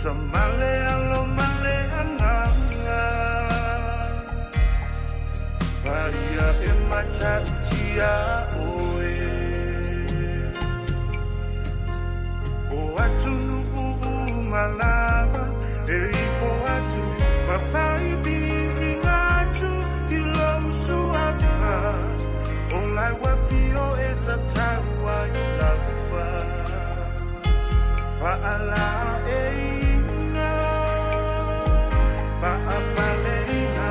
Tamale alo male anganga Paia e matautia oe O atunu uma lava E ifo atu ma faivi inga atu I lou suafa O lau afio e tatau ai lava Faalaeiga, faapaleina,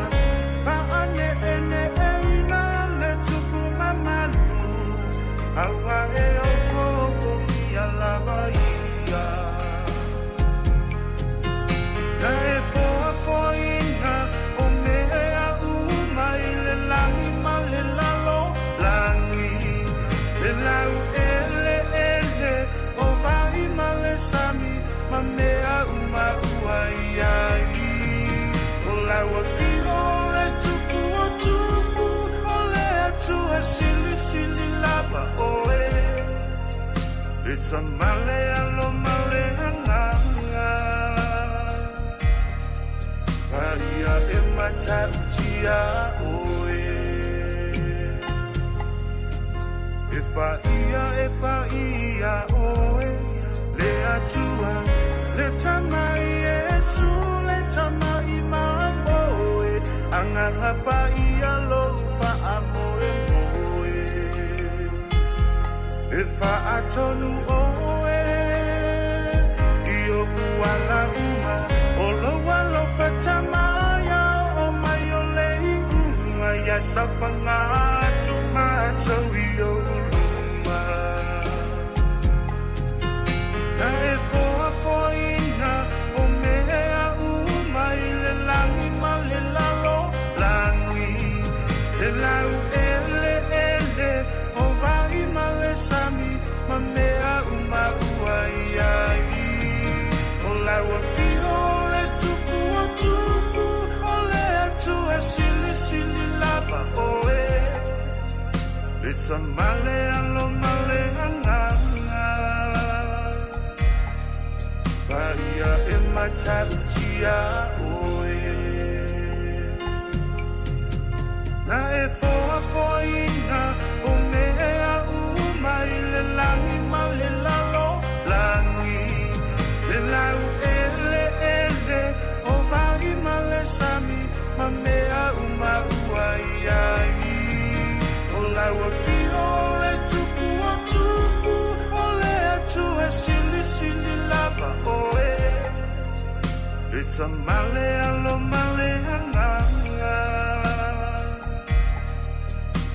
faaneeneeina le tupu mamalu, aua e ofoofogia lava ia. Na e foafoaina o mea uma i le lagi ma le lalolagi, le laueleele o vai ma le sami ma mea uma ua i ai. O lau afio le tupu o tupu, o le Atua silisili lava oe. Le tamale alo ma le agaga, paia e matautia oe. E paia e paia oe, le Atua, le Tama Iesu, le Tama i mamoe, agaga paia lou faamoemoe. E faatonu oe i oʻu ala uma, o lou alofa tamaia o mai o le iuga ia safaga atu matou i ou luma. Na e foafoaina o mea uma i le lagi ma le lalolagi, le laueleele o vai ma le sami ma mea uma ua i ai. O lau afio le tupu o tupu, o le Atua silisili lava oe. Le tamale alo ma le agaga, paia e matautia oe. Na e foafoaina o mea uma i le lagi ma le lalolagi, le laueleele o vai ma le sami ma mea uma ua i ai. O lau afio le tupu o tupu, o le Atua silisili lava oe. Le tamale alo ma le agaga,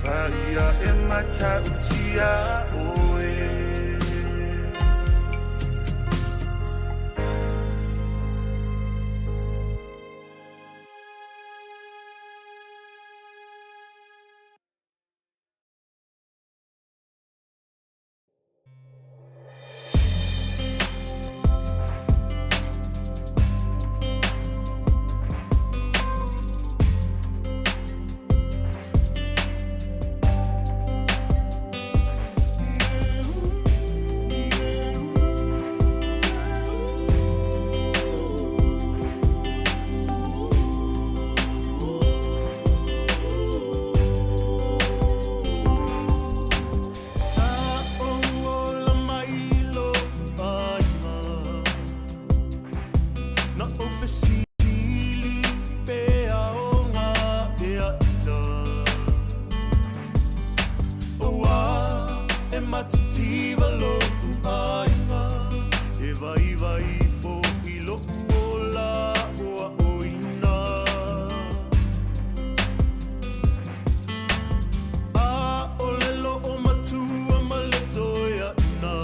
paia e matautia oe. Sa ou ola mai loʻu ʻaiga, Na ou fesili pe aoga ea ita. Ua e matitiva loʻu ʻaiga, E waiwai foʻi loʻu ola aʻoaʻoina. ʻAʻole loʻo matua ma le toeaʻina.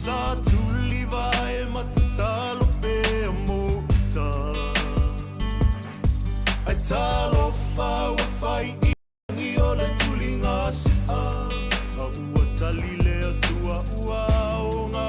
Sa tulivae ma tatalo pea mo uta. Ai talofa ua fai i lagi o le tuliga siʻa. A ua tali le Atua ua aoga.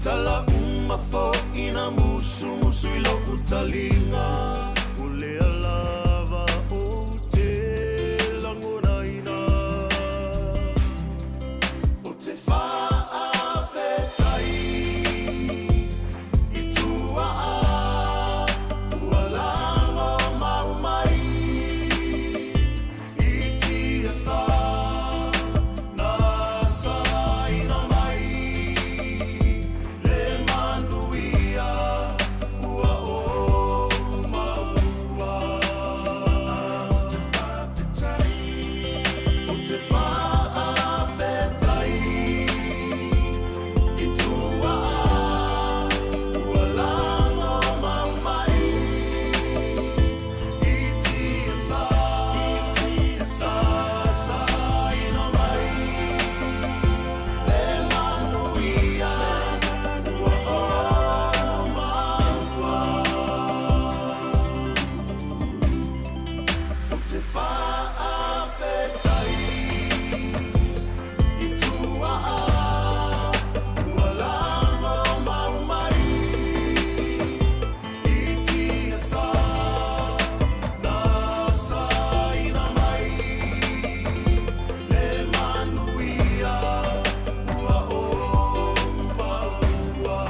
Tala uma foʻi na musumusu i loʻu taliga. O lea lava ou te lagonaina. Ou te faafetai i tuaa ua lagomau mai i tiasa na saina mai le manuia ua ou maua. Ou te faafetai i tuaa ua lagomau mai i tiasa na saina mai le manuia ua ou maua. Ou te faafetai i tuaa ua lagomau mai i tiasa na saina mai le manuia ua ou maua.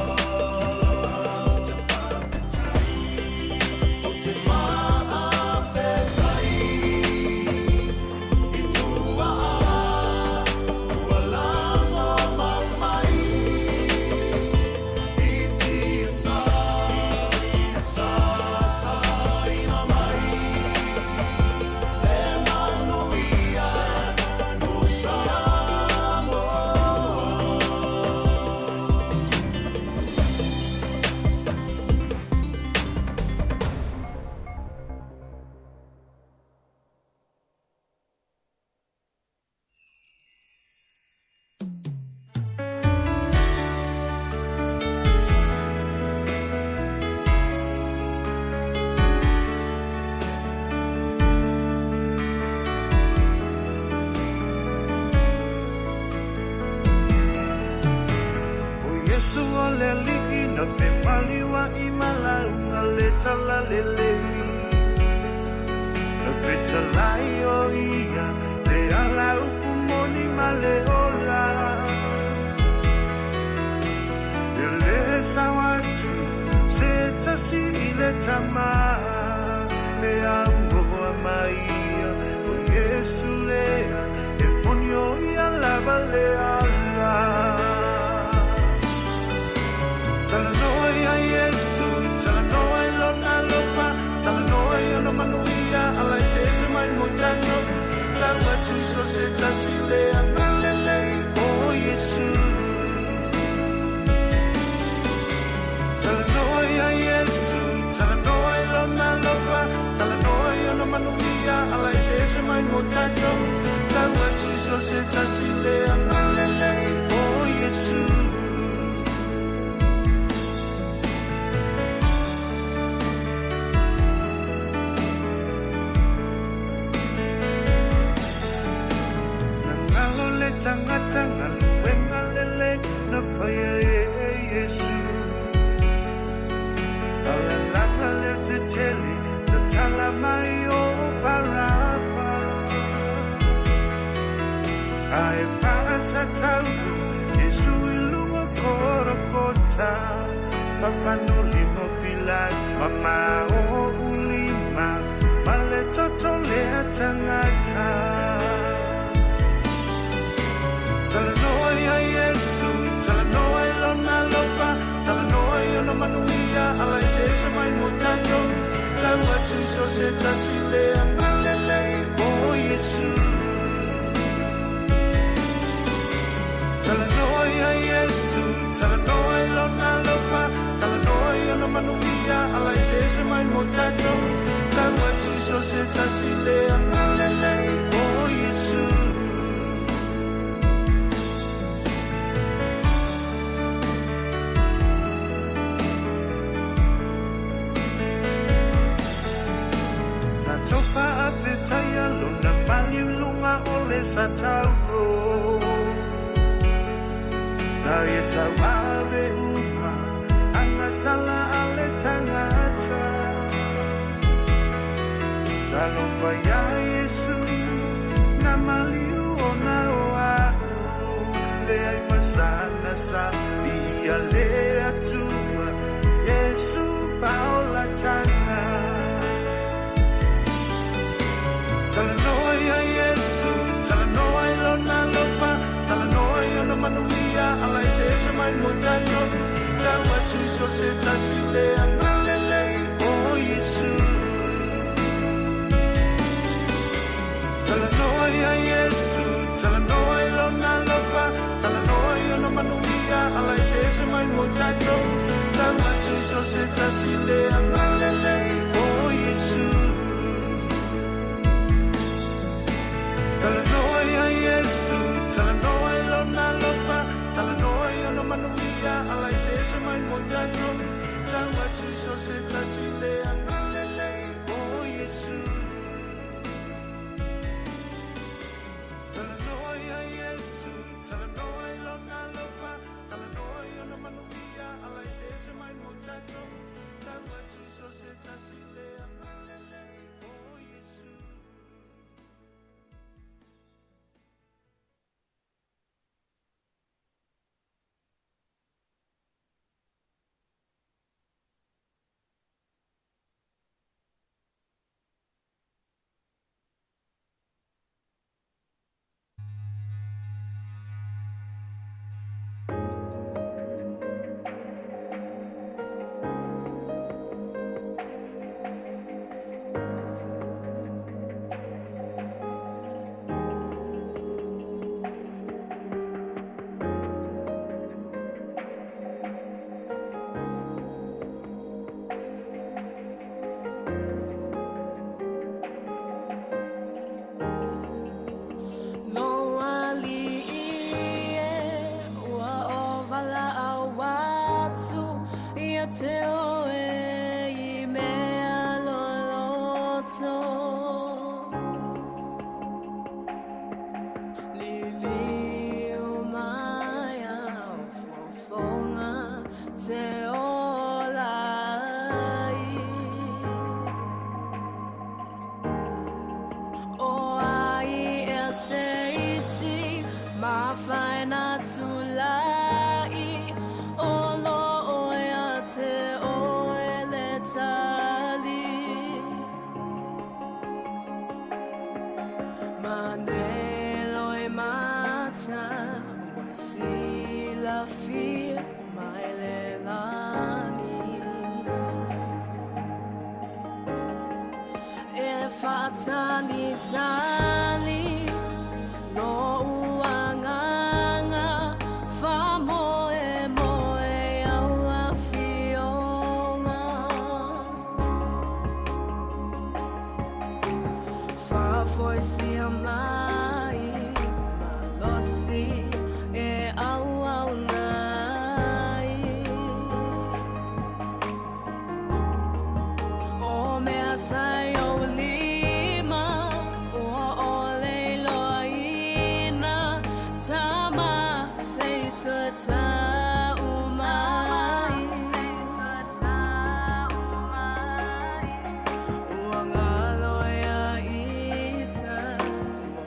Ou te faafetai i tuaa ua lagomau mai i tiasa na saina mai le manuia mo Samoa. O Iesu o le Alii na femaliua'i ma lauga le talalelei. Na fetalai o ia le ala upu moni ma le ola. E lē sao atu se tasi i le Tamā pe a aunoa ma ia. O Iesu lea e moni o ia lava le ala. Talanoa iā Iesu, talanoa i lona alofa, talanoa i ona manuia, ala eseese mai mo tatou, tau atu i so o se tasi le agalelei o Iesu. Talanoa iā Iesu, talanoa i lona alofa, talanoa i ona manuia, ala eseese mai mo tatou, tau atu i so o se tasi le agalelei o Iesu. Na galo le tagata galuega lelei na faia e Iesu. Alalaga le tetele tatala mai o Parapa. Ae faasatauro Iesu i luga Kolokota. Fafano lima o Pilato mamao ulima ma le toto lea tagata. Talanoa iā Iesu, talanoa i lona alofa, talanoa i ona manuia, ala eseese mai mo tatou, tau atu i so o se tasi le agalelei o Iesu. Talanoa iā Iesu, talanoa i lona alofa, talanoa i ona manuia, ala eseese mai mo tatou, tau atu i so o se tasi le agalelei o Iesu. Tatou faafetaia lona maliu i luga o le satauro. Na ia tauave uma. Talofa iā Iesu na maliu ona o a'u leai ma sana sa viia le Atua Iesu faaolataga. Talanoa iā Iesu, talanoa i lona alofa, talanoa i ona manuia, ala eseese mai mo tatou, tau atu i so o se tasi le agalelei o Iesu. Talanoa iā Iesu, talanoa i lona alofa, talanoa i ona manuia, ala eseese mai mo tatou, tau atu i so o se tasi le agalelei o Iesu. Talanoa iā Iesu, talanoa i lona alofa, talanoa i ona manuia, ala eseese mai mo tatou, tau atu i so o se tasi le agalelei o Iesu. Talanoa iā Iesu, talanoa i lona alofa, talanoa i ona manuia, ala eseese mai mo tatou, tau atu i so o se tasi le agalelei o Iesu. Lou alii e, ua ou valaau atu ia te oe i mea loloto. Liliu mai a fofoga te ola ai. O ai ea se isi mafai ona tulai, o lo o ia te oe le tali. Ma nei loimata ua e silafia mai le lagi. E faatalitali lo'u agaga faamoemoe i au afioga. Faafoisia mai malosi e auauna ai. O mea sa i ou lima ua ʻole iloaina, tama se i toe tau mai. Ua galo ia ita, ua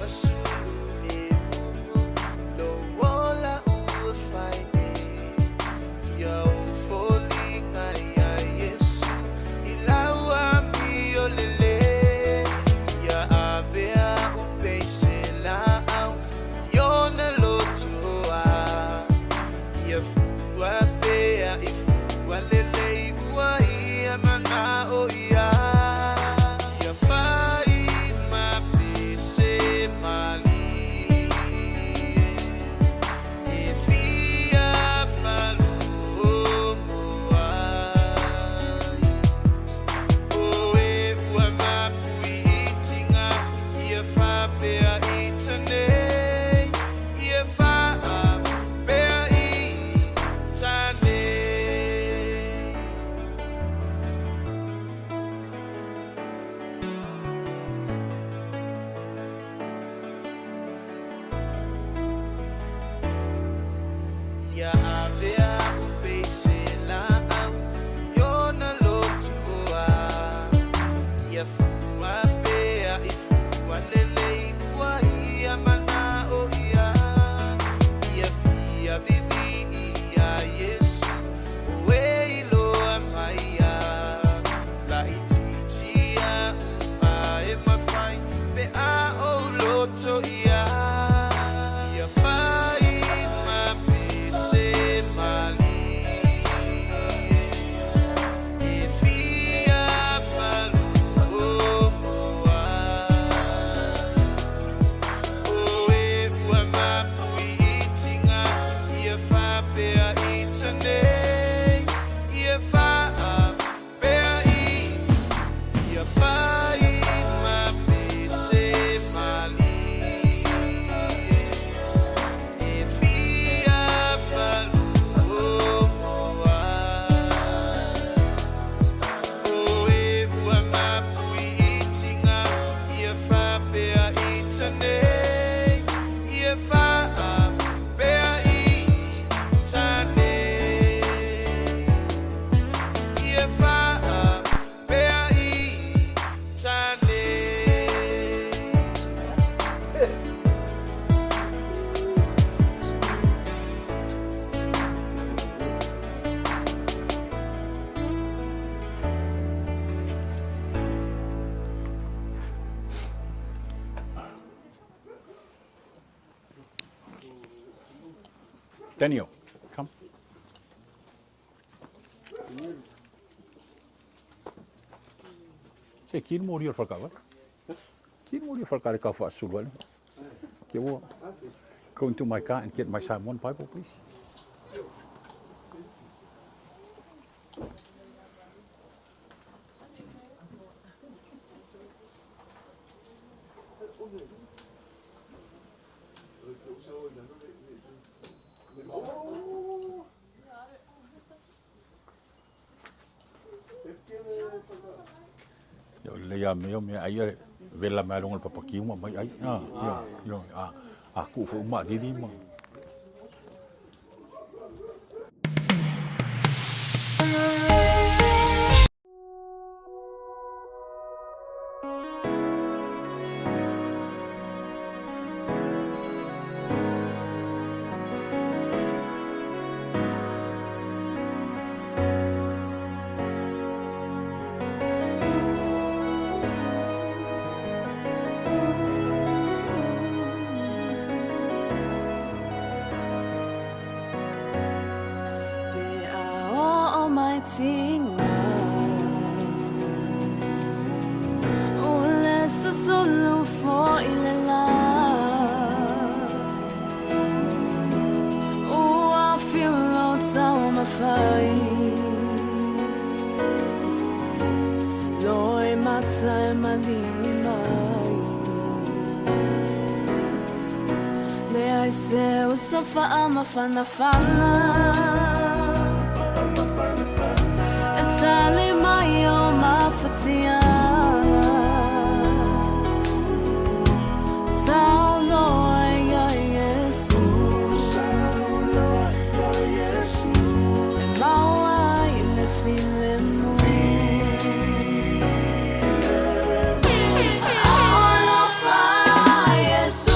sulu e mumu Lou ola ua fai nei Ia ou foliga iā Iesu I lau amio lelei Ia avea au pei se laau I ona lotoa Ia fua pea i fua lelei Ua ia manao ia. Ia fai ma pese malie E fia faalogo ai O e ua mapu i itiga Ia faapea i tanei Ia faapea i tanei. Ia avea au pei se laau i ona lotoa Ia fua pea i fua lelei ua ia manao ia Ia fia vivii ia Iesu o e iloa mai ia Laitiiti a'u a e mafai pe a ou loto ia Ia fai ma pese malie E fia faalogo ai O e ua mapu i itiga Ia faapea i tanei Ia faapea i Ia fai ma pese malie E fia faalogo ai O e ua mapu i itiga Ia faapea i tanei Ia faapea i tanei Ia faapea i tanei. Daniel, come. Se kini mori o le falekava. Kini mori o le falekava kau faasulu ai. Ke ua. Go into my car and get my Samoan Bible, please. Ia o lelei a mea o mea ai e vela mai luga o le papa kiu ma mai ai. Ah, ia, ia, a, a kuu foi uma alili ma. Pe a oo mai tiga O le susulu foi le la Ua fiu lou taumafai Loi mata e maligi mai Leai se uso faamafanafana E tali mai o mafatiaga Saunoa ia Iesu E maua ai le filemu Alofa Iesu.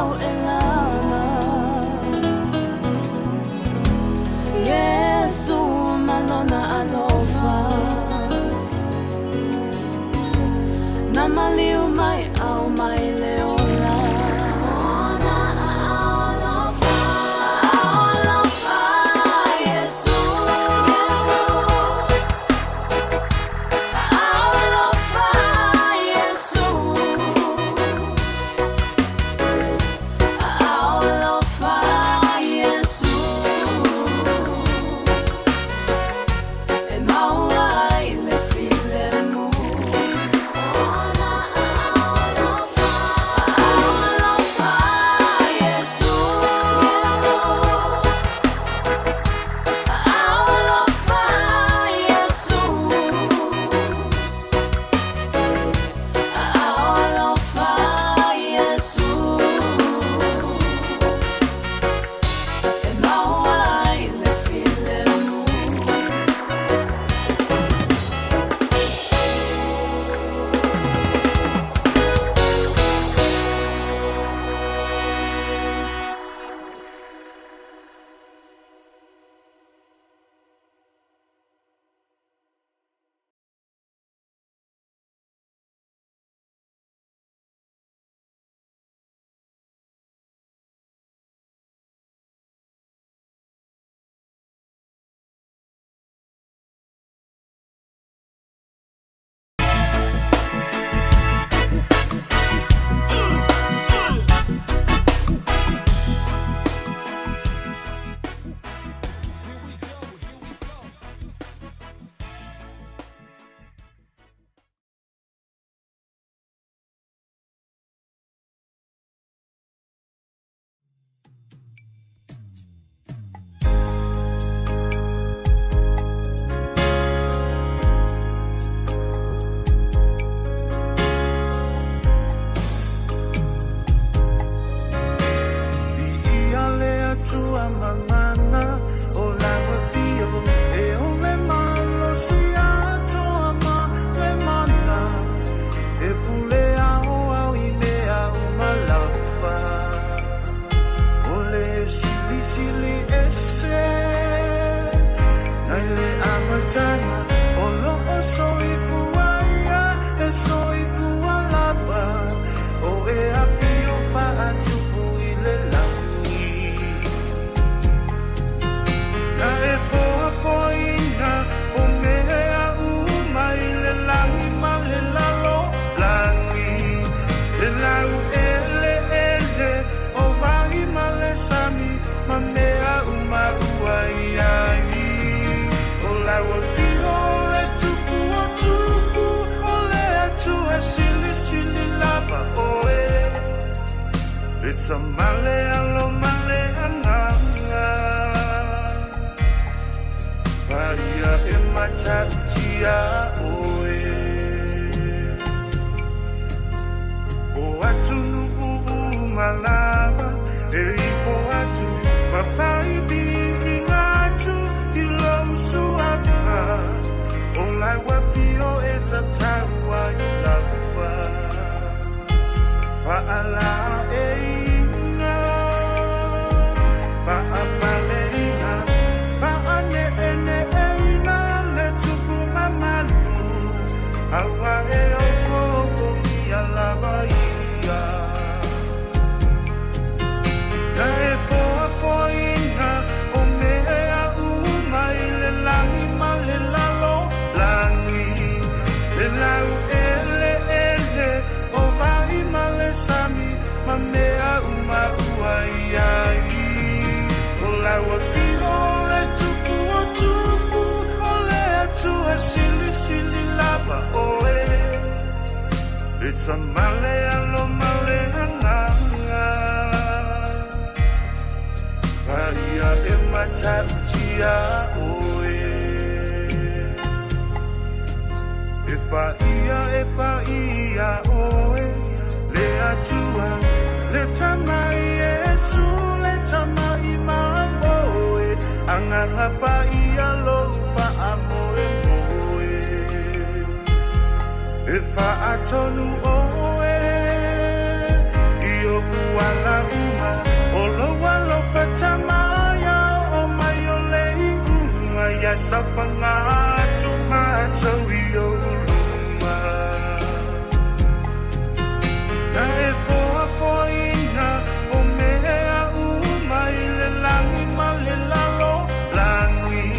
au e lana. Yesu ma lona alofa. Na maliu mai au mai le ola. Ona alofa, alofa Yesu. Alofa Yesu. Alofa Yesu. E maua ai le filemu. Ona alofa, alofa Yesu. Alofa Yesu. Alofa Yesu. E maua ai le filemu. Viia le Atua mamana o lau afio e o le malosi atoa ma le mana e pule aoao i mea uma lava. O le silisili ese nai le amataga o loo soifua ia e soifua lava o e afio faatupu i le lagi. Na e foafoaina o mea uma i le lagi ma le lalolagi. Le lau eleele o vai ma le sami ma mea uma ua i ai. O lau afio le tupu o tupu o le Atua silisili lava oe. E tamale alo male anganga. Paia e matautia oe. O atunuu uma lava e ifo atu ma faiviiga atu i lou suafa. O lau afio e tatau ai lava. Faalaeiga, faapaleina, faaneeneeina le tupu mamalu, aua e ofoofogia lava ia. Na e foafoaina o mea uma i le lagi ma le lalolagi. Le lau eleele o vai ma le sami ma mea uma ua i ai. O lau afio le tupu o tupu o le Atua silisili lava oe. E tamale alo male anganga. Paia e matautia oe. E paia e paia oe. Le Atua, le tamai Yesu, le tamai mamoe. Anganga paia lo faamoe moe. E faatonu oe i oku ala la safaga atu matou i ou luma. Na e foafoaina o mea uma i le lagi ma le lalolagi,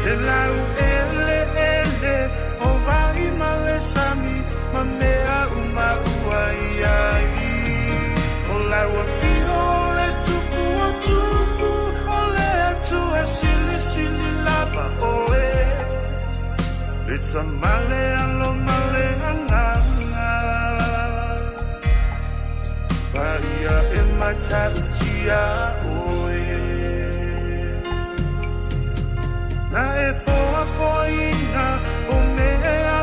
le laueleele o vai ma le sami ma mea uma ua i ai. O lau Afio o le Tupu o Tupu, o le Atua Silisili lava oe, le Tama le Alo ma le Agaga Paia e matautia oe. Na e foafoaina o mea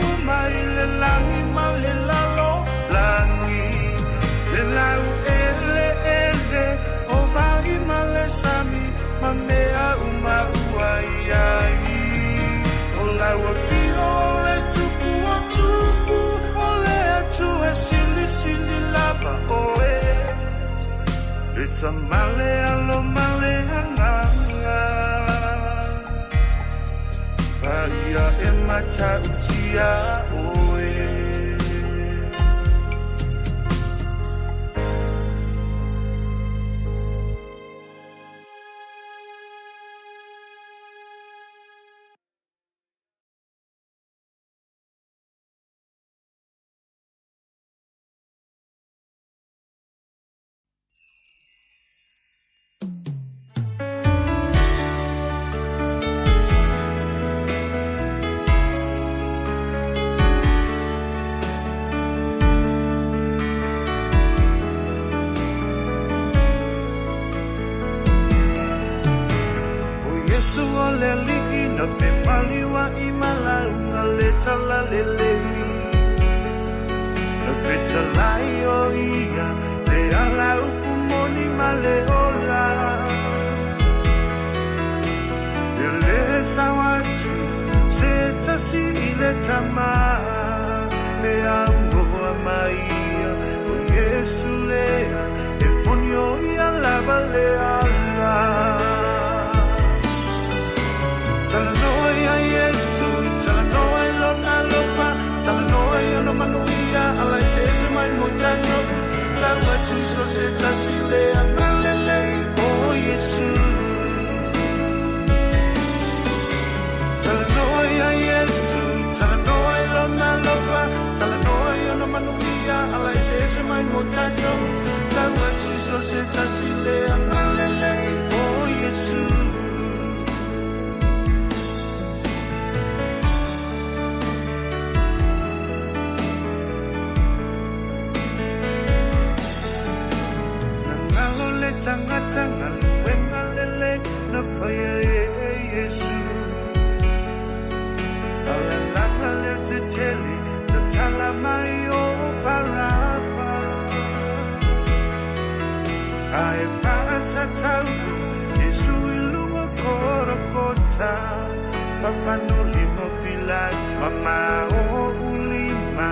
uma i le lagi ma le lalolagi, le laueleele o vai ma le sami ma mea uma ua i ai. O lau Afio o le Tupu o Tupu, o le Atua Silisili lava oe, le Tama le Alo ma le Agaga Paia e matautia oe. O Iesu o le Alii na femaliua'i ma lauga le talalelei, na fetalai o ia le ala upu moni ma le ola. E lē sao atu se tasi i le Tamā pe a aunoa ma ia. O Iesu lea e moni o ia lava le ala. Talanoa iā Iesu, talanoa i lona alofa, talanoa i ona manuia, ala eseese mai mo tatou, tau atu i so o se tasi le agalelei o Iesu. Talanoa iā Iesu, talanoa i lona alofa, talanoa i ona manuia, ala eseese mai mo tatou, tau atu i so o se tasi le agalelei o Iesu. Na galo le tagata galuega lelei na faia e Iesu. Alalaga le tetele tatala mai o Parapa. Ae faasataulo Iesu i luga Korokota. Fafano lima o Pilato mamao ulima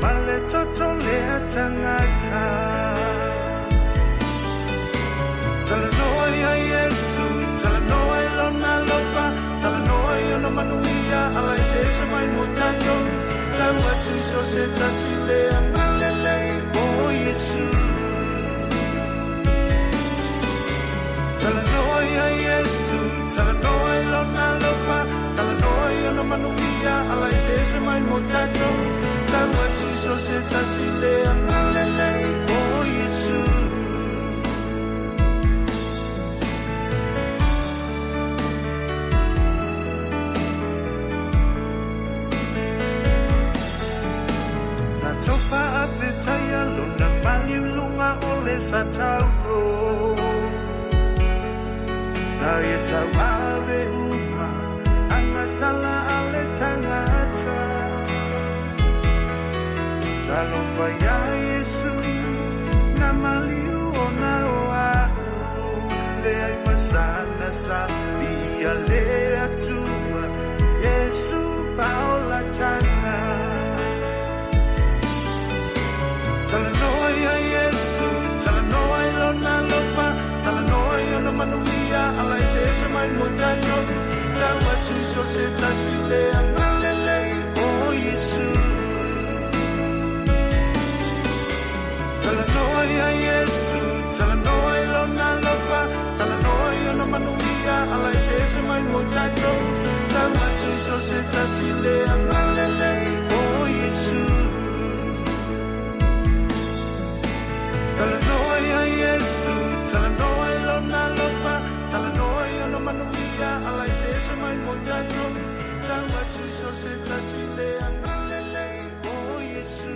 ma le toto lea tagata. Talanoa iā Iesu, talanoa i lona alofa, talanoa i ona manuia, ala eseese mai mo tatou, tau atu i so o se tasi le agalelei o Iesu. Talanoa iā Iesu, talanoa i lona alofa, talanoa i ona manuia, ala eseese mai mo tatou, tau atu i so o se tasi le agalelei o Iesu. Tatou faafetaia lona maliu i luga o le sataulo. Na ia tauave uma agasala a le tagata. Talofa iā Iesu na maliu ona o a'u, leai ma sana sa viia le Atua Iesu faaolataga. Talanoa iā Iesu, talanoa i lona alofa, talanoa i ona manuia, ala eseese mai mo tatou, Tau atu so se tasi le agalelei o Iesu. Talanoa ia Iesu, talanoa i lona alofa, talanoa i ona manuia, ala eseese mai mo tatou. Tau atu so se tasi le agalelei o Iesu. Talanoa ia Iesu, talanoa i lona alofa, talanoa i ona manuia, ala eseese mai mo tatou. Tau atu so se tasi le agalelei o Iesu.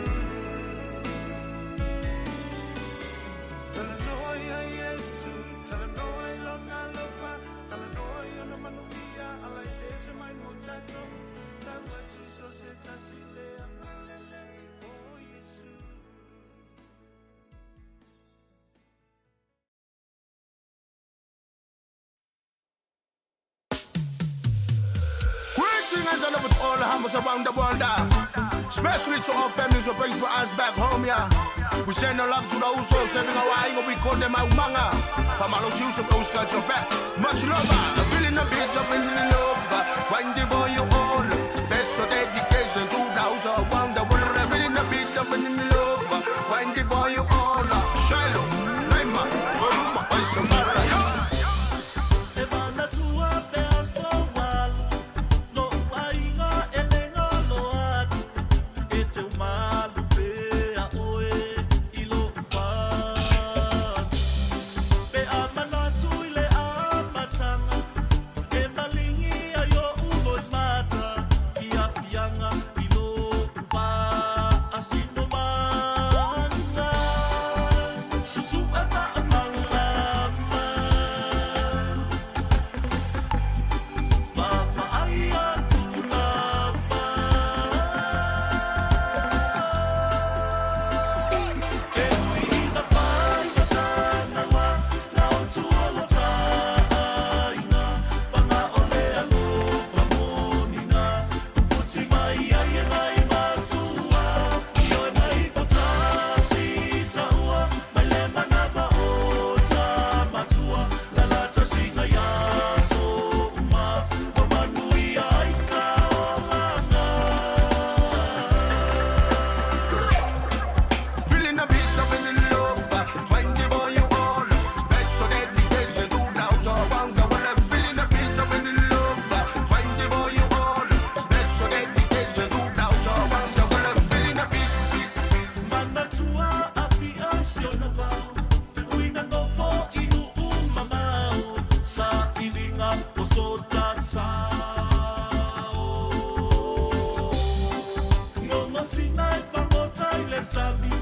Talanoa ia Iesu, talanoa i lona alofa, talanoa i ona manuia, ala eseese mai mo tatou. Tau atu so se tasi le agalelei o Iesu. Greetings and love to all the humbles around the world. Especially to our families who bring for us back home, yeah. We send our love to those who are serving our aingo, we call them Aumanga. Pamalos Yusuf, those got your back. Much love, I'm feeling a bit of in love. When the boy you all, special dedication to those around the world. I'm feeling a bit of in love. When the boy you all, Shiloh, Naima, Soluma, Isabella, yeah. E manatua pe aso walu, no aiga e le galo atu, e te umalu pe a oe i lo fatu. Pe a manatu i le amatanga, e malingi ai o ulo i mata, fiafiaga i lo va asino manga. Susu e faamalama. Papa ai atu lava. E ui ina fai matanawa, na o tuolo taaiga, panga o le alofa monina, puputi mai ai e nai matua, i oe mai fotasi taua, mai le manava o ta matua, la la tausiga ia so uma, o manuia ai taolanga. Feeling a bit of in love, when the boy you all, special dedication to those around the world. I'm feeling a bit of in love, when the boy you all, special dedication to those around the world. I'm feeling a bit, bit, bit. Manatua afia si ona vao, uina nofo i nuu mamao, sa iliga o so tatao. Gogosina e fagota i le sami,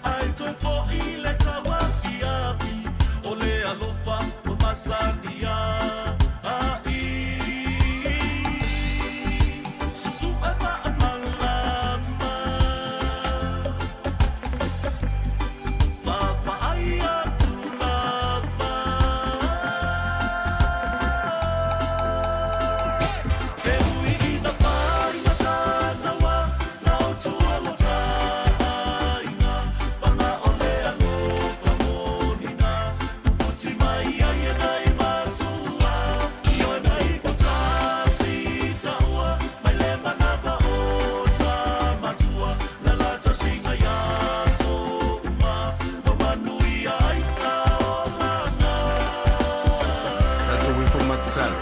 ae toe fo'i le tauafiafi, o le alofa o masani ai. Susu e faamalama. Papa ai atu lava. E ui ina fai matanawa, na o tuolo taaiga, panga o le alofa monina, puputi mai ai e nai matua, i oe mai fotasi taua, mai le manava o ta matua, la la tausiga ia so uma, o manuia ai taolanga. That's away from my time.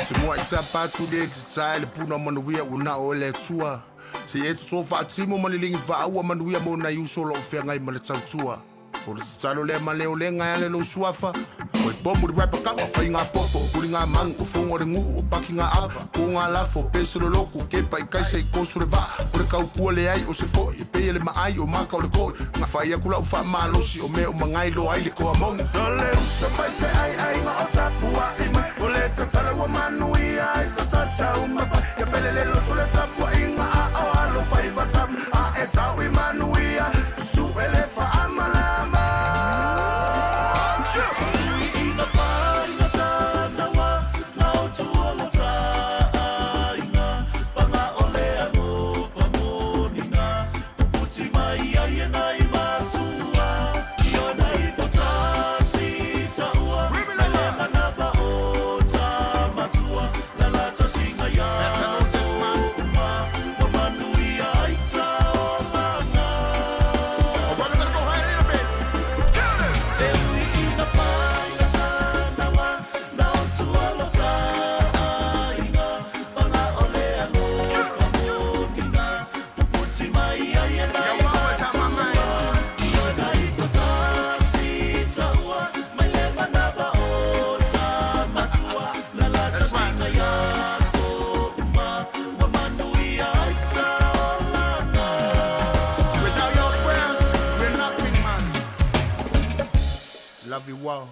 Se mua i tapa tu le te tae le puna manuia o na o le tua. Se e so faatimo ma le lingi vaaua manuia mo nai uso o loo feagai ma le tautua. O le tatalo lea ma le olega e ale lou suafa. O e pomu le rapa kama, fai ngā popo, huli ngā mangu, o fongo le nguu, o paki ngā ava, ko ngā lafo, pese le loku, kepa i kaisa i koso le vaa, o le kaupua le ai, o se foi, e peia le maai, o maka o le koi, ngā whai aku lau wha malosi, o mea o mangai lo ai le koa mongi. So le uso fai se ai ai ngā o tapua i mai, o le tatala ua manuia ai sa tatau mawhai, ia pele le loto le tapua i ngā a o alo fai vatam, a e tau i manuia, su ele wha amalama. Ui ina fai matanawa, na o tuolo taaiga, panga o le alofa monina, puputi mai ai e nai matua, i oe mai fotasi taua, mai le manava o ta matua, Love you all.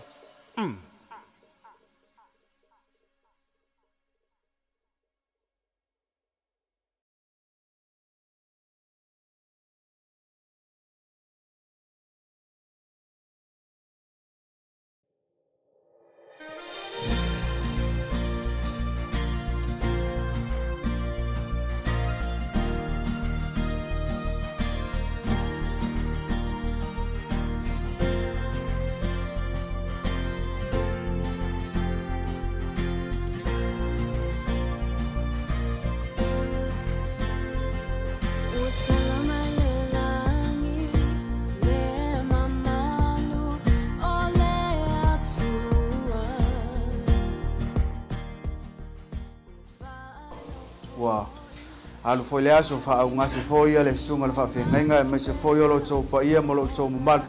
Ua tala mai le lagi le mamalu o le Atua. Ua alu foi le aso, faaugase foi le susuga i le faafeagaiga aemaise foi o lo outou paia ma lo outou mamalu.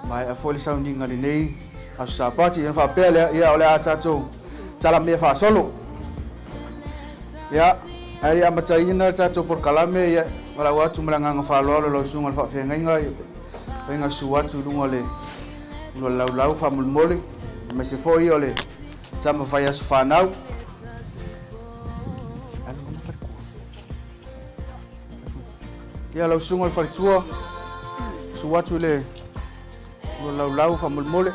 Maea foi le sauniga i lenei aso Sapati. Ona faapea lea, ia o le a tatou talamea faasolo. Ia, ae le i amataina le tatou polokalame, ia, valaau atu ma le agaga faaaloalo i lau susuga i le faafeagaiga, ia, faiga susu atu i luga o le ulu o le laulau faamolemole, aemaise foi o le tama fai aso fanau. Ia, lau susuga i le faletua, susu atu i le ulu o le laulau faamolemole.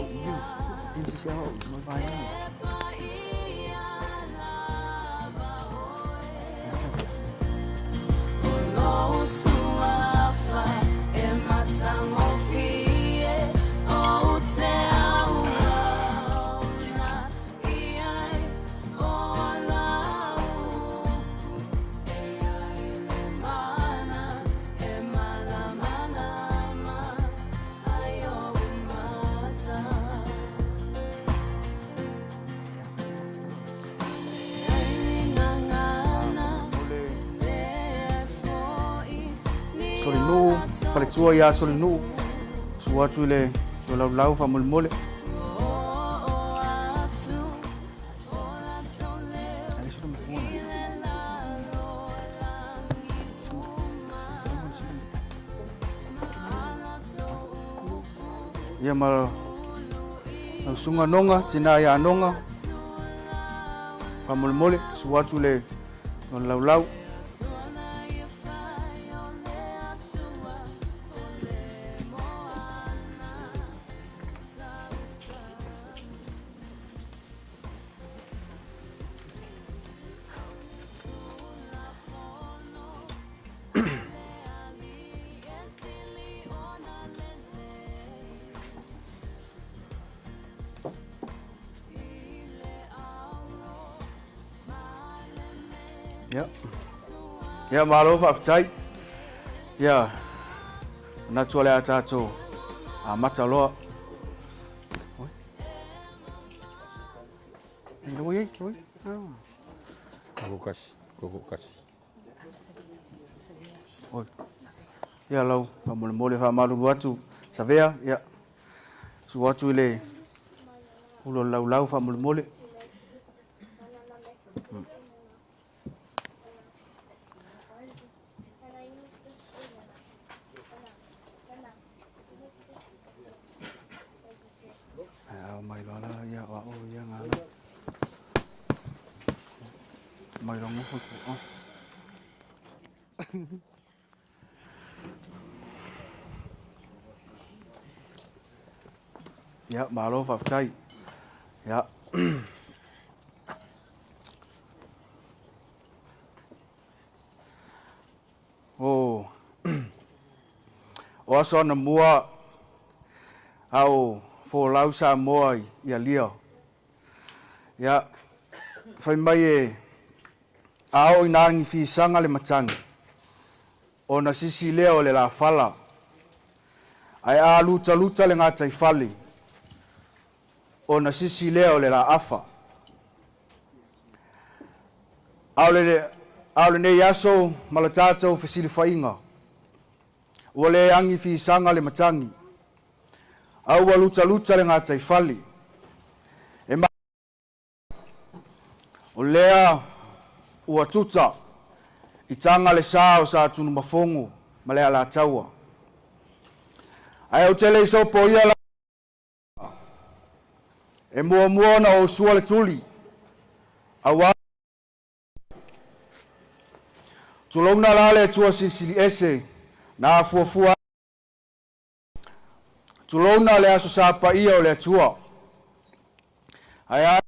O le Solinuu, faletua ia Solinuu, susu atu i le laulau faamolemole. Ia ma lau susuga Noga, tina ia Noga, faamolemole, susu atu le laulau. Ia. Ia, malo faafetai. Ia, manatu o le a tatou amata loa. Ia lau faamolemole faamalulu atu Savea, ia susu atu i le ulu o le laulau faamolemole. Ao mai loa la ia o ao ia ngā la. Mai loa ngofo ku. Oh. Ia, malo faafetai. Ia. O o aso anamua a o folau Samoa i alia. Ia, fai mai e a oo ina agi fisaga le matagi, ona sisi lea o le lafala, ae a lutaluta le gataifale, ona sisi lea o le laafa. A o le, a o lenei aso ma le tatou fesilafaiga, ua le agi fisaga le matagi, a ua lutaluta le gataifale. E ma o lea ua tuta I taga le sa o Satunumafono ma le Alataua. Ae ou te le i sopoia la e muamua ona ou sua le tuli, auā Tulouna la le Atua Silisili Ese na afuafua. Tulouna le Aso Sa paia o le Atua. Ae a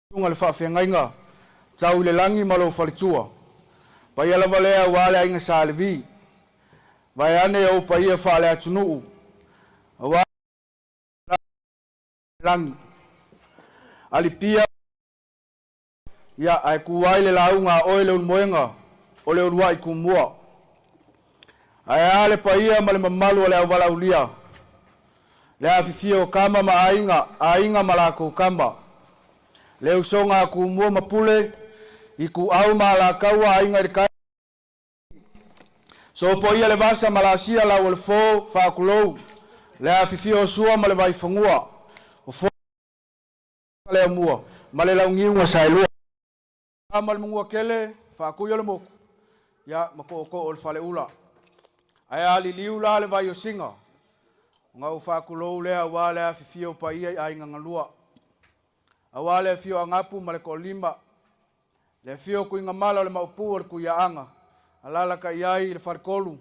susuga i le faafeagaiga tau i le lagi ma lou faletua. Paia lava lea aua le aiga Sa Levi. Vaeane ou paia faale-atunuu aua le lagi. Alipia Ia, ae ku ai le lauga a oe Leulumoega o le uluai kumua. Ae a le paia ma le mamalu o le auvalaaulia, le afifio o kama ma aiga, aiga ma lakou kama, le usoga a Tumua ma Pule, Ituau ma Alataua, Aiga i le Tai, Sopoia le vasa ma laasia lau o le fo, faatulou, le afifio o Sua ma le Vaifanua, o Fofo le Aumua ma le Launiu na Saelua. Ma le Manuatele, faatui o le motu, ia ma tootoo o le faleula. Ae a liliu la le vai o Sina, ona ou faatulou lea aua le afifio o paia i aiga na lua. Aua le afio o Agapu ma le Toalima, le afio o Tuigamala o le Maopu o le Tuiaaga, alalatai ai le Faletolu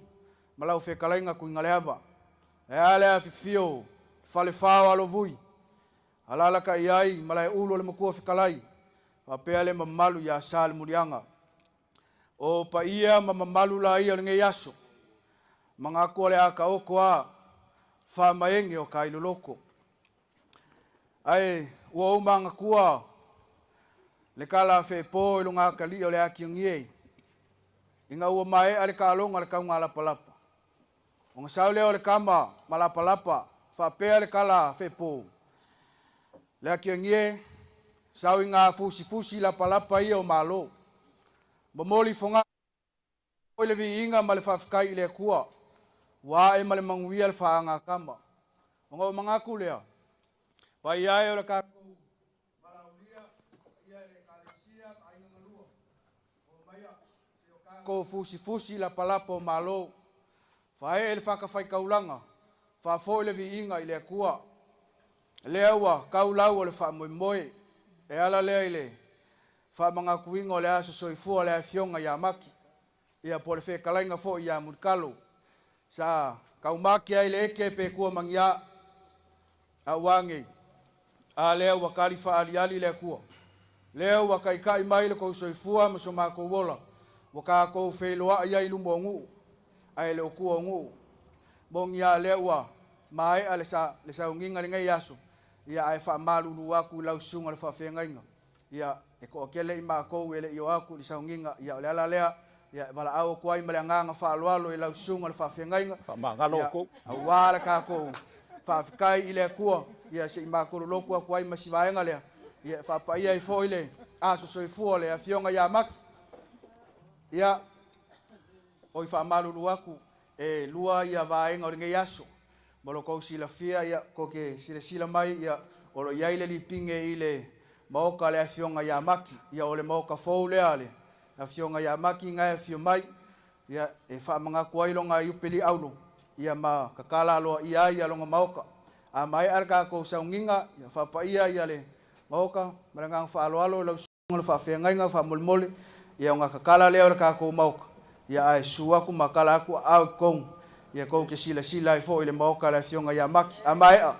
ma lau fetalaiga Tuigaleava. Ae a le afifio o Falefa o Alovui, Alalatai ai Malaeulu o le Matua Fetalai, faapea le mamalu ia Salemuliaga. O paia ma mamalu la ia o lenei aso, manatu o le a taoto a faamaene o tailoloto. Ae ua ou manatua le tala a Feepo i lona atalii o le Atiagie, ina ua maea le taaloga a le taugalapalapa. Ona sau lea o le tama ma lapalapa, faapea le tala a Feepo, Le Atiagie, sau i ngā fusifusi lapalapa ia o Malo. Momoli fogaa foi le viiga ma le faafetai i le Atua, ua ae ma le manuia le faagatama. Ona ou manatu lea, paia e o le tatou valaaulia, paia e le Ekalesia ma aiga na lua, o maia se o tatou fusifusi lapalapa o Malo, faaee le fatafaitaulaga, faafoi le viiga i le Atua. Lea ua tau lau o le faamoemoe, e ala lea i le faamanatuina o le aso soifua o le Afioga ia Maki, ia po o le fetalaiga foi ia Mulitalo, sa taumate ai le eke pe tua magiā, a ua nei, a lea ua tali faaaliali le Atua, lea ua taitai mai lo tou soifua ma so matou ola, ua tatou feiloai ai i luma o nuu, ae le o tua o nuu. Moni a lea ua maea le sa, le sauniga i lenei aso, ia ae faamalulu atu i lau susuga i le faafeagaiga, ia e toatele i matou e le i o atu i le sauniga, ia o le ala lea, ia e valaau atu ai ma le agaga faaaloalo i lau susuga i le faafeagaiga, Faamagalo ia outou. aua le tatou faafetai i le Atua, ia se i matou lolotu atu ai ma si vaega lea, ia e faapaia ai foi le aso soifua o le Afioga ia Maki. Ia, Oi faamalulu atu, e lua ia vaega o lenei aso. Mo lo tou silafia, ia, tou te silasila mai, ia, o lo i ai le lipine i le maoka a le Afioga ia Maki. Ia, o le maoka fou lea a le Afioga ia Maki na e afio mai, ia, e faamanatu ai lona iupeli aulo, ia, ma tatala aloaia ai ia lona maoka. A maea le tatou sauniga, ia, faapaia ia le maoka ma le agaga faaaloalo i lau le faafeagaiga faamolemole, ia ona tatala lea o le tatou maoka, ia ae susu atu ma tala atu aao i totonu, ia tou te silasila ai foi i le maoka a le Afioga ia Maki. A maea,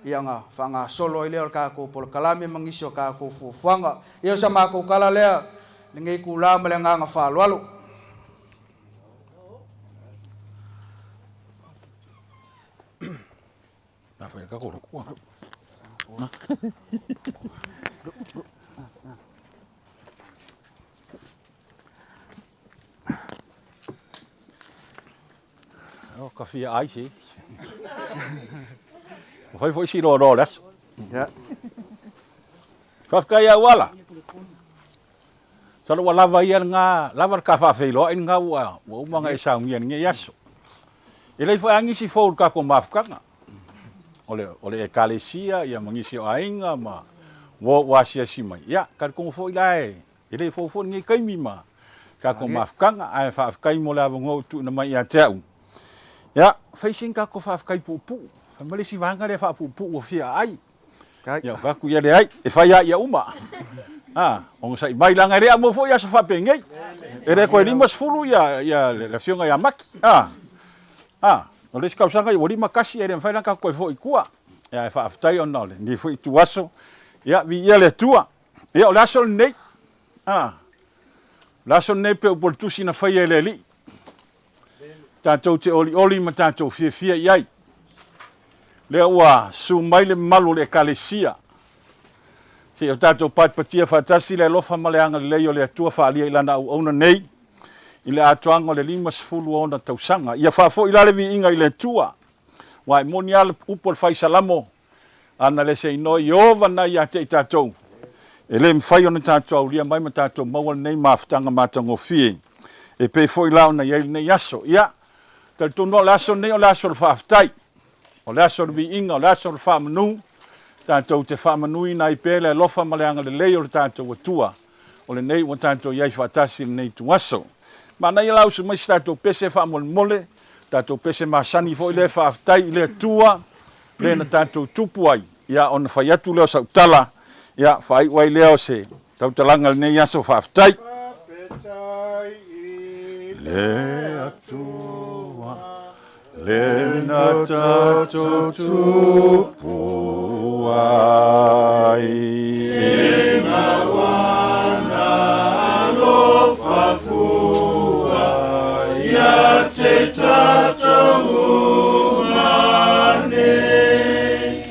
ia ona faagasolo ai lea o le tatou polokalame ma nisi o tatou fuafuaga. Ia o sa matou tala lea i lenei itula ma le agaga faaaloalo. O ka fia ai se. O fai foi si loa le aso. Yeah. Faafetai ia uala. Salo ua lava ia nga, lava le ka faafeiloai nga ua ua uma nga e saungia ni aso. E lei foi a nisi fou le tatou mafutaga. O le, o le Ekalesia ia ma nisi o aiga ma ua ua asiasi mai. Ia, talitonu foi la e, e le fou foi lenei taimi ma. tatou mafutaga, ae faafetai mo le avanoa ua tuuina mai ia te au. Ia, fai sina tatou faafetai puupuu. Fai mai le isi vaega lea faapuupuu ua fia aai. Ia, ou fai atu, ia leai, e fai lava ia uma. A, onosai mai, leaga e le aumau foi aso faapenei. E le toe 50 ia, ia le afioga ia Maki. A, a, o le isi tausaga ua 51 e le mafai la ona tatou toe foi i tua. Ia, ae faafetai ona o lenei foi ituaso. Ia, viia le Atua. Ia, o le aso lenei. A, o le aso lenei pei o le tusi na faia e le Alii. Tatou te olioli ma tatou fiafia i ai. Lea ua susu mai le mamalu o le Ekalesia. Se i o tatou patipatia faatasi le alofa ma le agalelei o le Atua faaalia i Lana auauna nei, i le atoaga o le 56 tausaga. Ia faafoi la le viiga i le Atua, aua e moni lava le upu a le Fai Salamo, Ana le seinoa Ieova na ia te i tatou, e le mafai ona tatou aulia mai ma tatou maua lenei mafutaga matagofie, e pei foi la ona i ai lenei aso. Ia, talitonu lava o le aso lenei o le aso o le faafetai, o le aso o le viiga, o le aso o le faamanu, tatou te faamanuina ai pea le alofa ma le agalelei o le tatou Atua, o lenei ua tatou i ai faatasi i lenei ituaso. Manaia la usu mai se tatou pese faamolemole, tatou pese masani foi lea e faafetai i le Atua, lea na tatou tupu ai, ia ona fai atu lea o sau tala, ia faaiu ai lea o se tautalaga i lenei aso faafetai. Le Atua, le na tatou tupu ai. Ina wana alofa fua ia te tatou uma nei.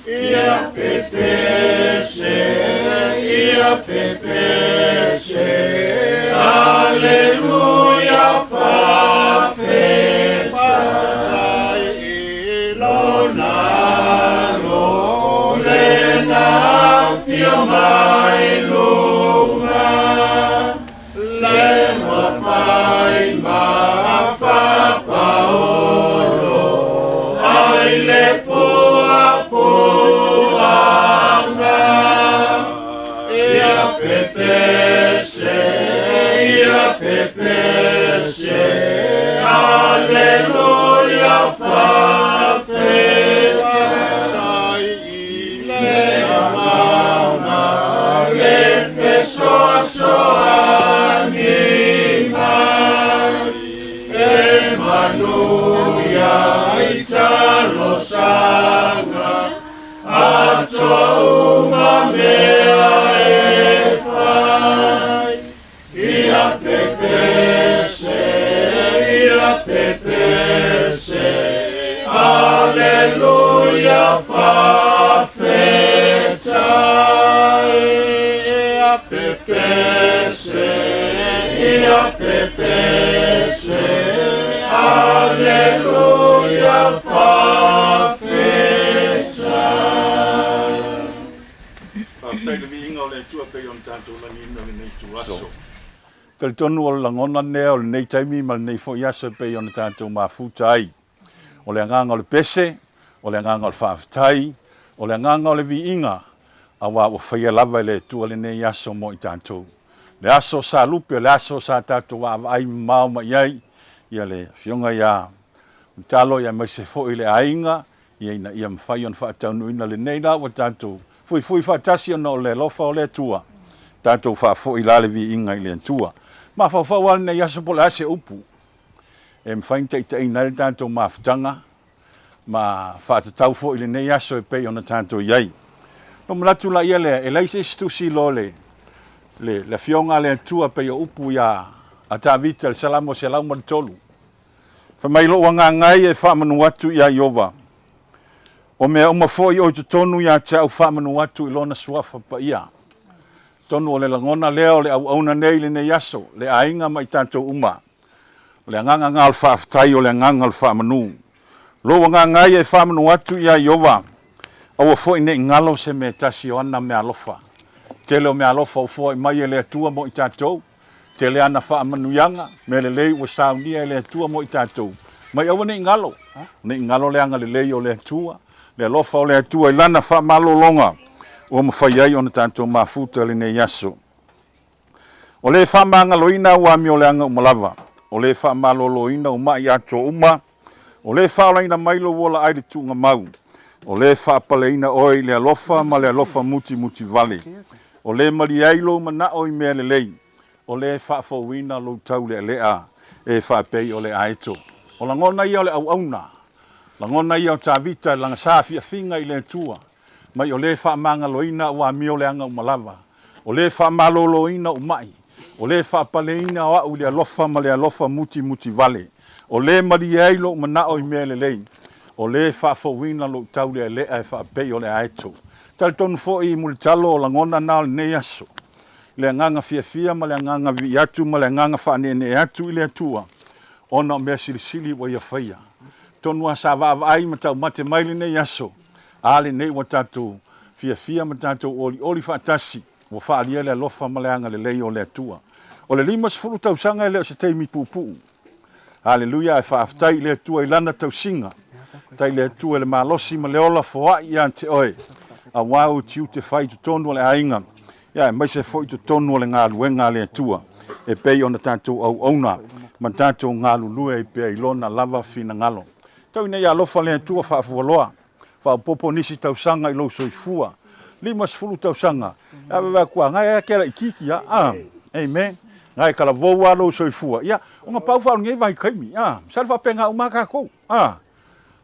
Ia pepese, ia pepese, Aleluia fafetai i lona alo le na afio mai luga. Le ua fai ma fapaolo ai le puapuaga. Ia pepese, ia pepese, Aleluia fafetai i le agaga le fesoasoani mai. E manuia i talosaga atoa uma mea e fai. Ia pepese, ia pepese, Aleluia fafetai. Ia pepese, ia pepese, Aleluia fafetai. Faafetai i le viiga o le Atua pei ona tatou lagiina lenei ituaso. Talitonu o le lagona lea o lenei taimi ma lenei foi aso e pei ona tatou mafuta ai. O le agaga o le pese, o le agaga o le faafetai, o le agaga o le viiga, aua ua faia lava e le Atua lenei aso mo i tatou. Le aso sa lupe, o le aso sa tatou vaavaai mamao mai i ai, ia le Afioga ia Mulitalo aemaise foi le aiga, ia ina ia mafai ona faataunuuina lenei la ua tatou fuifui faatasi ona o le alofa o le Atua, tatou faafoi la le viiga i le Atua. Mafaufau lava lenei aso po o le a se upu e mafai ona taitaiina ai le tatou mafutaga ma faatatau foi i lenei aso e pei ona tatou i ai. Ona manatu laia lea, e leai se isi tusi i lo le, le, le Afioga a le Atua pei o upu ia a Tavita i le Salamo 103. Fai mai lou agaga e faamanu atu iā Ieova, O mea uma foi o i totonu ia te au faamanu atu i Lona suafa paia. Atonu o le lagona lea o le auauna nei i lenei aso, le aiga ma i tatou uma. O le agaga na o le faafetai, o le agaga o le faamanu. Lou agaga e faamanu atu iā Ieova, aua foi ne i galo se mea e tasi o ana meaalofa. Tele o meaalofa ua foai mai e le Atua mo i tatou. Tele ana faamanuiaga, mea lelei ua saunia e le Atua mo i tatou. Mai aua ne i galo, ne i galo le agalelei o le Atua, le alofa o le Atua i Lana faamalologa ua mafai ai ona tatou mafuta lenei aso. O le faamagaloina au amioleaga uma lava, o le faamaloloina ou ma'i atoa uma, o le faaolaina mai lou ola ai le tuugamau, o le faapaleina oe i le alofa ma le alofa mutimutivale, o le malie ai lou manao i mea lelei, o le faafouina lou taulealea e faapei o le aeto. O lagona ia o le auauna, lagona ia o Tavita i lana saafiafiga i le Atua, mai o le faamagaloina ou amioleaga uma lava, o le faamaloloina ou ma'i, o le faapaleina o a'u i le alofa ma le alofa mutimutivale, o le malie ai lou manao i mea lelei, o le faafouina lou taulealea e faapei o le aeto. Talitonu foi i mulitalo o lagona na o lenei aso, le agaga fiafia ma le agaga vivii atu ma le agaga faaneenee atu i le Atua, ona o mea silisili ua Ia faia. Tonu lava sa vaavaai ma taumate mai lenei aso, a lenei ua tatou fiafia ma tatou olioli faatasi, ua faaalia le alofa ma le agalelei o le Atua. O le 50 tausaga e le o se taimi puupuu. Haleluia, ae faafetai i le Atua i Lana tausiga. Faafetai i le Atua i le malosi ma le ola foai ia te oe, aua ou tiute fai i totonu o le aiga, ia aemaise foi i totonu o le galuega a le Atua, e pei ona tatou auauna ma tatou galulue ai pea i Lona lava finagalo. Tau ina ia alofa le Atua faafualoa, faaopoopo nisi tausaga i lou soifua, 50 tausaga, e ave atu a, ngai a ke laitiiti a, a, amen, ngai talavou a lou soifua, ia, ona pau faa o lenei vaitaimi, a, masalo faapena uma a tatou, a,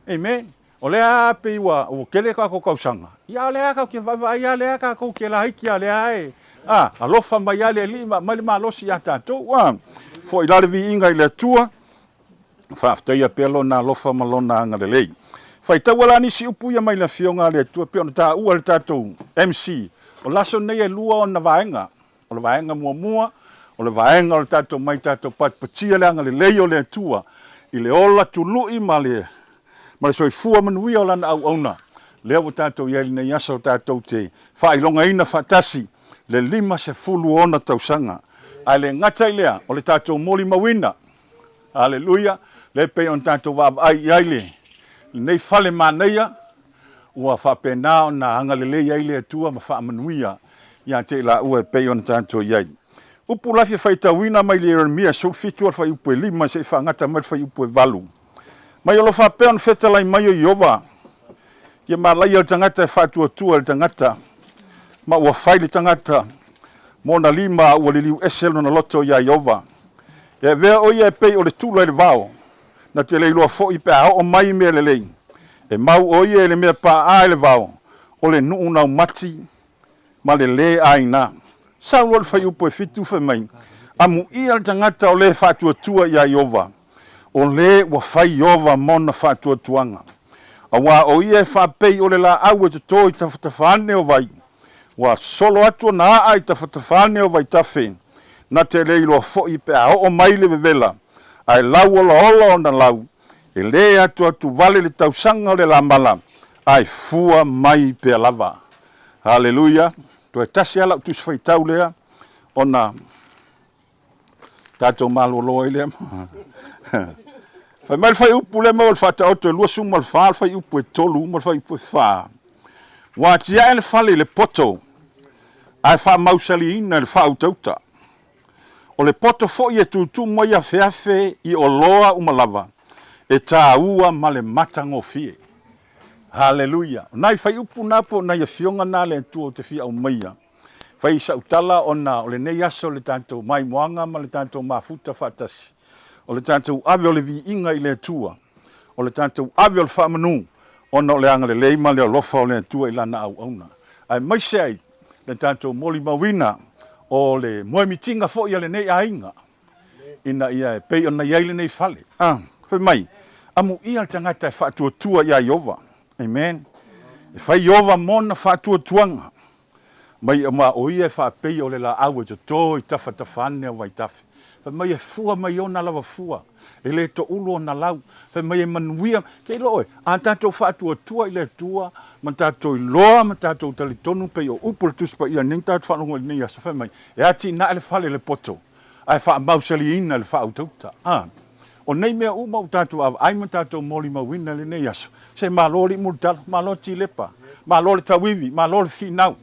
amen, o lea a pei ua, ua tele tatou tausaga, ia a o lea a tatou te vaavaai a lea tatou te laiti a lea e, a, alofa mai a le Alii ma aumai le malosi ia tatou, a, foi la le viiga i le Atua, Faafetaia pea Lona alofa ma Lona agalelei. Faitaua la nisi upu ia mai le Afioga a le Atua pei ona taua e le tatou MC. O le aso lenei e lua ona vaega. O le vaega muamua, o le vaega o le tatou mai tatou patipatia le agalelei o le Atua i le ola tului ma le ma le soifua manuia o Lana auauna. Lea ua tatou i ai i lenei aso tatou te faailogaina faatasi le 56 tausaga. Ae le gata i lea, o le tatou molimauina Aleluia! Lea e pei ona tatou vaavaai i ai le, lenei fale manaia, ua faapena ona agalelei ai le Atua ma faamanuia ia te i laua e pei ona tatou i ai. Upu la fia faitauina mai le Ieremia 17 o le fuaiupu e 5 seia faagata mai le fuaiupu e 8. Mai o lo o faapea ona fetalai mai o Ieova, Ia malaia le tagata e faatuatua i le tagata, ma ua fai le tagata ma ona lima a ua liliu ese lona loto iā Ieova. E avea ʻo ia e pei o le tula i le vao, na te le iloa foi pe a oo mai mea lelei. E mau ʻo ia i le mea paʻā i le vao, o le nuʻu naumati ma le lē ʻāina. Sau loa le fuaiupu e fitu fai mai, Amuia le tagata o lē faatuatua iā Ieova, o lē ua fai Ieova ma ona faatuatuaga. Auā ʻo ia e faapei o le lāʻau e totō i tafatafa ane o vai, Ua solo atu ona a'a i tafatafa ane o Vaitafe, na te le iloa foi pe a oo mai le vevela, ae lau olaola ona lau, e le atuatu vale le tausaga o le lamala, ae fua mai pea lava. Haleluia! Toe tasi lava lau tusi faitau lea, ona tatou malolo ai lea. Fai mai le fuaiupu lea maua i le Faataoto e 24 le fuaiupu e 3 ma le fuaiupu e 4. Ua atiae le fale i le poto, ae faamausaliina i le faautauta. O le poto foi e tutumu ai afeafe i oloa uma lava, e taua ma le matagofie. Haleluia! O nai fuaiupu na po o nai afioga na a le Atua ou te fia aumaia. Fai sau tala ona o lenei aso le tatou maimoaga ma le tatou mafuta faatasi, o le tatou ave o le viiga i le Atua, o le tatou ave o le faamanu ona o le agalelei ma le alofa o le Atua i Lana auauna, aemaise ai le tatou molimauina o le moemitiga foi a lenei aiga ina ia e pei ona i ai lenei fale. A, fai mai, amuia le tagata e faatuatua iā Ieova. Amen. E fai Ieova mona faatuatuaga mai ma o ia e faapei o le laau e toto i tafatafa ane o vaitafe. Fai mai e fua mai ona lava fua, e le toulu ona lau. Fai mai e manuia, ke iloa oe, a tatou faatuatua i le Atua ma tatou iloa ma tatou talitonu pei o upu o le Tusi Paia nei na tatou faalogo i lenei aso, fai mai, e atinae le fale i le poto, ae faamausaliina i le faautauta. A, o nei mea uma ua tatou vaavaai ma tatou molimauina i lenei aso, se malo alii mulitalo, malo tilepa, malo le tauivi, malo le finau.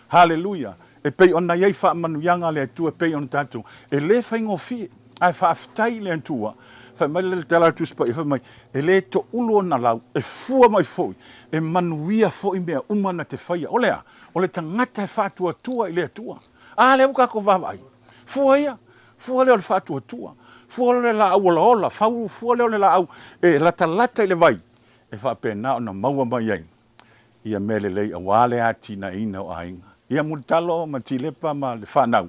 Haleluia! E pei ona i ai faamanuiaga a le Atua e pei ona tatou, e le faigofie, ae faafetai i le Atua. Fai mai le tala a le Tusi Paia, fai mai, e le toulu ona lau, e fua mai foi, e manuia foi mea uma na te faia. O le a? O le tagata e faatuatua i le Atua. A lea ua tatou vaavaai, fua ia, fua lea o le faatuatua, fua lea o le laau olaola, fua lea o le laau e latalata i le vai, e faapena ona maua mai ai ia mea lelei aua le atinaeina o aiga. Ia Mulitalo ma Tilepa ma le fanau,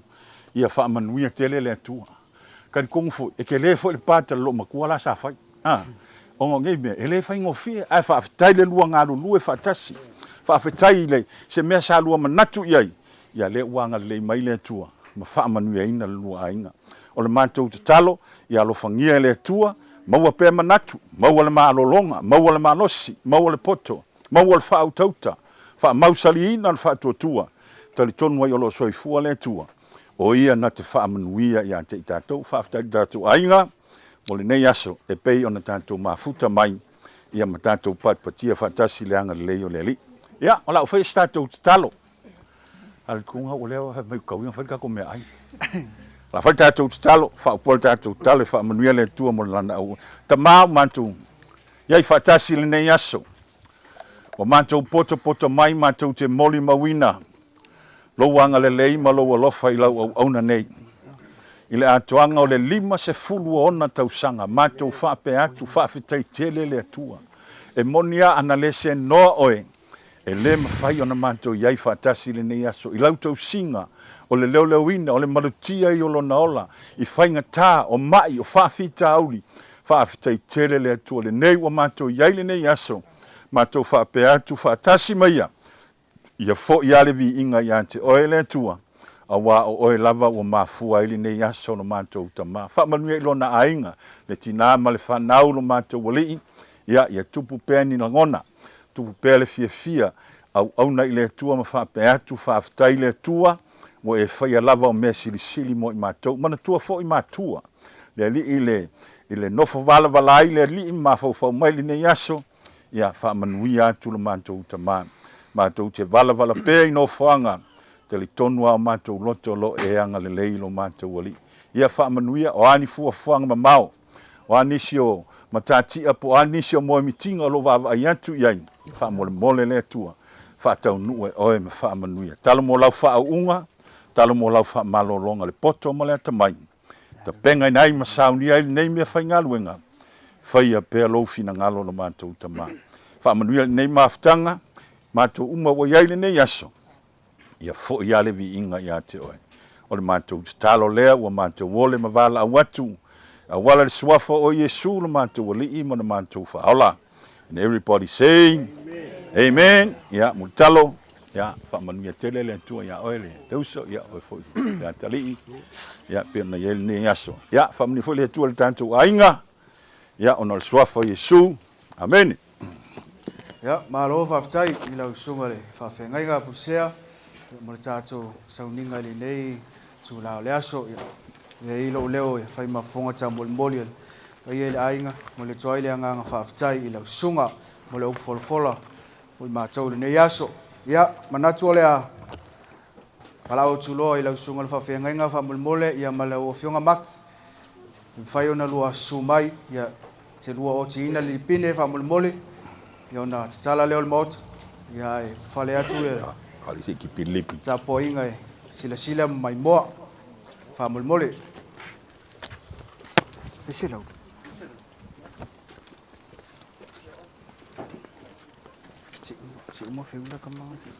ia faamanuia tele le Atua. Talitonu foi, e tele foi le part a le loomatua la sa fai. A, ona o nei mea, e le faigofie, ae faafetai le lua galulue faatasi. Faafetai i le, se mea sa lua manatu i ai, ia lea ua agalelei mai le Atua ma faamanuiaina le lua aiga. O le matou tatalo, ia alofagia e le Atua, maua pea manatu, maua le malologa, maua le malosi, maua le poto, maua le faautauta, faamausaliina le faatuatua, talitonu ai o lo o soifua le Atua, o Ia na te faamanuia ia te i tatou. Faafetai i lo tatou aiga mo lenei aso e pei ona tatou mafuta mai ia ma tatou patipatia faatasi le agalelei o le Alii. Ia, o le a ou faia se tatou tatalo. A le tuga ua lea fai mai tau ia fai le tatou meaai. O le a fai le tatou tatalo, faaupua le tatou tatalo e faamanuia le Atua mo lana auauna. Tama o matou i ai faatasi i lenei aso. Ua matou potopoto mai matou te molimauina lou agalelei ma lou alofa i lau auauna nei. I le atoaga o le 56 tausaga, matou faapea atu, faafetai tele le Atua. E moni lava ana le senoa oe, E le mafai ona matou i ai faatasi i lenei aso i lau tausiga o le leoleoina o le malutia i o Lona ola i faigata, o ma'i, o faafitauli. Faafetai tele le Atua lenei ua matou i ai lenei aso, matou faapea atu faatasi ma Ia, Ia fo'i lava le viiga ia te Oe le Atua, auā o Oe lava ua mafua ai lenei aso lo matou Tama. Faamanuia i Lona aiga, le tinā ma le fanau lo matou Alii, ia, ia tupu pea ni lagona, Tupu pea le fiafia, auauna i le Atua ma faapea atu, Faafetai i le Atua, ua e faia lava o mea silisili mo i matou. Manatua foi matua, le Alii i le, i le nofo valavala ai le Alii ma mafaufau mai lenei aso, ia faamanuia atu lo matou Tama. Matou te valavala pea i nofoaga, talitonu lava o matou loto o lo o e agalelei i lo matou Alii. Ia faamanuia, o a ni fuafuaga mamao, O a nisi o matatia po o a nisi o moemitiga o lo o vaavaai atu i ai, faamolemole le Atua, faataunuu e Oe ma faamanuia. Talo mo Lau faauuga, talo mo Lau faamalologa le poto ma le atamai, tapegaina ai ma saunia ai lenei mea faigaluega, faia pea Lou finagalo lo matou Tama. Faamanuia lenei mafutaga, matou uma ua i ai lenei aso, Ia foi lava le viiga ia te oe. O le matou tatalo lea ua matou ole ma valaau atu, auala le Suafa o Iesu lo matou Alii ma lo matou Faaola. And everybody say, Amen. Amen. Ia, mulitalo, ia, faamanuia tele le Atua ia oe le teuso, ia oe foi le atalii, ia, pei ona i ai lenei aso. Ia, faamanuia foi le Atua i le tatou aiga, ia, ona o le Suafa o Iesu. Amene. Ia, malo faafetai i lau susuga i le faafeagaiga a Pusea mo le tatou sauniga i lenei itula o le aso. Ia, e i ai lou leo e fai ma fofoga taumolimoli a le paia i le aiga, momoli atu ai le agaga faafetai i lau susuga mo le upu folafola mo i matou i lenei aso. Ia, manatu o le a valaau atu loa i lau susuga i le faafeagaiga faamolemole ia ma lau afioga Mark, e mafai ona lua susu mai, ia, te lua otiina le lipine faamolemole, ia ona tatala lea o le Maota, ia ae fale atu ia tapuaiga e silasila ma maimoa faamolemole. Ese lau. Si uma feula ka mga si.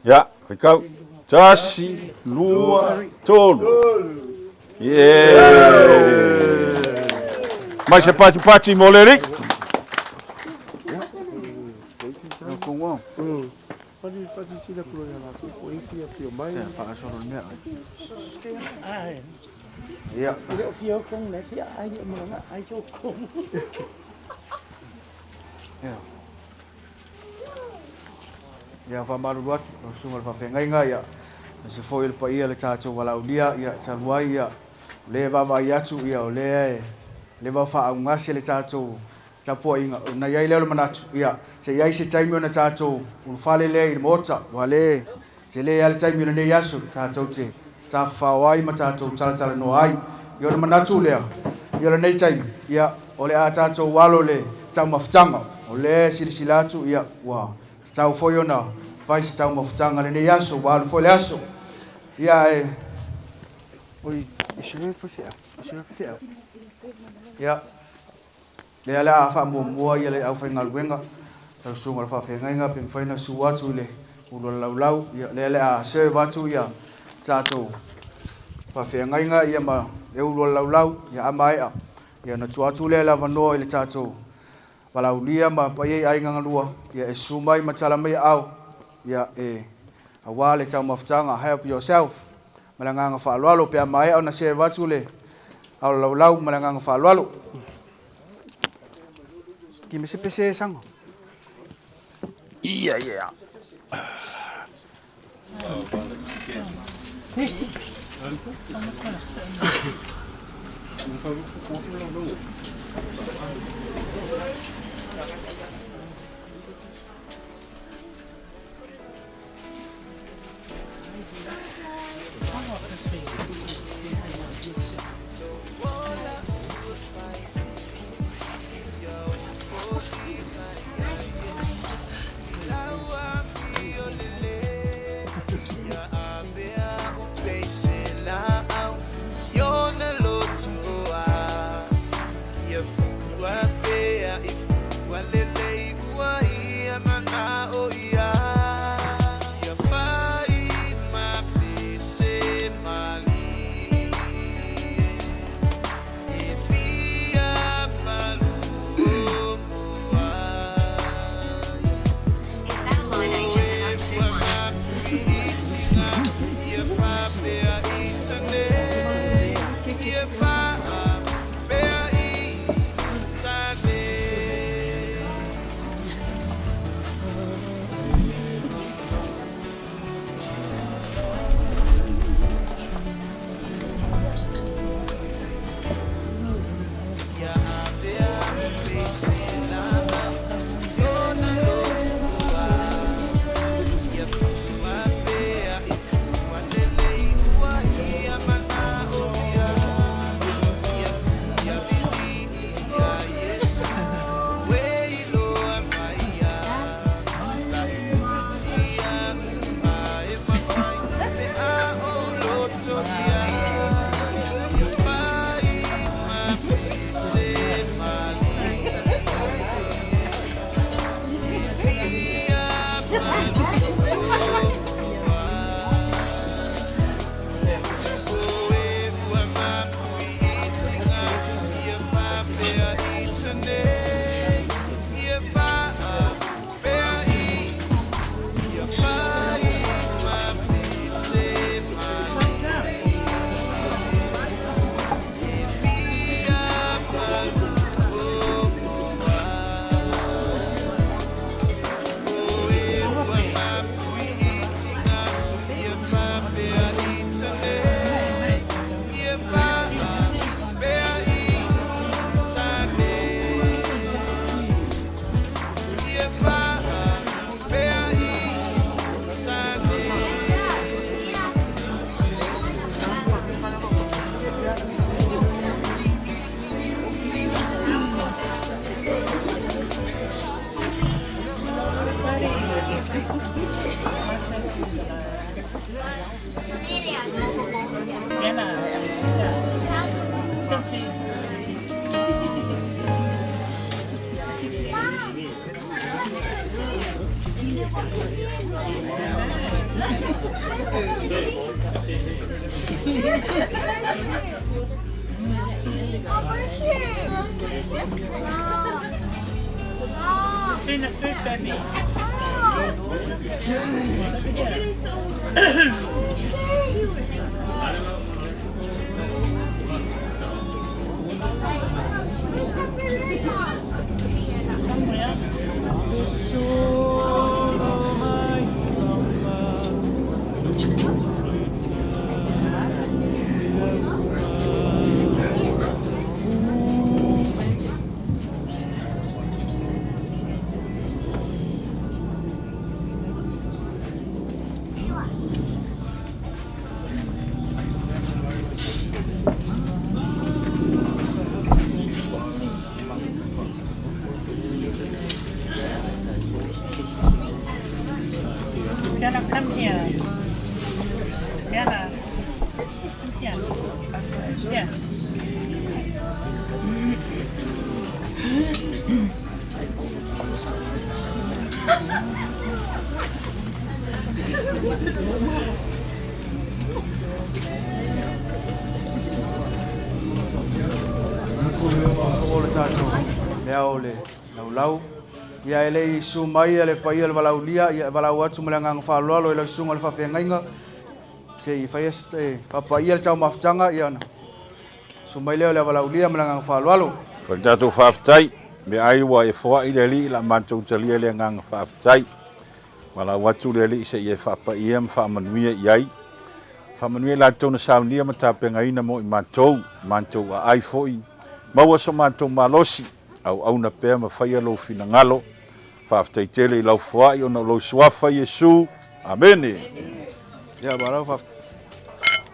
Ia, faitau. Tasi, lua, tolu. Yeah! Mai se patipati mo le alii. Ia. E le o fia outou na e fia ai o malanga ai outou. Ia. Ia faamalulu atu lau susuga i le faafeagaiga, ia, aemaise foi o le paia o le tatou valaaulia, ia, talu ai, ia, o lea e vaavaai atu, ia, o lea e leva faaaugase le tatou tapuaiga, ona i ai lea o le manatu, ia, se i ai se taimi ona tatou ulufale lea i le Maota, aua o lea e tele lava le taimi o lenei aso tatou te tafafao ai ma tatou talatalanoa ai. Ia ona manatu lea, ia o lenei taimi, ia, o le a tatou alo i le taumafataga, o lea e silasila atu, ia, ua tatau foi ona fai se taumafataga i lenei aso, ua alu foi le aso. Ia, ae, oi, e serve faifeau, e serve faifeau. Ia. Lea o le a faamuamua ia le aufaigaluega, lau susuga i le faafeagaiga pe mafai ona susu atu i le ulu o le laulau, ia lea o le a serve atu ia tatou faafeagaiga ia ma le ulu o le laulau, ia a maea, ia ona tuu atu lea le avanoa i le tatou valaaulia ma paia i aiga galua, ia e susu mai ma tala mai aao, ia e aua le taumafataga, help yourself, ma le agaga faaaloalo pe a maea ona serve atu le ao laulau ma le agaga faaaloalo. Ki me se pese e sanga. Ia, ia. Miana, come here. Miana, come here. Here. O le tatou mea o le laulau. Ia e le i susu mai le paia o le valaaulia, ia e valaau atu ma le agaga faaaloalo i lau susuga i le faafeagaiga, se i faia se faapaia le taumafataga, ia ona susu mai lea o le valaaulia ma le agaga faaaloalo. Fai le tatou faafetai, meaai ua e foai le Alii la matou talia le agaga faafetai. Valaau atu le Alii se i e faapaia ma faamanuia i ai. Faamanuia i latou na saunia ma tapenaina mo i matou, matou aai foi, maua so matou malosi, auauna pea ma faia lou finagalo. Faafetai tele i lau foai ona o lou suafa Iesu. Amene. Ia, malo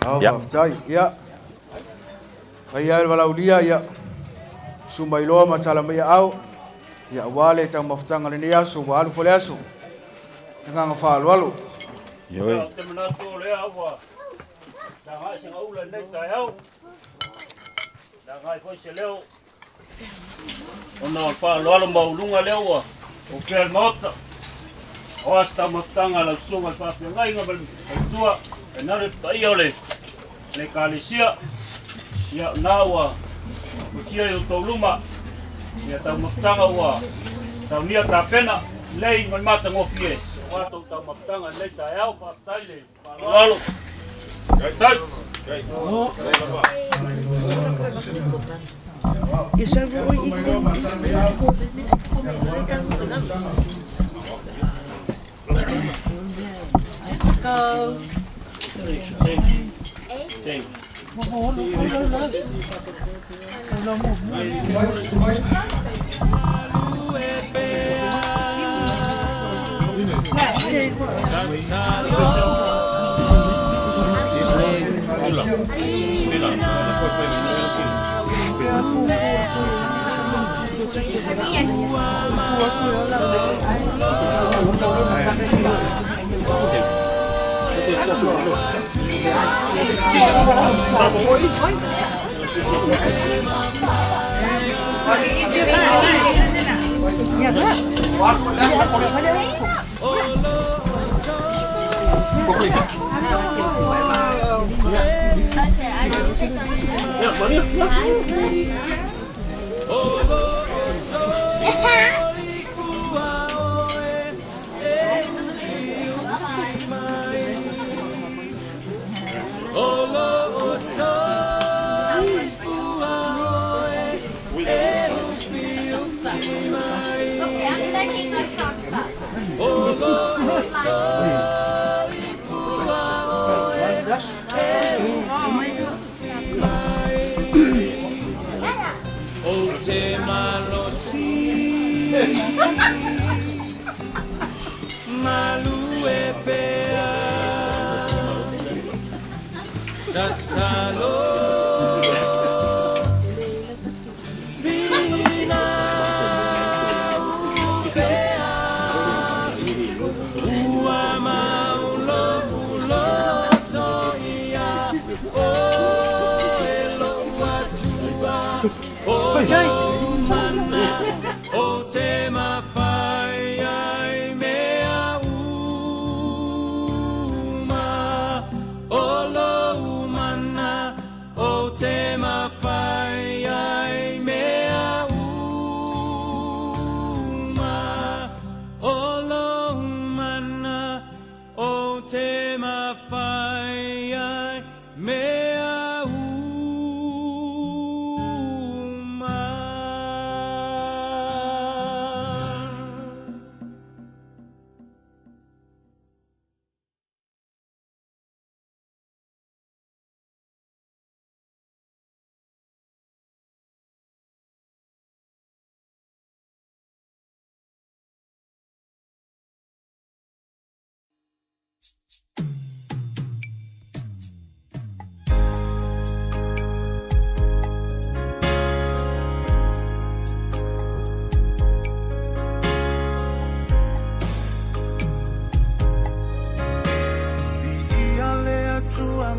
faafetai. Ia, paia e le valaaulia, ia, susu mai loa ma tala mai aao, ia, aua le taumafataga o lenei aso, ua alu foi le aso. Le agaga faaaloalo. Ioe. Ou te manatu o lea ua laga i se gaula i lenei taeao, laga ai foi se leo ona o le faaaloalo maualuga lea ua opea i le Maota. Aua se taumafataga a lau susuga i le faafeagaiga ma le faletua, tainane le paia o le Ekalesia. Ia, o lena ua fusia i outou luma ia taumafataga ua saunia tapena lelei ma le matagofie aua tou taumafataga i lenei taeao. Faafetai le faaaloalo. Faafetai.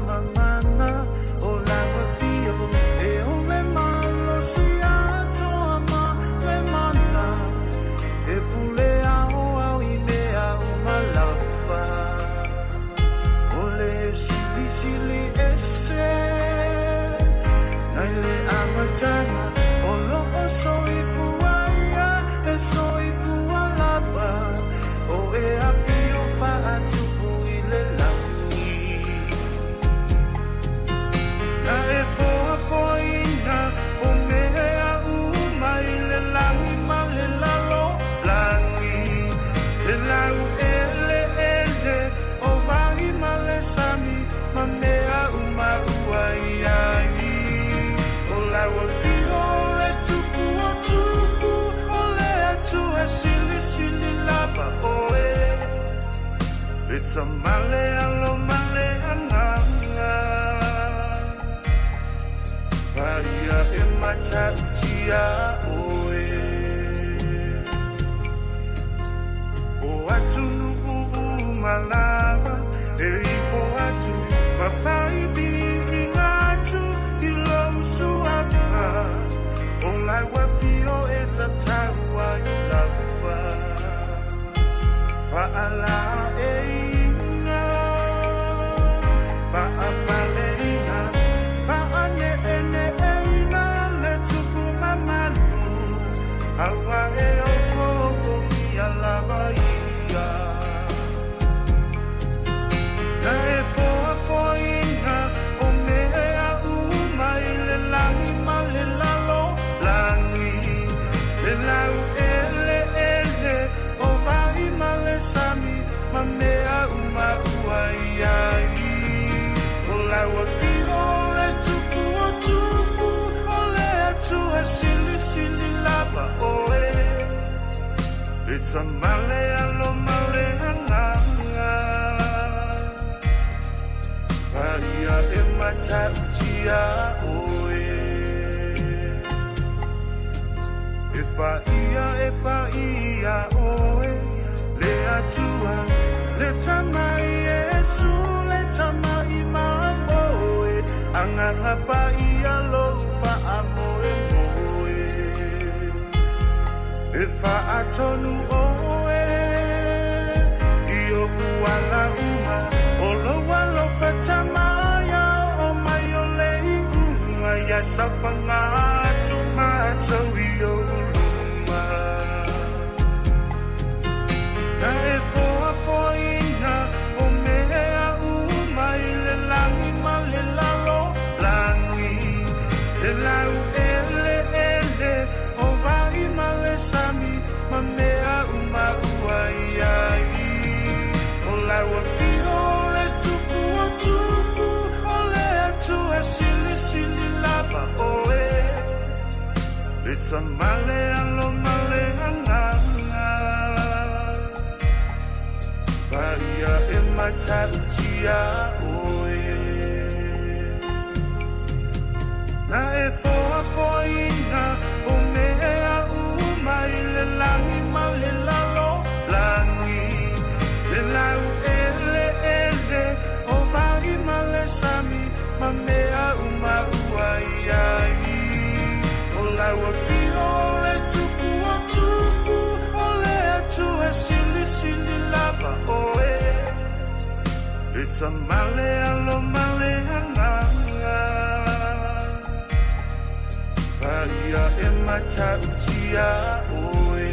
mamana o lau afio e o le malosi atoa ma le mana e pule aoao i mea uma lava. O le silisili ese nai le amataga o loo soifua ia e soifua lava o e afio faatupu i le lagi. Na e foafoaina o mea uma i le lagi ma le lalolagi, le laueleele o vai ma le sami ma mea uma ua i ai. O lau afio le tupu o tupu, o le Atua silisili lava oe. Le Tama le Alo ma le Agaga Paia e matautia oe. O atunuu uma lava e ifo atu ma fai viiga atu i lou suafa, o lau afio e tatau ai lava. Faalaeiga, faapaleina, faaneeneeina le tupu mamalu, aua e ofoofogia lava ia. Na e foafoaina o mea uma i le lagi ma le lalolagi, le laueleele o vai ma le sami ma mea uma ua i ai. O lau afio le tupu o tupu, o le Atua silisili lava oe. Le Tama le Alo ma le Agaga Paia e matautia oe. E paia e paia oe, le Atua, le Tama Iesu, le Tama i mamoe, Agaga Paia lou faamoemoe. E faatonu oe i oʻu ala uma, o lou alofa tamaia o mai o le iuga ia safaga atu matou i ou luma. Na e foafoaina o mea uma i le lagi ma le lalolagi, le laueleele o vai ma le sami ma mea uma ua i ai. O lau afio le tupu o tupu, o le Atua silisili lava oe. Le Tama le Alo ma le Agaga Paia e matautia oe. Na e foafoaina o mea uma i le lagi ma le lalolagi, le laueleele o vai ma le sami ma mea uma ua i ai. O lau afio le tupu o tupu, o le Atua silisili lava oe. Le Tama le Alo ma le Agaga Paia e matautia oe.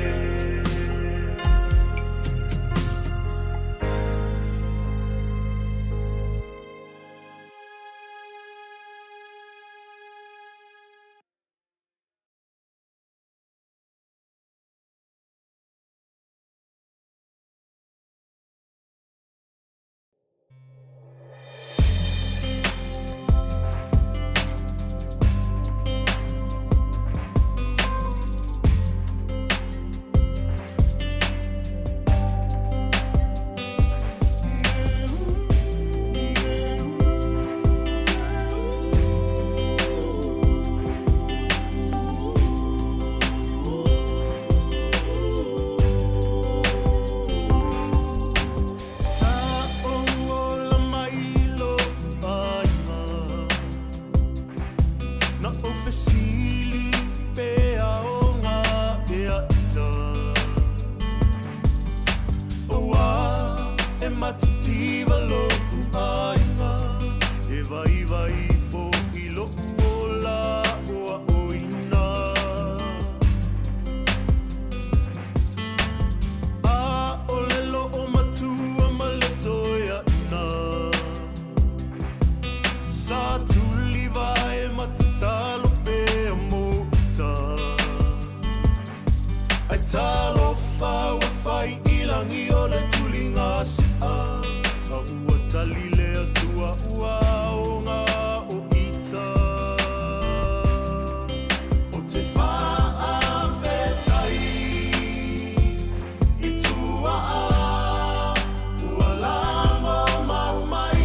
Matitiva lo'u aiga E vaivai fo'i lo'u ola aʻoaʻoina A'ole lo'o matua ma le toeaina Sa tulivae ma tatalo pea mo uta Ae talofa ua fai i lagi o le tuliga si'a A ua tali le Atua ua aoga o ita Ou te faafetai i tuaa ua lago mau mai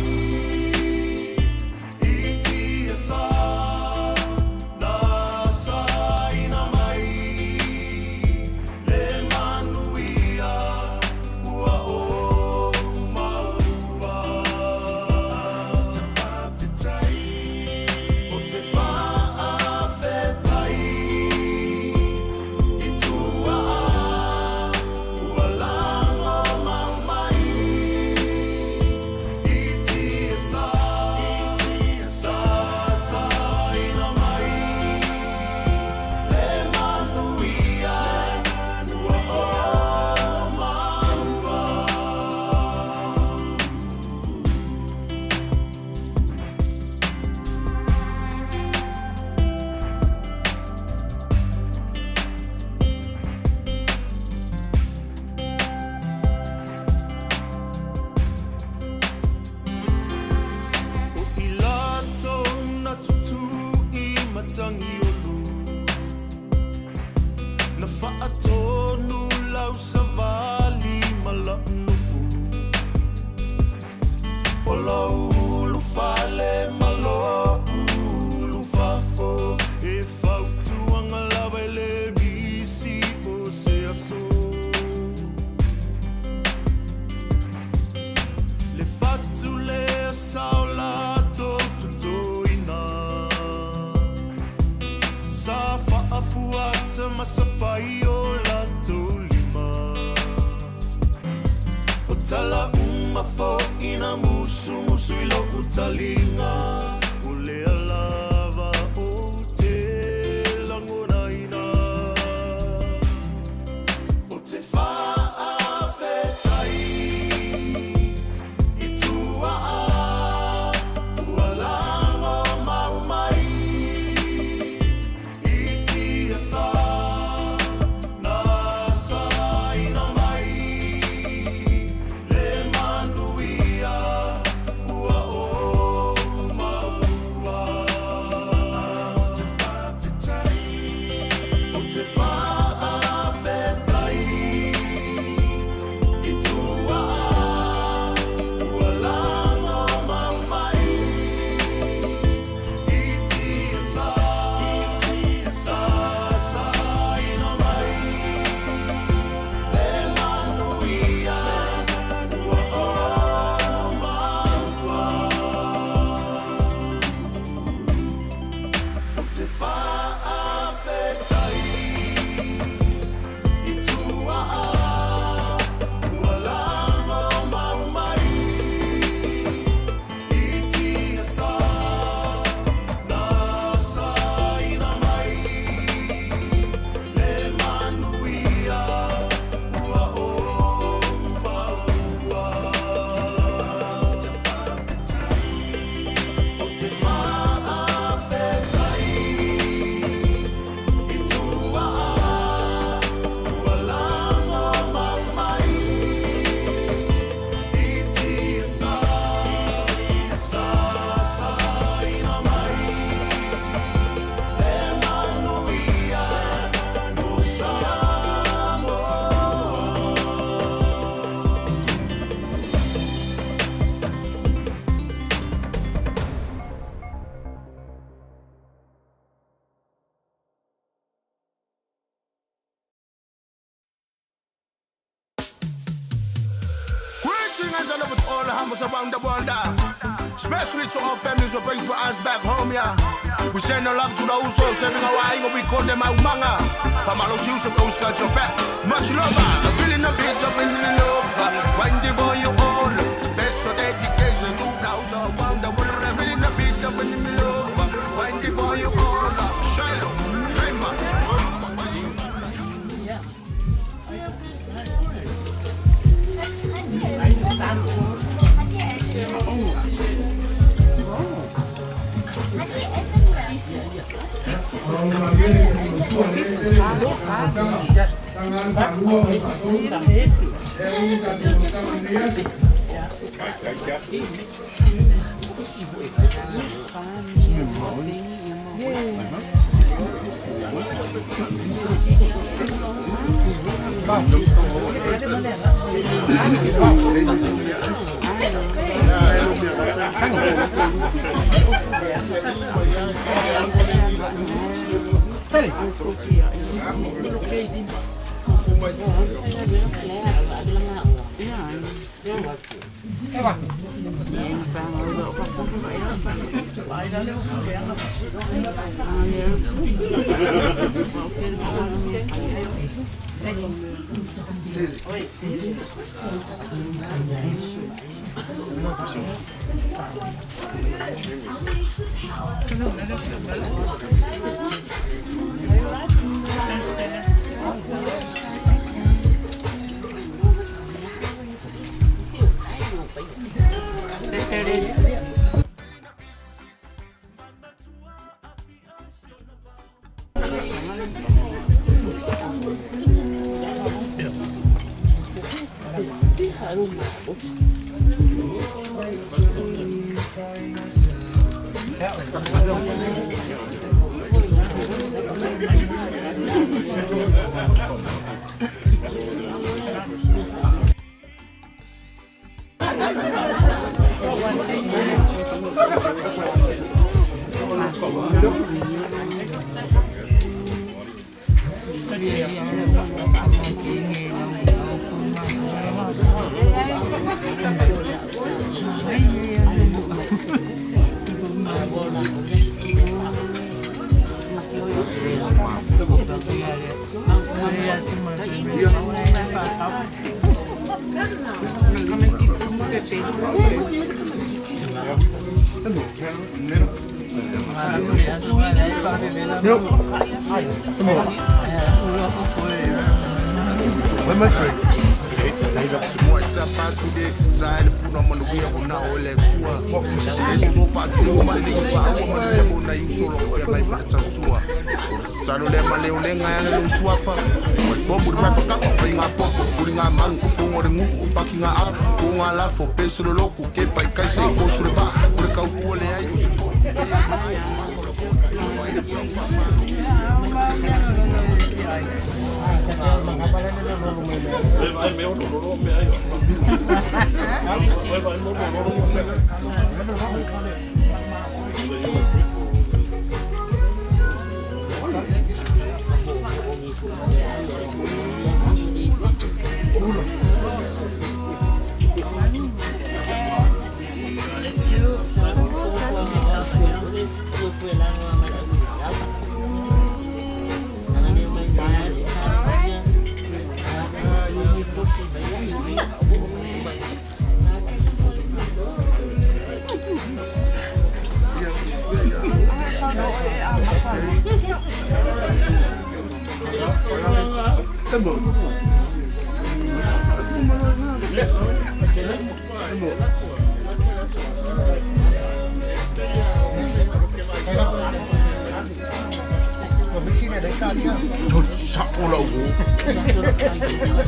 i tiasa na saina mai le manuia ua ou maua. Ou te faafetai i tuaa ua lago mau mai i tiasa sa saina mai le manuia ua ou maua. O i latou na tutū i Matagiolo Na faatonu lau savali ma la'u nofo O lou ulufale ma lo'u ulufafo E fautuaga lava e le misi o se aso Le fatu lea sa o latou totoina Sa faafuata ma sapai o latou lima O tala uma fo'i na musumusu i lo'u taliga O lea lava ou te lagonaina Ou te faafetai i tuaa ua lago mau mai i tiasa na saina mai le manuia ua ou maua. Ou te faafetai i tuaa ua lago mau mai i tiasa sa saina mai le manuia ua ou maua. Ou te faafetai i tuaa ua lago mau mai i tiasa na saina mai le manuia ua ou maua. Ou te faafetai i tuaa ua lago mau mai i tiasa sa saina mai le manuia mo Samoa. Greetings and love to all the humbles around the world. Especially to our families who bring for us back home, yeah. We send our love to those who are serving our aingo, we call them aumaga. Famalo siu some got your back. Much love, I'm feeling a bit of in love. When the boy you all.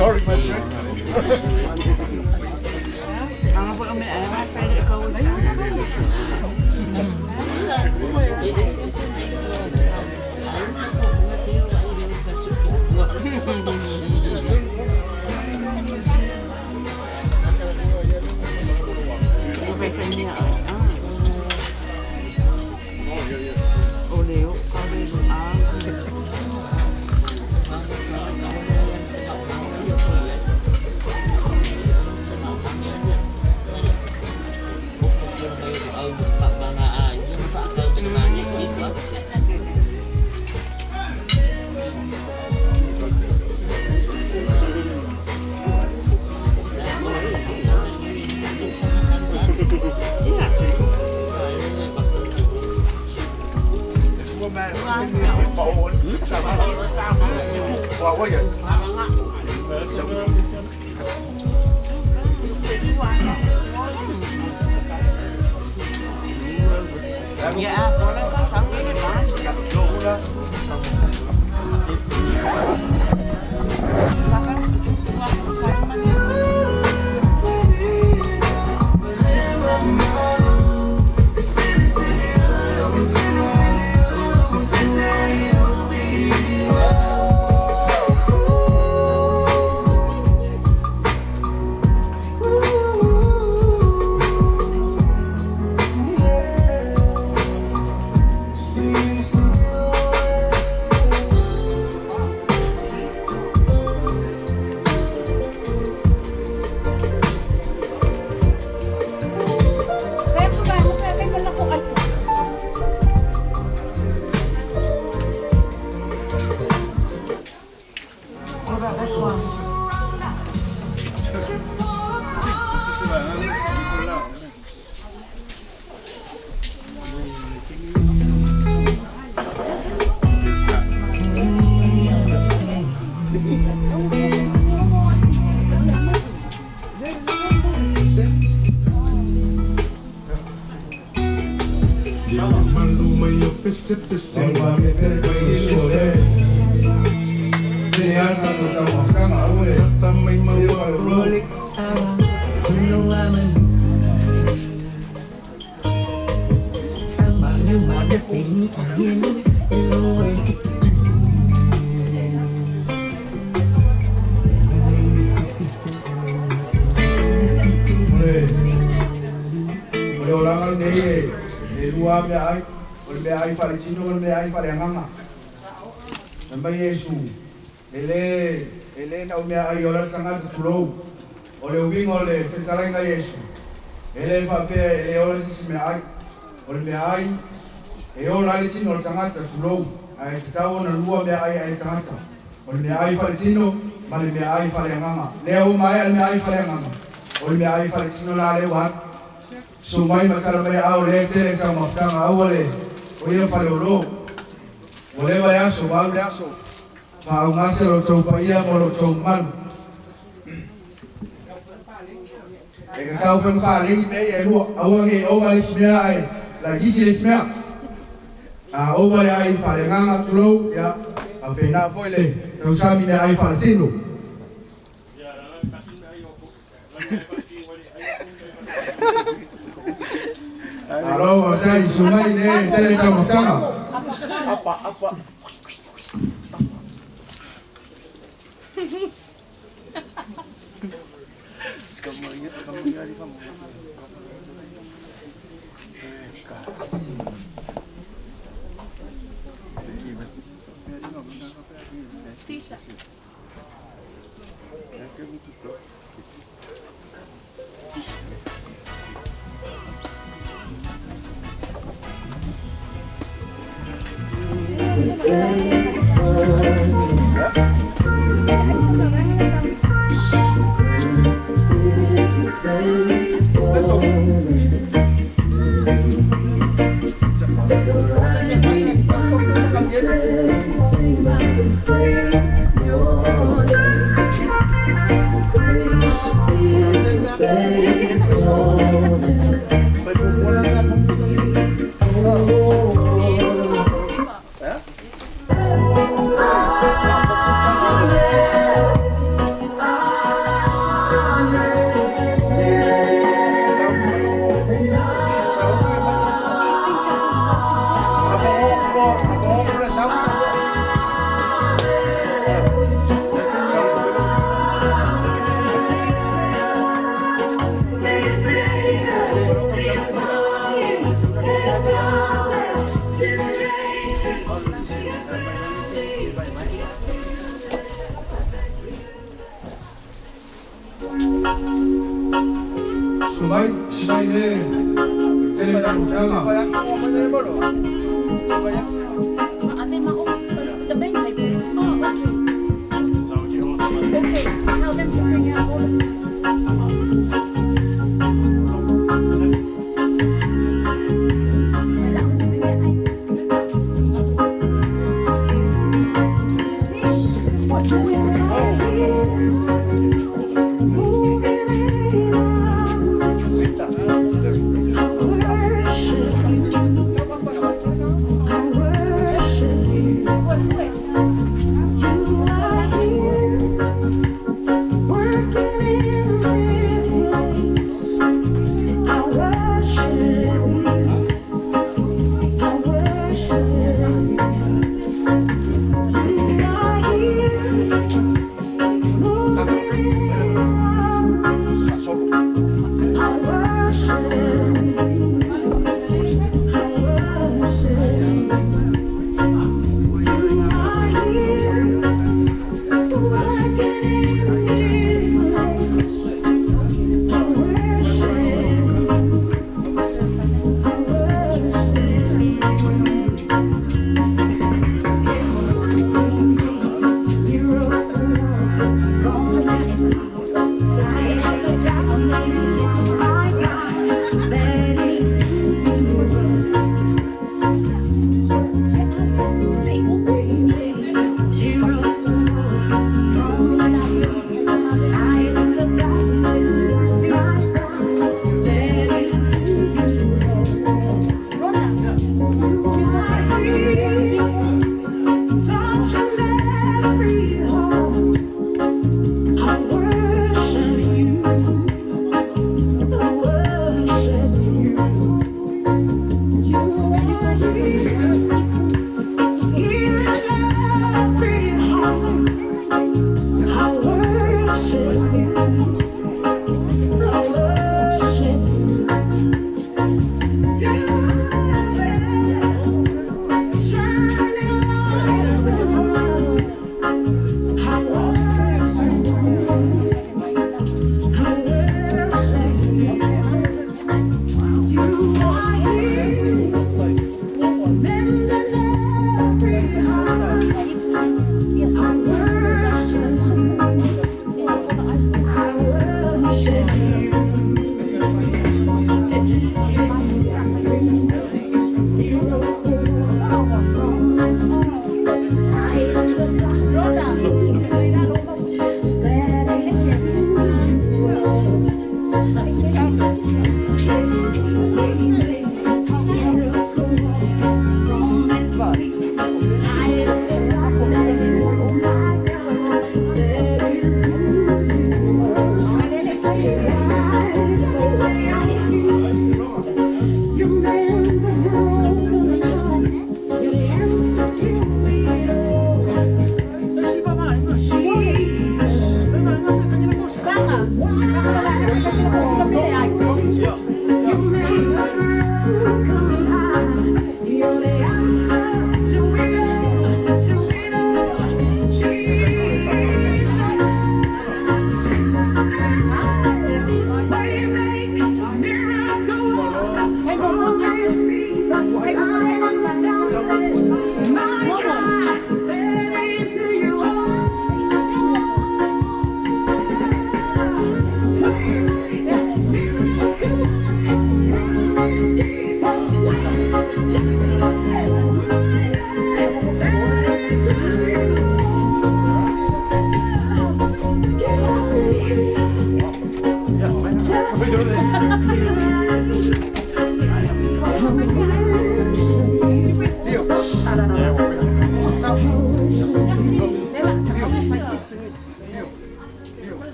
Sorry, my friend. Yeah, O le olaga lenei e lua meaai, o le meaai faaletino ma le meaai faaleagaga. Fai mai Iesu, E lē, e lē na o meaai e ola ai le tagata, tulou. O le uiga o le fetalaiga a Iesu, e lē faapea e lē ola se isi meaai. O le meaai e ola ai le tino o le tagata, tulou, ae tatau ona lua meaai e ai le tagata. O le meaai faaletino ma le meaai faaleagaga. Lea ua maea le meaai faaleagaga, o le meaai faaletino la lea ua alu. Susu mai ma tala mai aao lea e tele le taumafataga aua le o ia faleolo. Ua leva le aso, ua au le aso, faaugase lo outou paia ma lo outou mamalu. E kakau foi ma paleni mea ia e lua, aua ne i ova le isi mea ae laitiiti le isi mea. A ova le ai faaleagaga, tulou, ia faapena foi le tausami meaai faaletino. Malo faafetai, susu mai le tele taumafataga. Apa, apa. Susu mai, susu mai le tele taumafataga.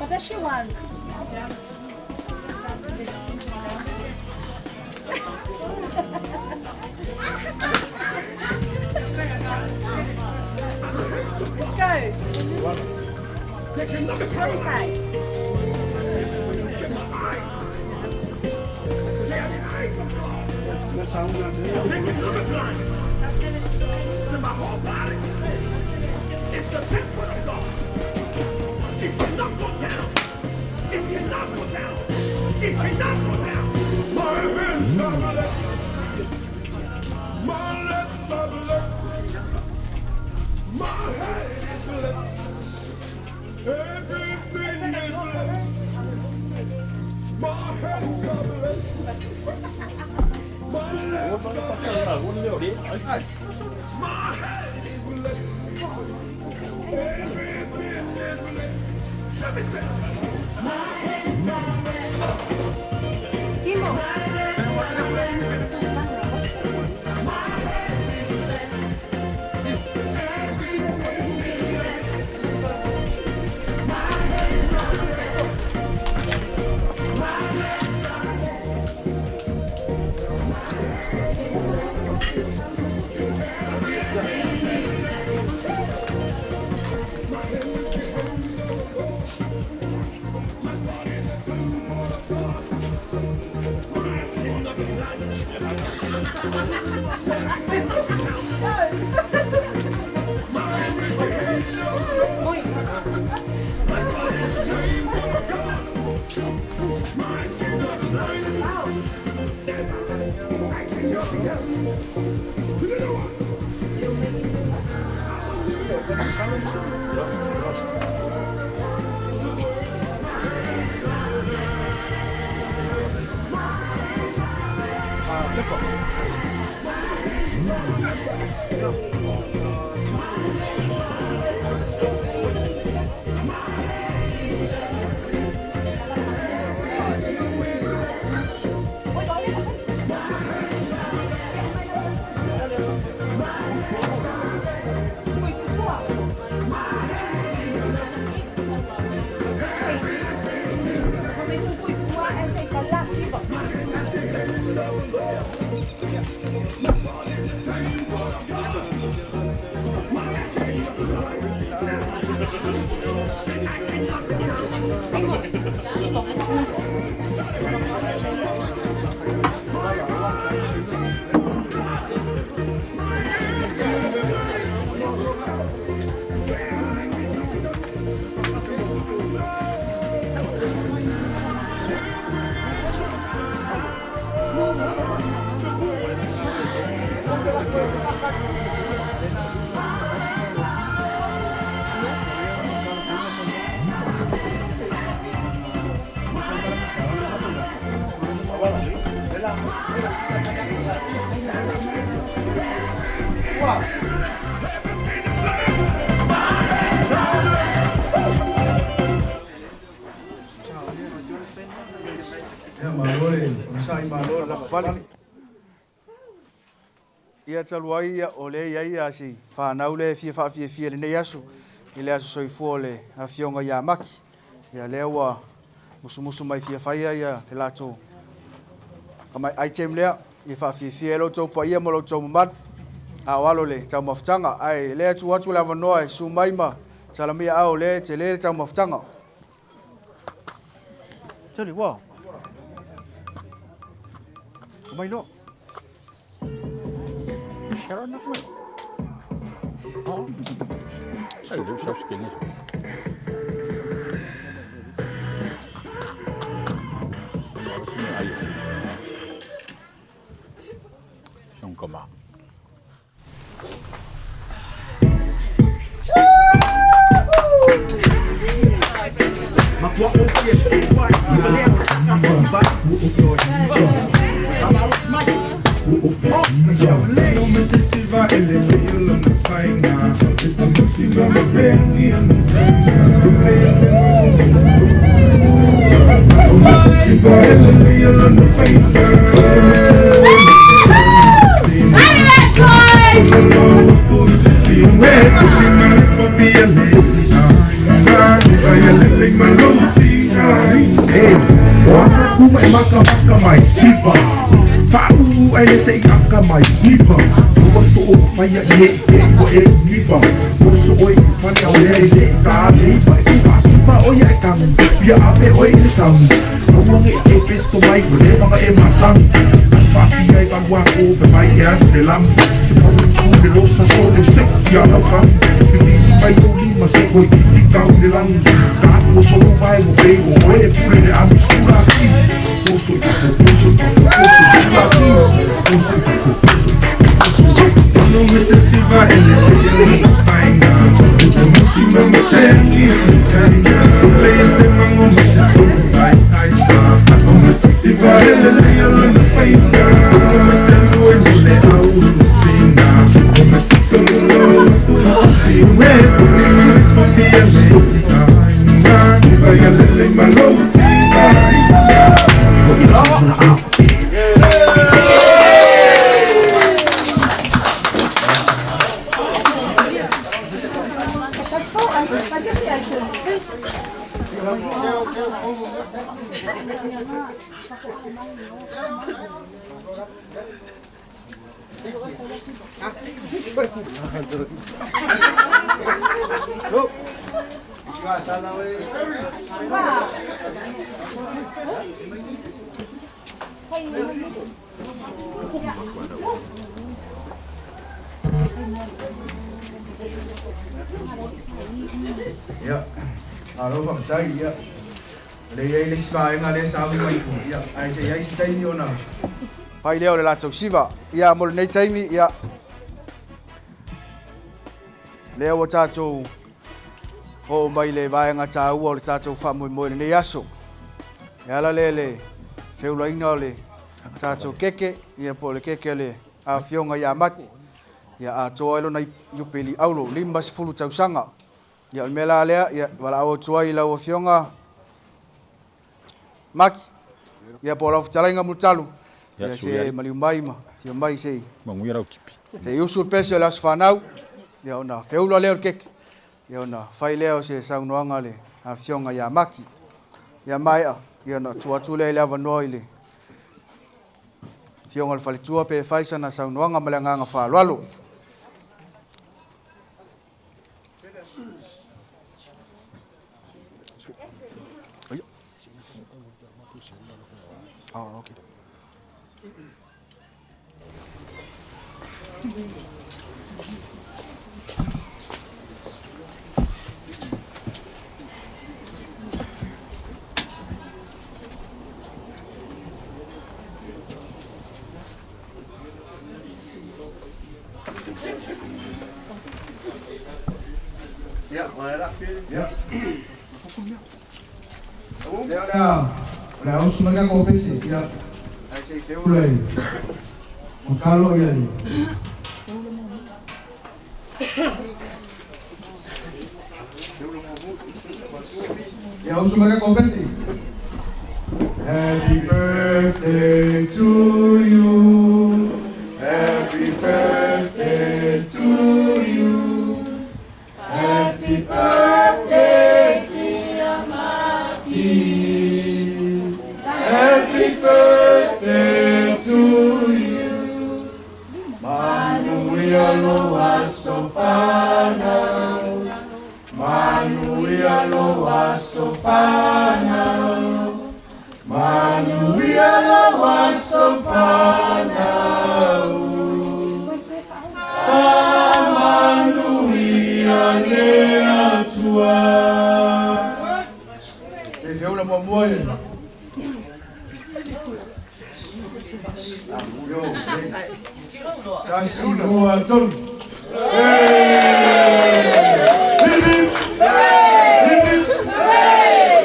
But she wants. Go. Come say. My hands are blessed. My legs are blessed. My head is blessed. Everything is blessed. My hands are blessed. My legs are blessed. My head is blessed. Everything is blessed. Let me say. Timo. Ia, malo le onosai, malo le lavapale. Ia talu ai ia, o lea e i ai ia si fanau lea e fia faafiafia i lenei aso, i le aso soifua o le Afioga ia Maki. Ia lea ua musumusu mai fia faia ia le latou tamai item lea, ia faafiafia ai lo outou paia ma lo outou mamalu, a o alo le taumafataga. Ae lea e tuu atu le avanoa e susu mai ma salamia ao o lea e tele le taumafataga. Tele, ua. Mai loa. Sharon na mai. Oh. Sai, leu sau se keni. Song kama. Ia, malo faafetai, ia. O lea e i ai le isi vaega lea sa ui mai tua, ia, ae se i ai se taimi ona fai lea o le latou siva. Ia, mo lenei taimi, ia, lea ua tatou oo mai le vaega taua o le tatou faamoemoe i lenei aso. E ala lea i le feulaina o le tatou keke, ia po o le keke a le Afioga ia Mati, ia atoa ai lona iupeli auro, 50 tausaga. Ia o le mea la lea, ia valaau atu ai i lau Afioga Maki, ia po o lau fetalaiga Mulutalu, ia se maliu mai ma afio mai se i Manuia lau tipi. Se i usu le pese o le aso fanau, ia ona feula lea o le keke, ia ona fai lea o se saunoaga a le Afioga ia Maki. Ia maea, ia ona tuu atu lea i le avanoa i le. Afioga i le Faletua pe fai sana saunoaga ma le agaga faaaloalo. Oh, okay. Ia. Lea o le a, o le a usu mai le kopese. Ia. Ai se i feula i Makalo ia le. Ia usu mai le kopese. Happy birthday to you. Happy birthday to you. Happy birthday, dear Marty. Happy birthday to you. Manuia lo aso fanau. Manuia lo aso fanau. Manuia lo aso fanau. Faamanuia le Atua. Te feula muamua ia. Yo, tasi, lua, tolu.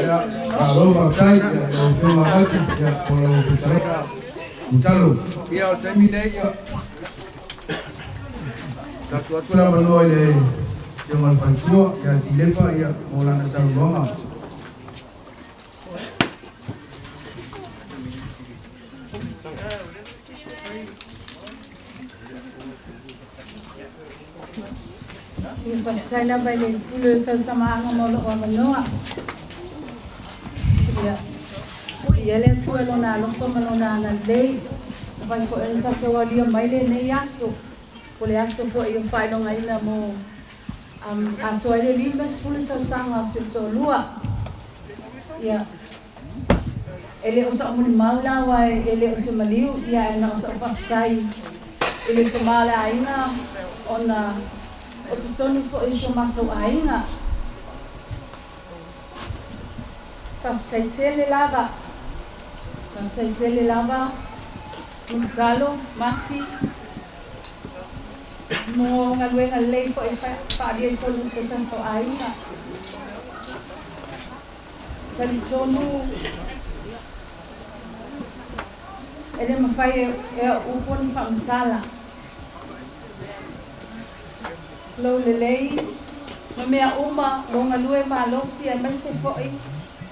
Ia, malo faafetai ia lau Afioga Mati, ia, mo lau fetalaiga Utalo. Ia, o le taimi lenei, ia, tatou atu le avanoa i le Afioga i le Faletua ia Tilepa, ia, mo lana saunoaga. Ia faafetai lava i le pule o le tausamaaga ma o lou avanoa. Ia, viia le Atua i Lona alofa ma Lona agalelei. Afai foi o le tatou aulia mai lenei aso, po o le aso foi o faailogaina mo um, atoa ai le 50 tausaga o se toalua. Ia, e le o sa'u molimau la aua e le o se maliu, ia ae na o sa'u faafetai i le tama o le aiga ona o totonu foi o si o matou aiga. Faafetai tele lava. Faafetai tele lava Mulitalo, Mati, mo galuega lelei foi e faaalia i totonu o si o tatou aiga. Talitonu e le mafai e au upu ona faamatala lou lelei ma mea uma, lou galue malosi aemaise foi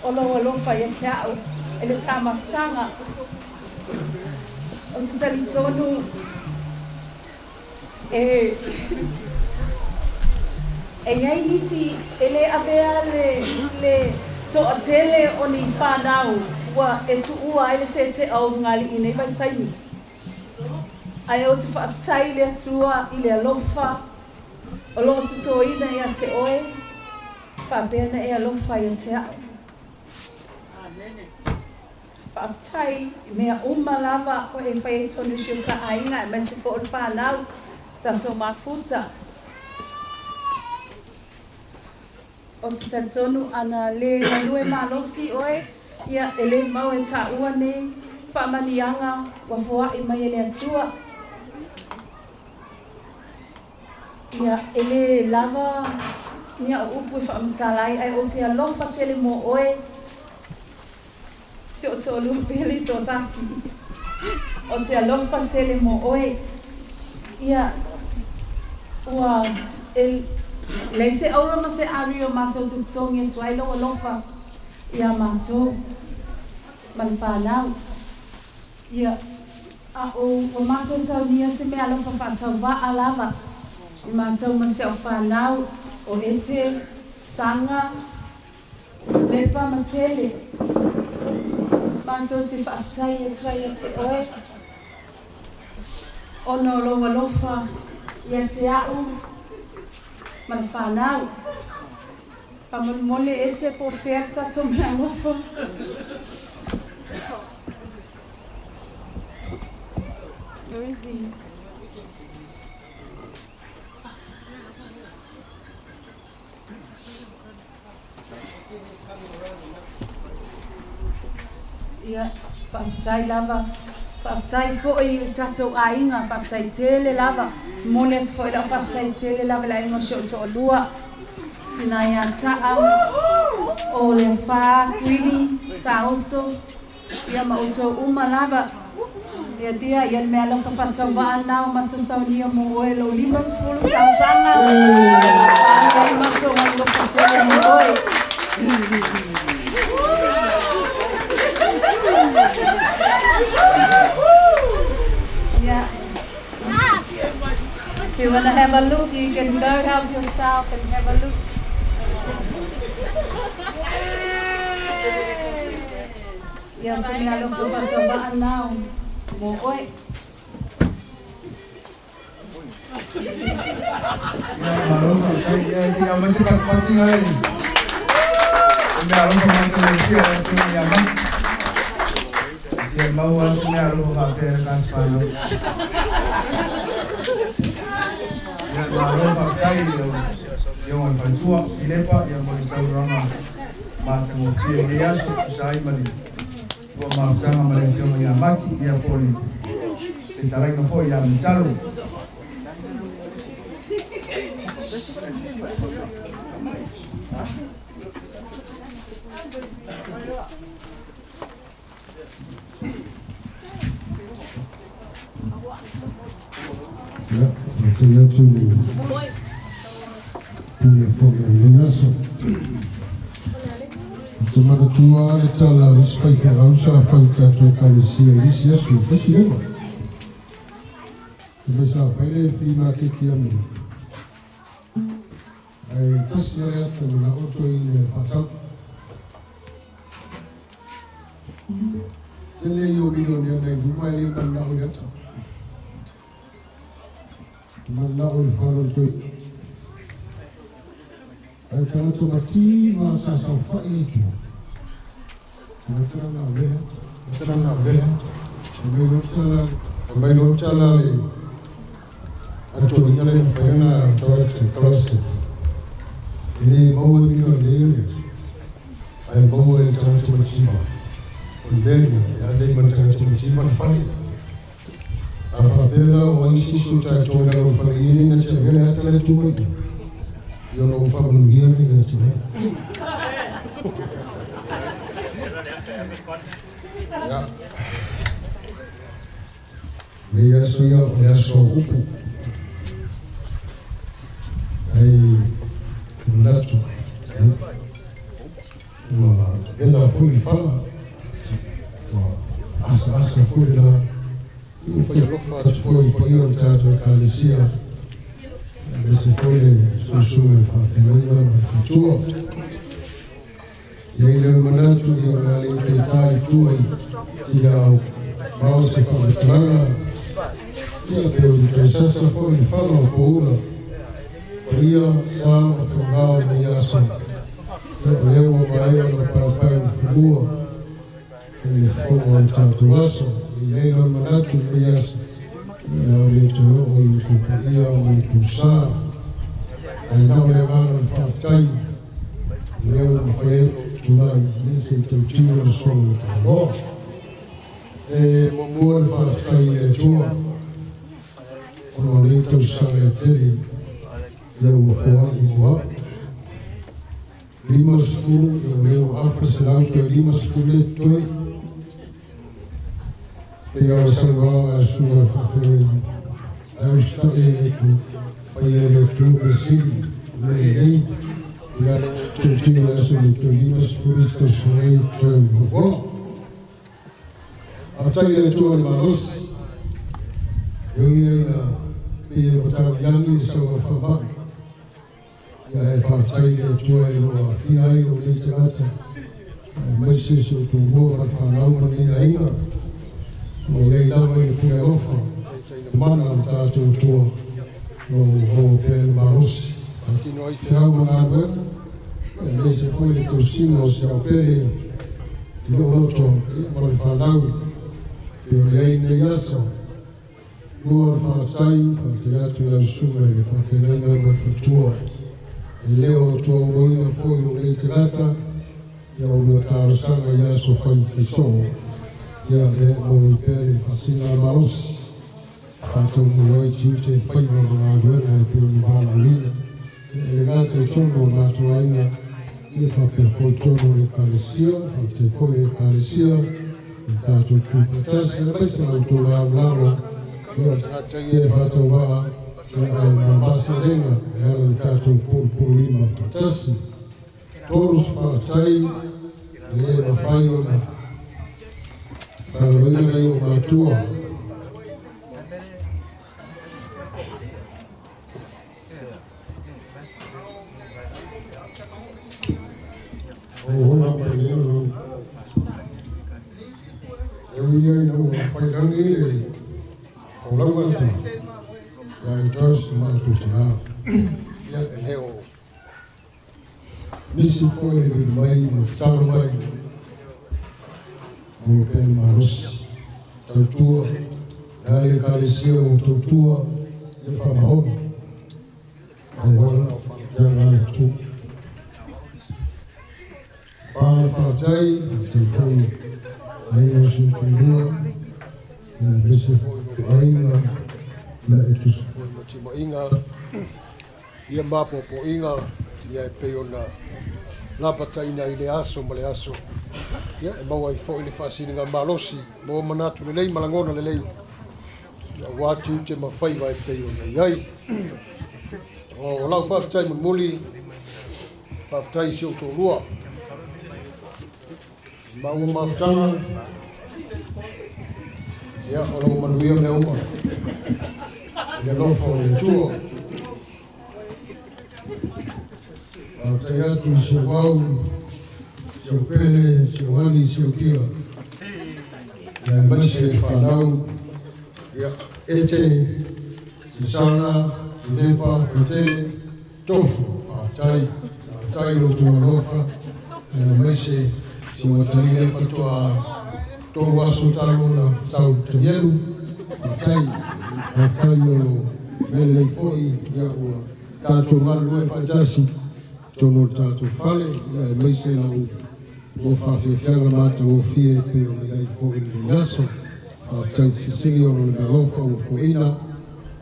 o lou alofa ia te au e le taumafataga. Ou te talitonu E e i ai nisi e le avea le le toatele o ni whanau ua e tuua ai le teetea o Utugalii i nei vaitaimi. Ae ou te faafetai i le Atua i le alofa o lo o totoina ia te oe, faapea na e alofa ia te a'u. Faafetai i mea uma lava o e fai ai tonu i si o ta aiga aemaise foi o le fanau, tatou mafuta. Ou te talitonu ana le galue malosi oe, ia e le mau e taua nei faamaniaga ua foai mai e le Atua. Ia, e le lava ni au upu e faamatala ai, ae ou te alofa tele mo oe. Si ou toalua pele toatasi. O te alofa tele mo oe. Ia, ua e leai se aura ma se ari o matou te totogi atu ai lou alofa iā matou ma le whanau. Ia, a o ua matou saunia se mea alofa faatauvaa lava i matou ma si au whanau o Ete, Saga, Lepa ma Tele, matou te faafetai atu ai ia te oe. Ona o lou alofa ia te a'u ma le fanau. Faamolemole e te po o fea le tatou meaalofa. Where is he? Ia, faafetai lava. Faafetai foi i le tatou aiga, faafetai tele lava. Momoli atu foi lau faafetai tele lava i le aiga o si ou toalua. Tina ia Taa, o Leafa, Kuini, Taoso, ia ma outou uma lava. Ia dia, ia le meaalofa faatauvaa lena ua matou saunia mo oe lou 50 tausaga. Faaalu ai matou alofa tele mo oe. Yeah. If you want to have a look, you can go help yourself and have a look. Ia, o se meaalofa faatauvaa lena mo oe. Ia, malo faafetai. Ia, se i aumai se patipati i le meaalofa matagofie a le Afioga ia Maki. E fia maua lava se meaalofa faapea i le kasi fanau. Ia, malo faafetai i lau Afioga i le Faletua, Filepa, ia mo le saunoaga matagofie i lenei aso, e tusa ai ma le lua mafutaga ma le Afioga ia Maki, ia po o le fetalaiga foi ia Mitalo. Ia, faafetai atu i le pule foi o lenei aso. Ou te manatua le tala a le isi faifeau sa fai i le tatou Ekalesia i le isi aso i Fesileva. Fai mai sa fai le flea market i Amerika, ae tasi lava le ata manao toeaina e faatau. Tele ia o milionea nai luma e le mananao i le ata. Mananao i le fala o le toeaina. Ae o le tagata mativa sa saofai ai i tua, tagata la na avea ata. Tagata la na avea ata. Fai mai loa le tala, fai mai loa le tala a le a le toeaina lea na fai ana toilet closet. E le maua e milionea le ata, ae maua e le tagata mativa. O le mea lena, e ave ai ma le tagata mativa le fale. A faapea la o ai se isi o tatou i lalo o le fale e le na te avea le ata lea tu mai i ona ua faamanuia le ia te oe. Ia. Lenei aso ia o le aso upu. Ai te manatu ua vela foi le fala, ua asaasa foi le la. Ua fai alofa atu foi i paia o le tatou Ekalesia, aemaise foi le susuga i le faafeagaiga ma le faletua. E i ai le manatu ia o le a le toe ta i tua i tiaau mao se faamatalaga, ia pe ua toe sasa foi le fala o poula, paia, sa ma faigā o lenei aso. Ia o lea ua maea ona paepae o le fanua i le fono o le tatou aso. E i ai le manatu i lenei aso, ia o le toe oo i outou paia ma outou sa. Ae na o le agaga o le faafetai, o lea ua mafai ai ona ou tulai ia se i tautino le solo o Tagaloa. E muamua le faafetai i le Atua ona o nei tausaga e tele ia ua foai mo au. 50 ia o lea ua afa le 100 toe 50 lea totoe. Pei lava o le saunoaga a le susuga i le faafeagaiga, ae usitai e le Atua, faia e le Atua mea sili, mea lelei, i lalo o tilotilo i le aso nei toe 50 isi tausaga ia totoe o le ola. Faafetai i le Atua i le malosi, e ui ai ina pei e matagilagi le sau o le faamai, Ia e faafetai i le Atua e lo o aafia ai lou nei tagata, aemaise si ou tumua ma le fanau ma lenei aiga, o lo o i ai lava i le pule alofa. mana o le tatou Atua o lo o maua pea le malosi faatino ai feau ma galuega, aemaise foi le tausiga o si au pele i lou loto ma le fanau e pei ona i ai lenei aso. Lua o le faafetai, faafetai atu i lau susuga i le faafeagaiga ma le faletua. E le o tuauloina foi lou nei tagata ia oulua talosaga i aso fai faisoo. Ia lea e maua ai pea le faasiligamalosi e faataunuu ai tiute, faiva ma galuega e pei ona valaauina. E le gata i totonu o le matou aiga, ia faapea foi i totonu o le Ekalesia. Faafetai foi i le Ekalesia i le tatou tuufaatasi, aemaise la outou lagolago. Ia o le tagata ia e faatauvaa, ia ae mama se alega e ala i le tatou pulupululima faatasi. Tolu se faafetai, e le mafai ona faagaloina nai ou matua. Ola mai le lau. E ui ai ina ua failangi le folauga atu ia i Joyce ma le tina. Ia e le o nisi foi le vili mai ma tatalo mai mo pea le malosi. Tautua, le a le Ekalesia ua tautua ia faamaoni. Auala ia le tu. Fa faafetai, faafetai foi aiga o si ou toalua, ia aemaise foi lou aiga, ia e tusa foi ma timaiga ia ma apoapoaiga ia e pei ona lapataiina i lea aso ma le aso, ia e maua ai foi le faasiligamalosi, maua manatu lelei ma lagona lelei aua tiute ma faiva e pei ona i ai. O lau faafetai mulimuli, faafetai i si ou toalua. Maua mafutaga, ia, o lo o manuia mea uma i le alofa o le Atua. Faafetai atu i si ou au, si ou pele, si ou ali, si ou kia, ia aemaise le fanau, ia, Ete, Sisana, Silepa, Faitele, Tofu, faafetai, faafetai i lo outou alofa, aemaise si ou atalii lea faatoa 3 aso talu ona sau Tanielu, faafetai, faafetai o lo mea lelei foi, ia ua tatou galulue faatasi totonu o le tatou fale, ia aemaise lau ua faafiafiaga matagofie e pei ona i ai foi i lenei aso. Faafetai silisili ona o le meaalofa ua foeina,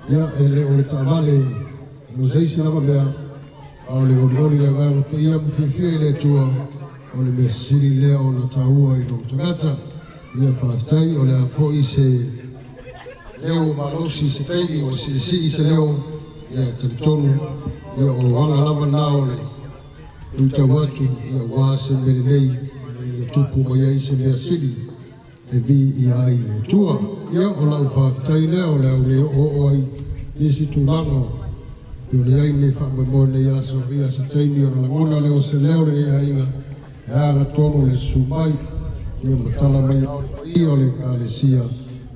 ia e le o le taavale mo se isi lava mea, a o le olioli le agaga paia ma fiafia i le Atua, o le mea sili lea ona taua i lou tagata. Ia faafetai, o le a foi se leo malosi se taimi ua siisii se leo, ia talitonu, ia o aga lava na o le luitau atu, ia ua se mea lelei ina ia tupu mai ai se mea sili e viia ai le Atua. Ia o lau faafetai lea, o le a ou le oooo ai nisi tulaga e pei ona i ai lenei faamoemoe i lenei aso. Ia se taimi ona lagona lea o se leo o lenei aiga e agatonu le susu mai, ia ma tala mai ao le paia o le Ekalesia,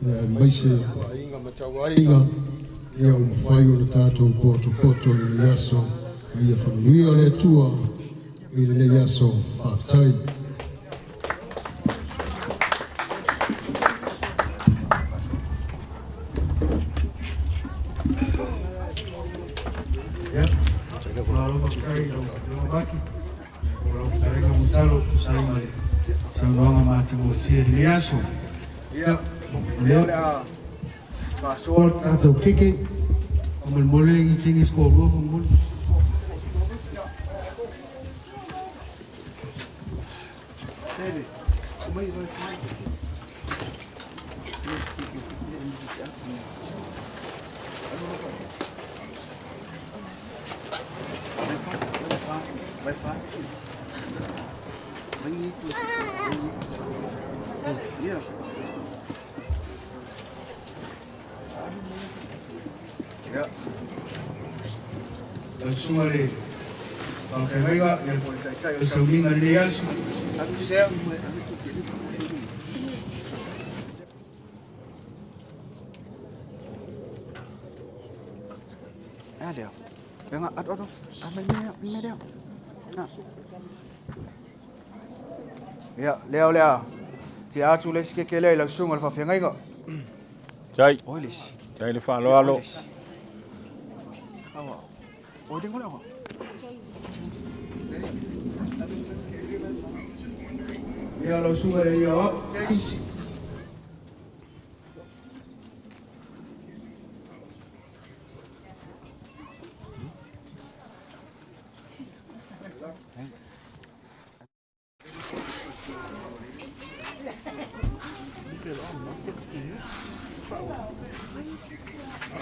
ia aemaise aiga ma tauaiga, ia ua mafai ona tatou potopoto i lenei aso, ma ia faamanuia le Atua i lenei aso. Faafetai. Ia, malo faafetai i lau Afioga Mati mo lau fetalaiga Mulitalo e tusa ai ma le saunoaga matagofie i lenei aso. Ia, o lea o le a faasoa le tatou keke. Faamolemole ni kege se toalua faamolemole. Lau susuga i le faafeagaiga, ia po o le taitai o le sauniga i lenei aso. A lea. Nga atu atu. A mai mai mai lea. A. Ia, lea o lea. Te atu le isi keke lea i lau susuga le faafeagaiga. Tai. Oi le isi. Tai le faaaloalo. Awa. Oi le ngole awa. Ia lau susuga le ia o. Isi.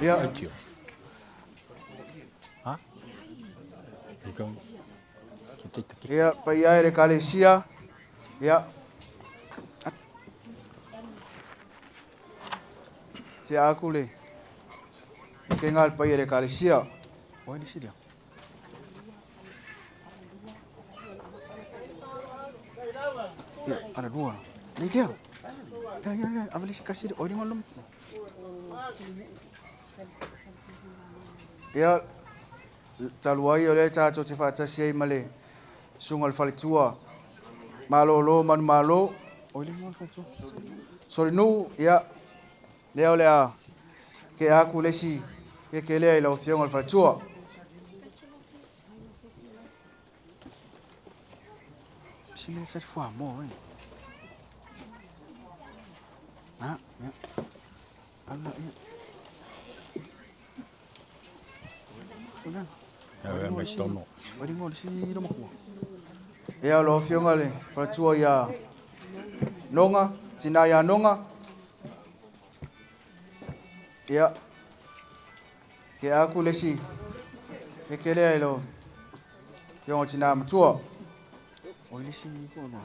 Ia. Ha? Ia, paia e le Ekalesia. Ia. Te aku le. Ke ngā le paia e le Ekalesia. Oi, nisi lea. Ia, ala lua. Nei lea. Ia, ia, ia, ave le isi kasi le. Oi, le ngā Ia, talu ai o lea tatou te faatasi ai ma le susuga o le faletua malolo manumalo. Oi le igoa o le faletua. Solinuu, ia, lea o le a kea aku le isi keke lea i lau afioga o le faletua. Se mea sa fuamoa, eh. Ah, ia. Ala, ia. Ia, lau Afioga le faletua ia Noga, tina ia Noga. Ia, ke aku le isi keke lea i lau Afioga tina matua. Oi le isi ko no.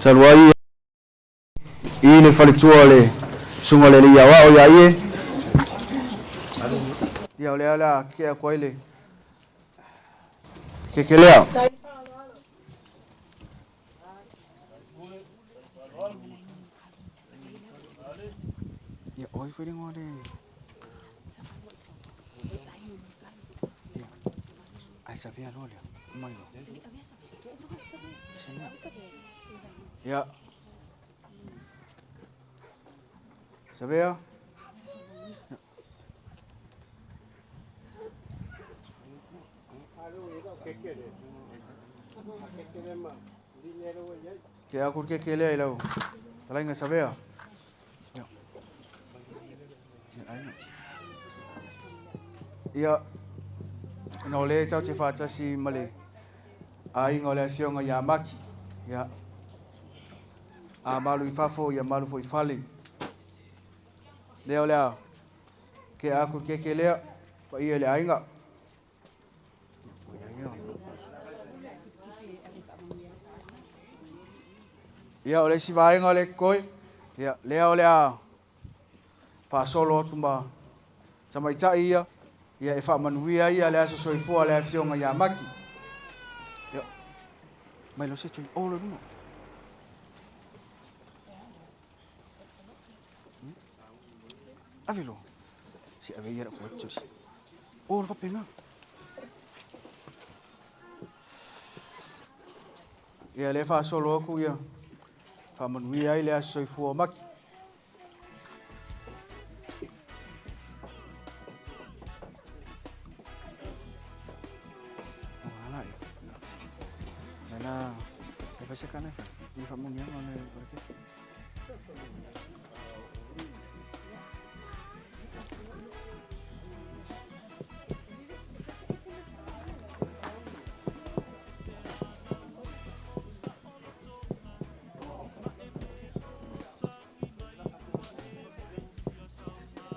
Talu ai i le faletua o le susuga o le alii aoao ia Ie. Ia o lea la kea aku ai le keke lea. Ia oi foi le ngoa le. Ia. Ai savea loa lea. Mai loa. Ia. Savea. Ke aku ke ke lea i lau talainga Savea. Ia. Ia, ona o lea tatou te faatasi ma le aiga o le afioga ia Maki. Ia, a malu i fafo, ia malu foi i fale. Lea o le a ke aku ke ke lea, paia i le aiga. Ia, o le isi vaega o le koe, ia, lea o le a faasolo atu ma tamaitai ia, ia e faamanuia ia le aso soifua le afioga ia Maki. Ia, mai lo se tui, o le luna. Ave lo. Si ave ia ko tui. O le faapena. Ia le faasolo aku ia faamanuia ai le aso soifua o Maki. Nana, e fai se kana i faamanuiaga o le o le keke.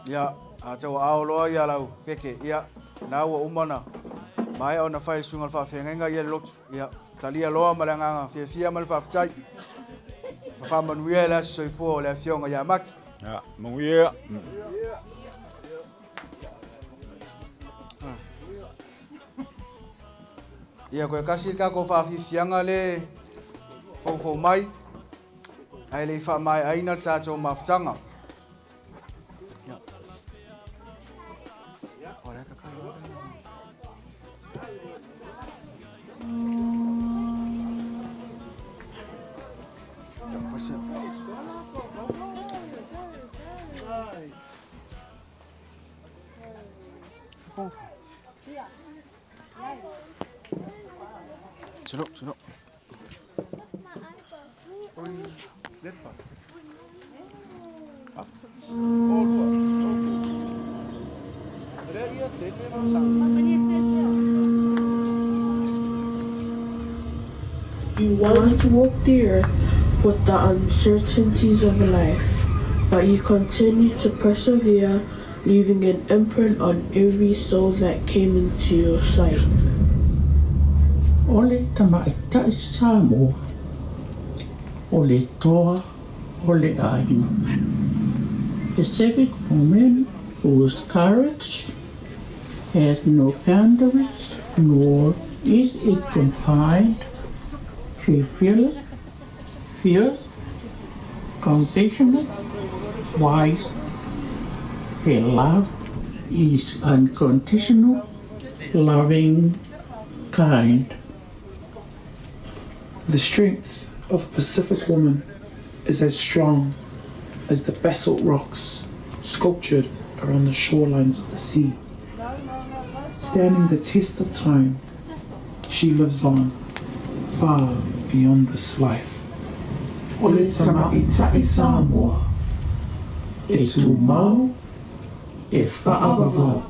Ia, a tau ao loa ia lau keke, ia, na ua uma na maea ona fai le susuga o le faafeagaiga ia le lotu, ia, talia loa ma le agaga fiafia ma le faafetai. Ma faamanuia i le aso soifua o le Afioga ia Maki. Ia, manuia. Ia, koe kasi le tatou faafiafiaga le foufou mai, ae le i faamaeaina le tatou mafutaga. You once walked the earth with the uncertainties of life, but you continued to persevere, leaving an imprint on every soul that came into your sight. O le tamaitai Samoa, o le toa o le aiga. Pacific woman whose courage has no boundaries nor is it confined. She fearless, fierce, compassionate, wise. Her love is unconditional, loving, kind. The strength of a Pacific woman is as strong as the basalt rocks sculptured around the shorelines of the sea. Standing the test of time, she lives on far beyond this life. O le tamaitai Samoa, e tumau, e faavavau.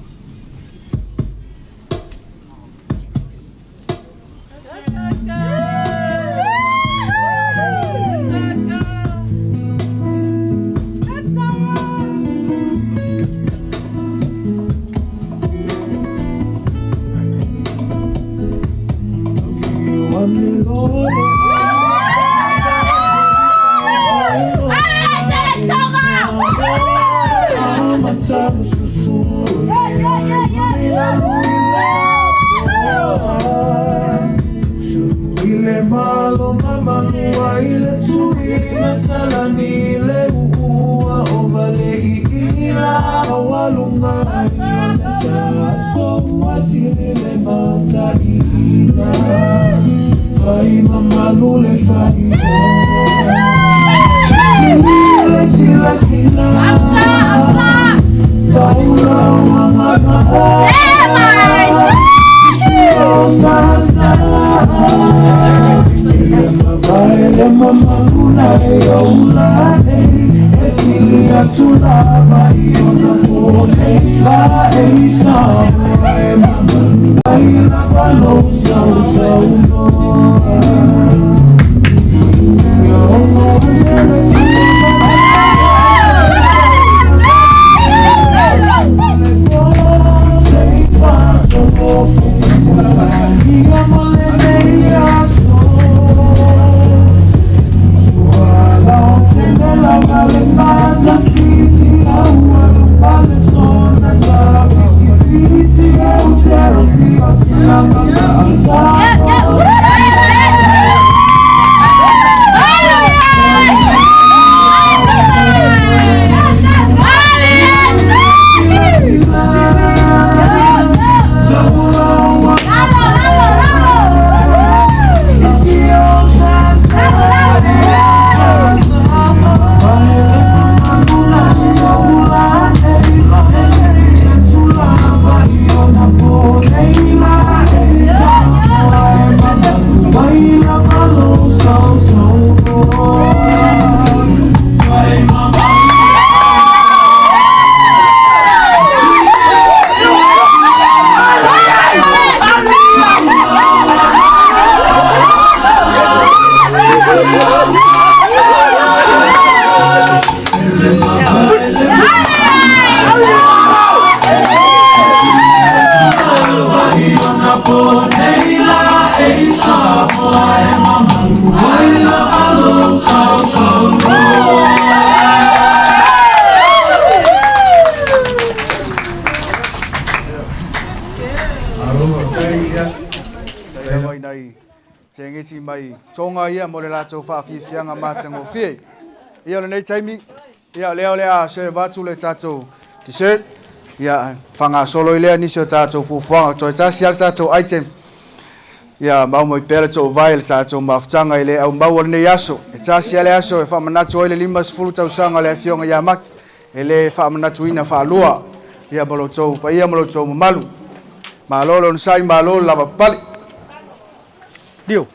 toga ia mo le latou faafiafiaga matagofie. Ia o lenei taimi, ia o lea o le a serve atu le tatou dessert, ia faagasolo ai lea nisi o tatou fuafuaga. Toe tasi lava le tatou item, ia maumau pea le toovae i le tatou mafutaga i le aumau o lenei aso. E tasi lava le aso e faamanatu ai le 50 tausaga o le Afioga ia Maki, e le faamanatuina faalua. Ia ma lo outou paia ma lo outou mamalu. Malo le onosai, malo le lavapapale. Lio.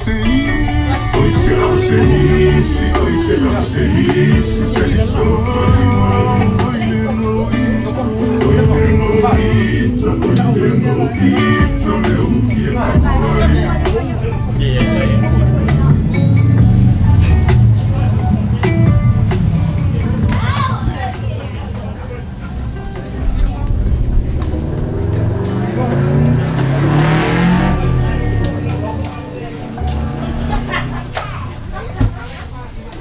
se isi Oi se au se isi Oi se au se isi Se i so whalima Oi le no ita Oi le no ita Oi le no ita Me ufia ka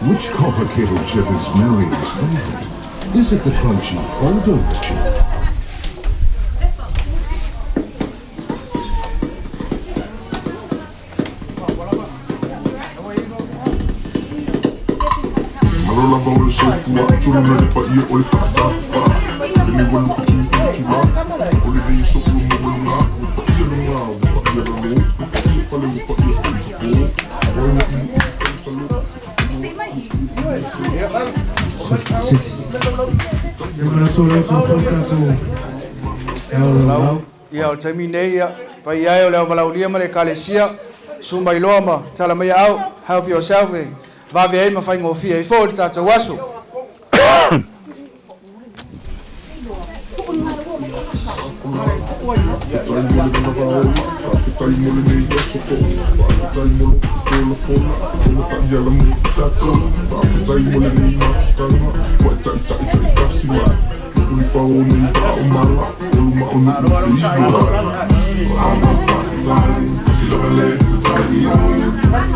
Which copper kettle chip is Marion's favourite? Is it the crunchy fold-over chip? Malo lava o le soifua, tulu na le paia o le faatafafa. Le ua lupe tui i tula, o le nei so'o ma maluga, ua paia luga, ua paia lalo, ua paia fale, ua paia foi fafo. Ua ina i talo. Ia o le taimi nei ia paia e o le auvalaulia ma le ekalesia susu mai loa ma tala mai aao help yourself e vave ai ma faigofie ai foi le tatou aso. Faafetai mo le manava ola, faafetai mo lenei aso fou. Faafetai mo lou folafola, ona taiala mo i tatou. Faafetai mo lenei mafutaga, ua e taitaitaitasi mai. Le fulifao nei vaa o mala, o luma o nuu feiloai. Faama faafetai, tasi lava le tatai i ai.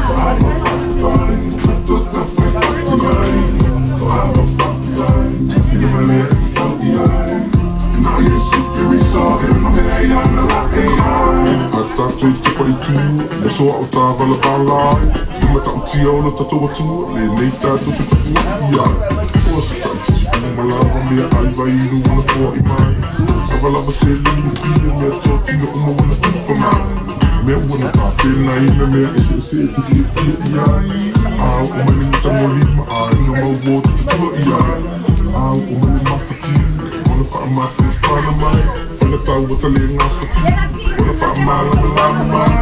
Faama faafetai, tota faifati mai. Faama faafetai, tasi lava le tatau i ai. Na Iesu Keriso, e ona mea ia na la e ai. A tātou te pai tū, le soa o tā valavala ai. Le matautia o le tatou atua, le nei tātou te tapua i ai. O se taitisi uma lava mea ai vai inu wana foa i mai. Lava lava se lini fia mea tōtino uma wana tufa mai. Mea wana tā tēnā ina mea e se se te fia fia i ai. Au o mai le matango lima a ina mau o te tatua i ai. Au o mai le mawhati, ona whaamawhana mai. Whana tau o tale ngā whati, ona whaamalamalama mai.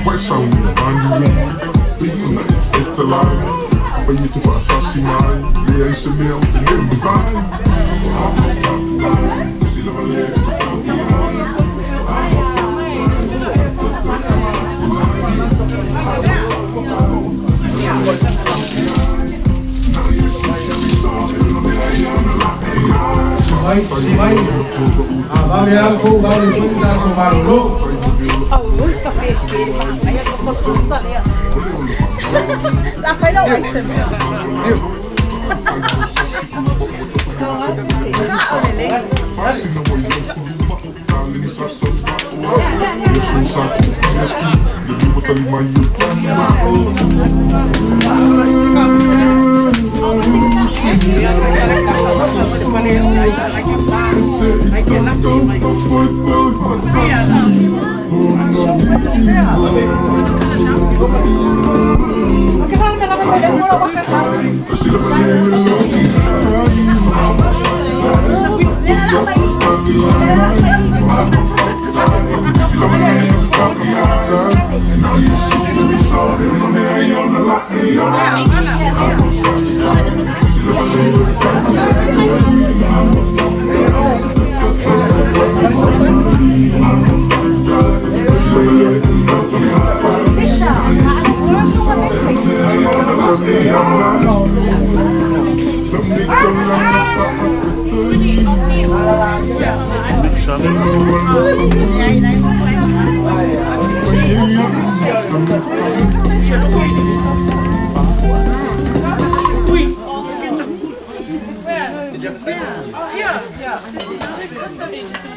Wai sauni manu i, ona e te whetalai. Whai me te whaatasi mai, le ai se mea o te le mawhai. O a whawhai, tasi lava le tatau i ai. Susu mai, susu mai. A vave a kou vave foi le tatou malolo.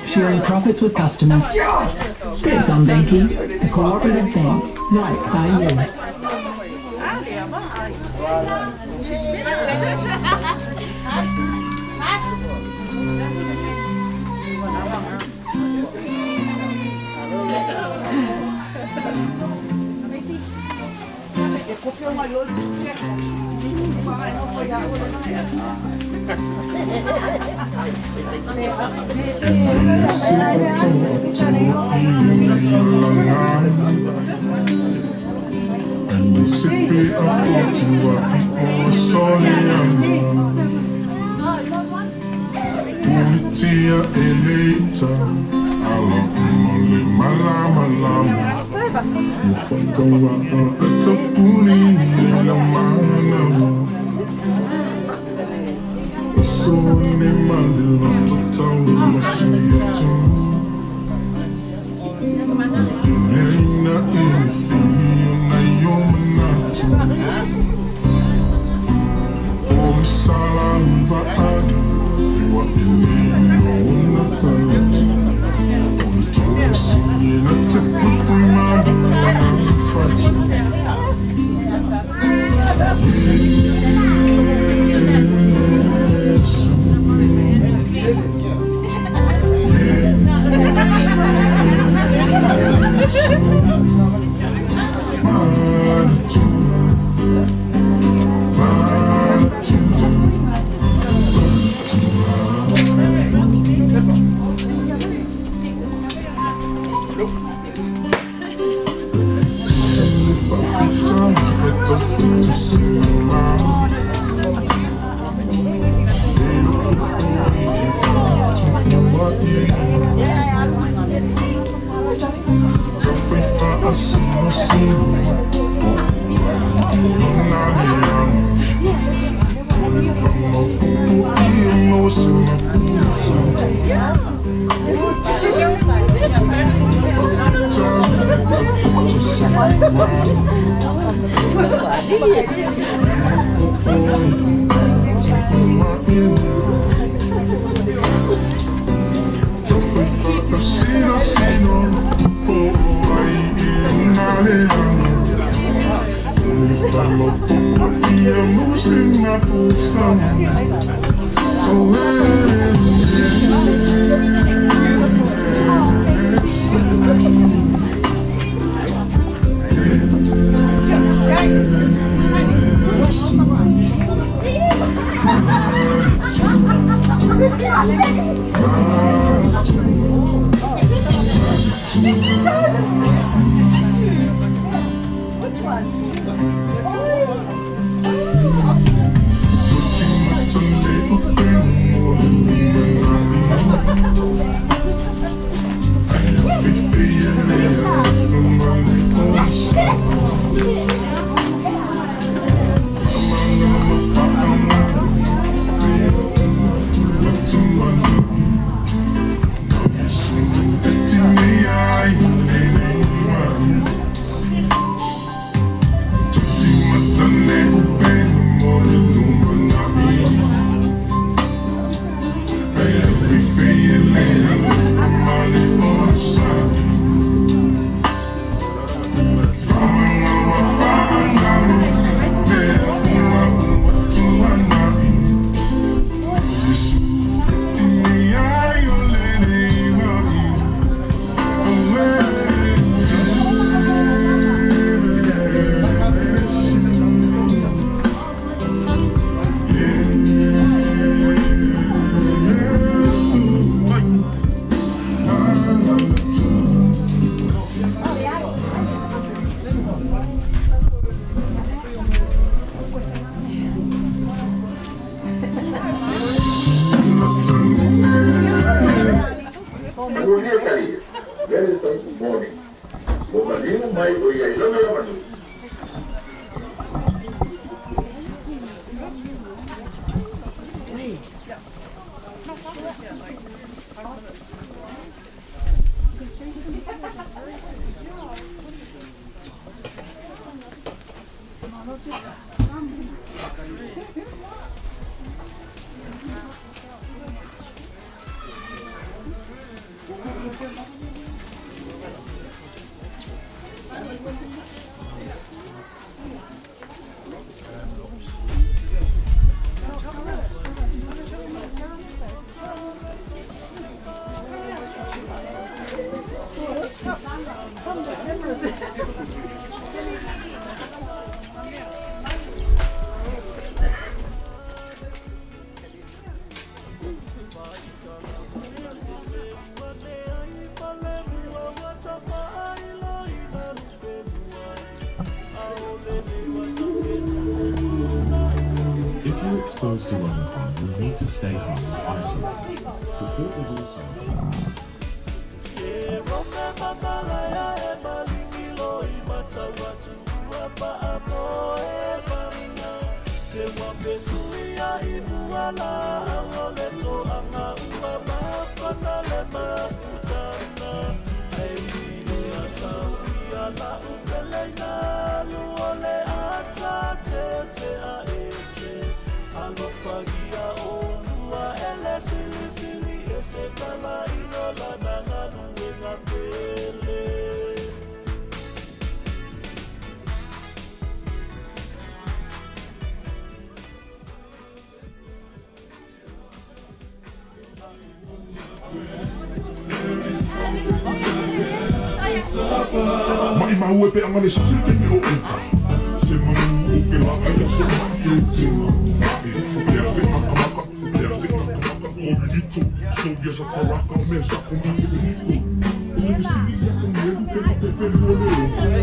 Sharing profits with customers. Exxon Banking, the cooperative bank, right by you. Sipi a fotu a i o sole Punitia e leita Ala uma le malama lama Mufakawa a e tapuni la manama Sone malila tatau masiatu Neina e fia na yomanatu O sala uva adi Iwa ele no na If you're exposed to Omicron, you'll need to stay home and isolate. Support is also available. Maʻimau e peʻaga le sisi le taimi o uka. Se manu o ke la aia se mai ke tena. E o ke afe makamaka, o ke afe makamaka o lito. So ya sa taraka me sa ko ma ke hiko. O le sili ya ko me lu ke ma te te lu le.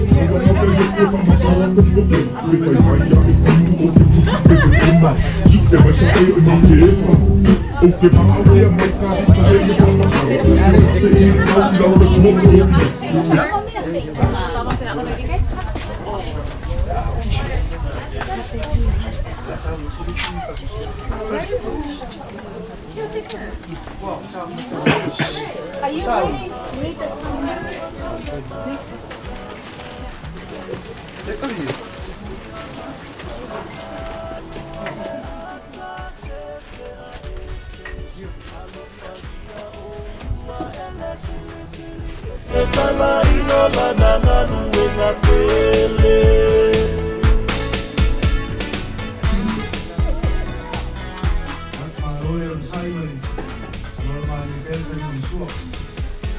O wa ma te ye ko fa ma ka wa ko ko te. Le kai mai ya e ku o te futi te te te mai. Su te mai sa te o ma ke pa. O ke pa au le mai ka ka se ye ko ma ka. O ke te i ka u la le tu mo. Are you ready? Read the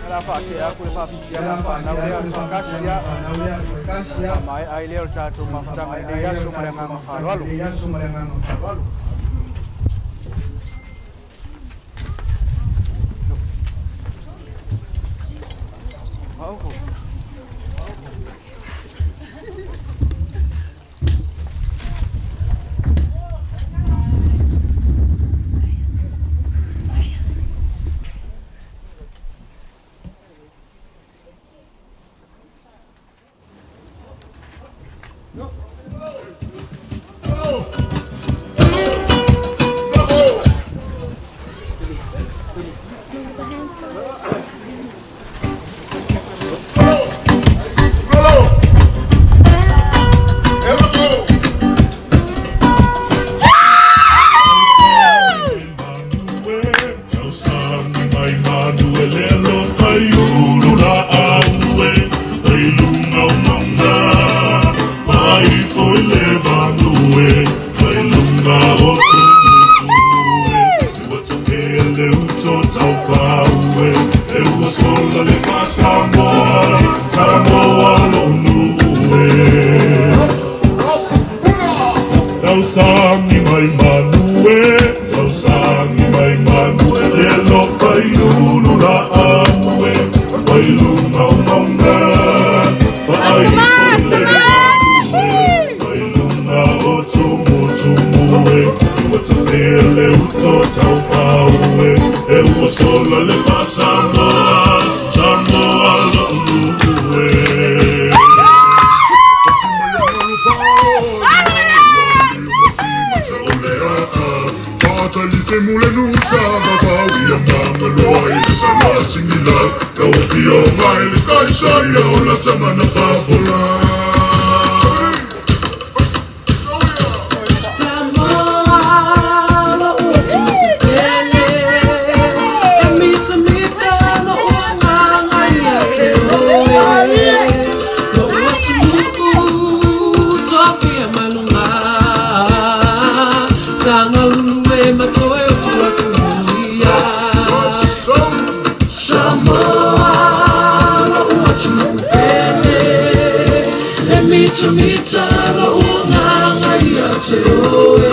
La faatea aku le faafitia ma fanau lea o le faakasi ia maea ai lea o le tatou mafutaga i lenei aso ma le agaga faaaloalo. Tausangi mai manue, tausangi mai manue, le alofa i ulu la aue, mai lunga o maunga, faai mai lunga o tumu tumu e, ua tafea le uto taufaue, e ua sola le faa-Samoa, Samoa lo'u e. Te mule nusa vavau ia manga loa i le sa singila Lau fia o ngai le kaisa ia o la tamana faafola. Samoa, lo utu pele, e mita mita lo uanga ia te oe. Lo utu muku, tofia malunga, tanga ulue matoe o fuatulia. Samoa, lo utu pele, e mita mita lo uanga ia te oe.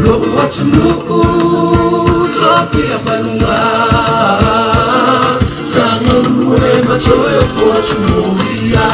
Lo uatu tofia malunga, tanga ulue matoe o fuatulia.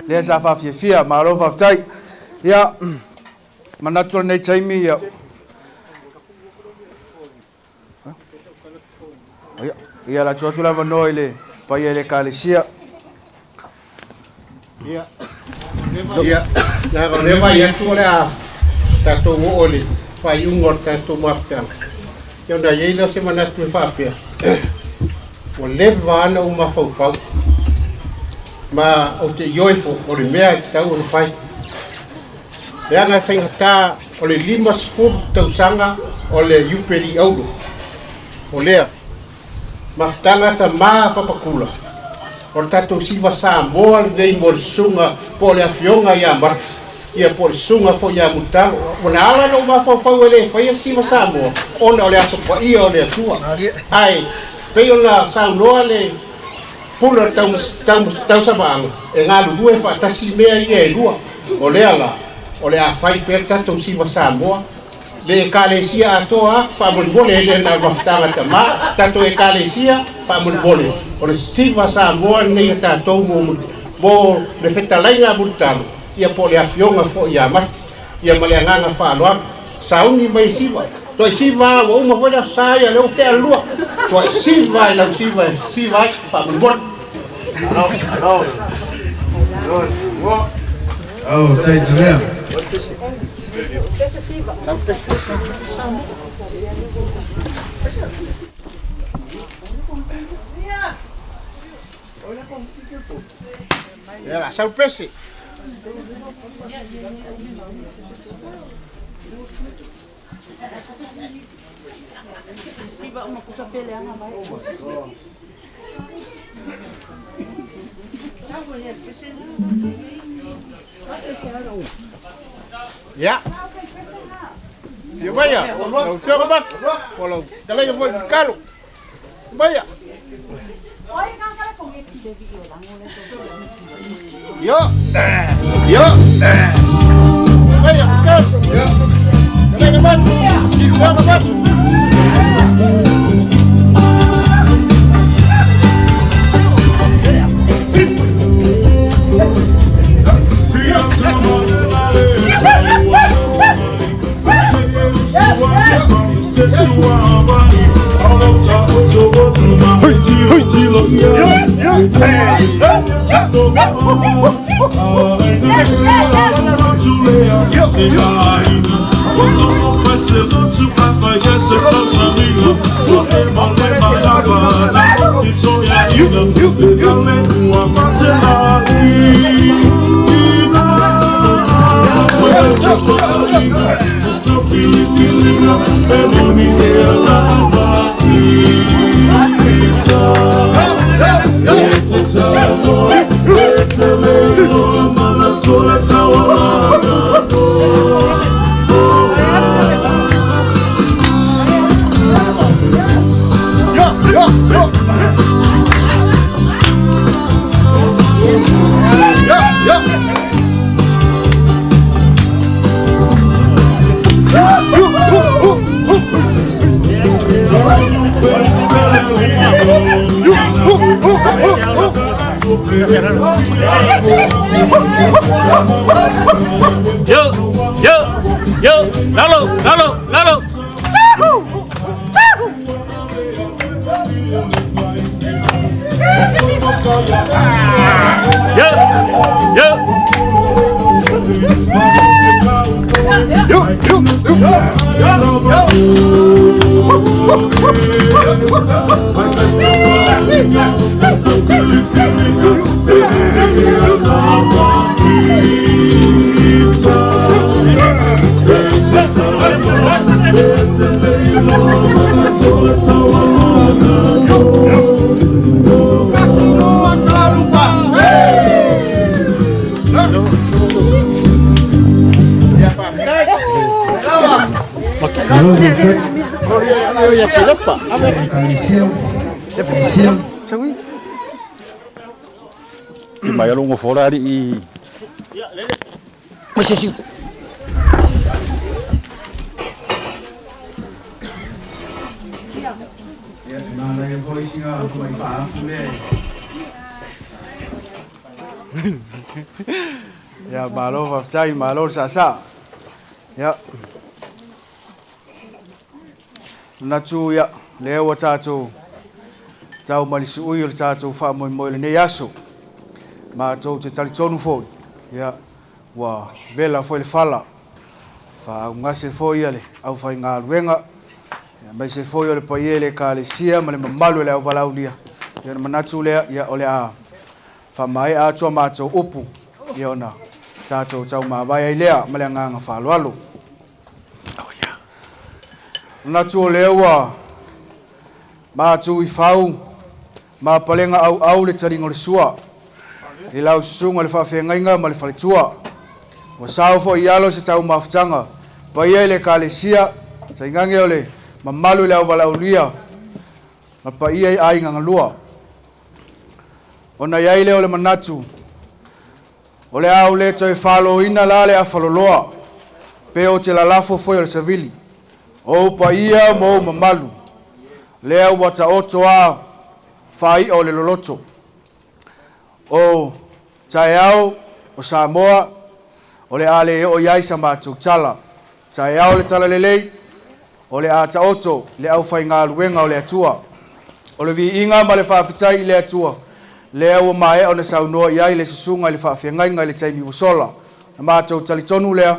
Lea sa faafiafia, malo faafetai. Ia, manatu o lenei taimi, ia. Ia, ia la atu atu le avanoa i le paia i le Ekalesia. Ia, ia, leaga o lea vaai atu o le a tatou oo i le faaiuga o le tatou mafutaga. Ia ona i ai lea o se manatu e faapea, ua leva lava ona ou mafaufau ma ou te ioe foi o le mea e tatau ona fai. Leaga e faigata o le 50 tausaga o le Iupeli Auro. O lea mafutaga tama Papakula, o le tatou siva Samoa lenei mo le susuga po o le afioga ia Mati, ia po o le susuga foi ia Mulitalo. Ua na ala ona ou mafaufau e le faia siva Samoa ona o le aso paia o le Atua. Ae pei ona saunoa le pule o le tausamaaga e galulue faatasi mea ia e lua. O lea la, o le a fai pea le tatou siva Samoa. Le Ekalesia atoa a, faamolemole e le na o le mafutaga tama, tatou Ekalesia, faamolemole, o le siva Samoa lenei a tatou mo, mo le fetalaiga a Mulitalo, ia po o le afioga foi ia Mati, ia ma le agaga faaaloalo. Sauni mai e siva, tuai siva a, ua uma foi le Aso Sa ia, lea ua tea le lua, tuai siva i lau siva e siva ai, faamolemole. Malo, malo. Oh, faafetai Samea. Ia, sau pese. Ia. Fio maia, lau afioga Maki, po o lau fetalaiga foi Mikalo. Maia. Io. Io. Maia, Mikalo. Io. Fetalaiga Maki. Afioga Maki. Yo, yo, yo, lalo, lalo, lalo. Mai alo ngofola ali i Mai se siu. Ia, manaia foi singa mai faafu lea. Ia, malo faafetai, malo le saasaa. Ia. Manatu ia, lea ua tatou tau mai le siui o le tatou faamoemoe i lenei aso. Matou te talitonu foi, ia, ua vela foi le fala, faaugase foi le aufaigaluega, aemaise foi o le paia i le Ekalesia ma le mamalu o le auvalaaulia. Ia ona manatu lea, ia, o le a faamaea atu a matou upu, ia ona tatou taumavae ai lea ma le agaga faaaloalo. Manatu o lea ua matu i fau ma palega auau le taliga o le sua i lau susuga i le faafeagaiga ma le faletua. Ua sao foi i alo se taumafutaga paia i le Ekalesia, tainane o le mamalu i le auvalaaulia ma paia i aiga galua. Ona i ai lea o le manatu, O le a ou le toe faloina la le afaloloa, pe o te lalafo foi o le savili. O ou paia ma ou mamalu, lea ua taoto a faai'a o le loloto. O taeao o Samoa, o le a le oo i ai sa matou tala. Taeao le talalelei, o le a taoto i le aufaigaluega o le Atua. O le viiga ma le faafetai i le Atua, lea ua maea ona saunoa i ai le susuga i le faafeagaiga i le taimi ua sola. Na matou talitonu lea,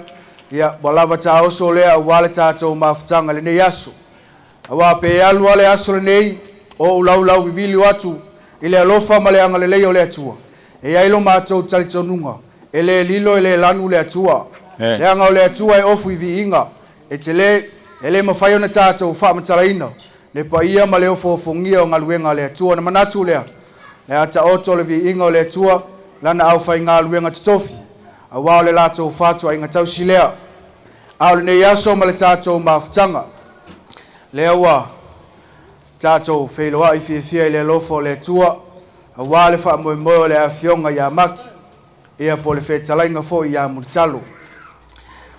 ia, ua lava taoso lea aua le tatou mafutaga i lenei aso. Aua pe alu lava le aso lenei o ou laulau viviliu atu i le alofa ma le agalelei o le Atua, e i ai lo matou talitonuga, e le lilo e le lanu le Atua. Leaga o le Atua e ofu i viiga, E tele, e le mafai ona tatou faamatalaina le paia ma le ofoofogia o galuega a le Atua. Ona manatu lea, le a taoto le viiga o le Atua, Lana aufaigaluega totofi, aua o le latou fatuaiga tausi lea. A o lenei aso ma le tatou mafutaga, lea ua tatou feiloai fiafia i le alofa o le Atua, aua le faamoemoe o le Afioga ia Maki, ia po o le fetalaiga foi ia Mulitalo.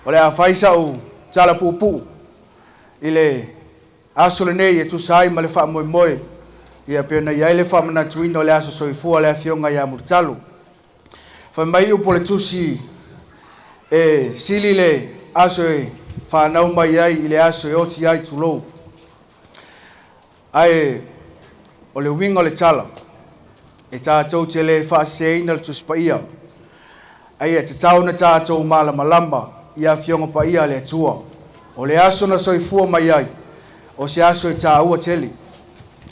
O le a fai sa'u tala puupuu i le aso lenei e tusa ai ma le faamoemoe ia pei ona i ai le faamanatuina o le aso soifua o le Afioga ia Mulitalo. Fai mai upu o le Tusi, E sili le aso e fanau mai ai i le aso e oti ai, tulou. Ae o le uiga o le tala, e tatou te le faaseseina le Tusi Paia, a ia tatau ona tatou malamalama i Afioga Paia a le Atua. O le aso na soifua mai ai, o se aso e taua tele.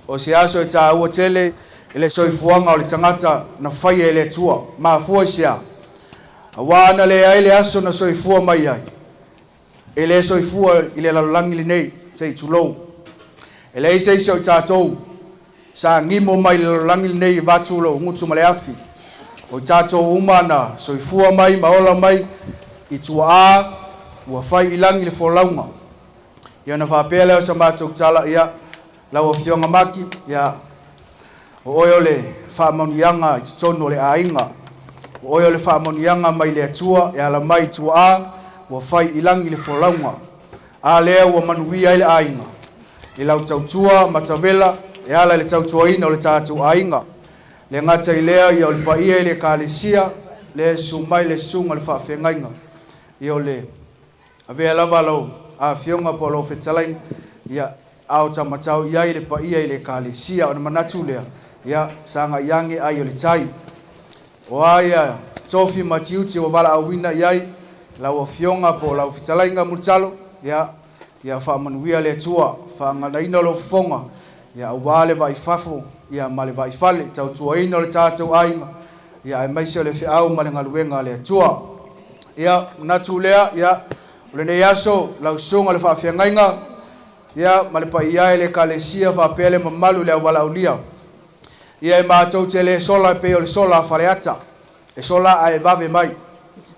O se aso e taua tele i le soifuaga o le tagata na faia e le Atua. Mafua i se a? Aua ana leai le aso na soifua mai ai, E le soifua i le lalolagi lenei, se i tulou. E leai se isi o i tatou sa gimo mai i le lalolagi lenei e vatu lou gutu ma le afi. O i tatou uma na soifua mai ma ola mai i tuaa ua fai i lagi le folauga. Ia ona faapea lea o sa matou tala, ia, lau Afioga Maki, ia, o oe o le faamanuiaga i totonu o le aiga. O oe o le faamanuiaga mai le Atua e ala mai i tuaa ua fai i lagi le folauga. A lea ua manuia ai le aiga i lau tautua matavela e ala i le tautuaina o le tatou aiga. Le gata i lea, ia o le paia i le Ekalesia, lea e susu mai le susuga i le faafeagaiga, ia o le Avea lava lau Afioga po o lau fetalaiga, ia, a o ta matau i ai le paia i le Ekalesia. Ona manatu lea, Ia, sagai age ai o le tai. O a ia tofi ma tiute ua valaauina i ai lau Afioga po o lau Fetalaiga Mulitalo, ia, ia faamanuia le Atua, faaganaina lou fofoga, ia, aua le vaai fafo, ia, ma le vaai fale, tautuaina o le tatou aiga, ia, aemaise o le feau ma le galuega a le Atua. Ia, manatu lea, ia, o lenei aso, lau Susuga i le Faafeagaiga, ia, ma le paia e le Ekalesia faapea le mamalu i le aualaaulia, Ia e matou te le sola e pei o le sola a Faleata, e sola ae vave mai.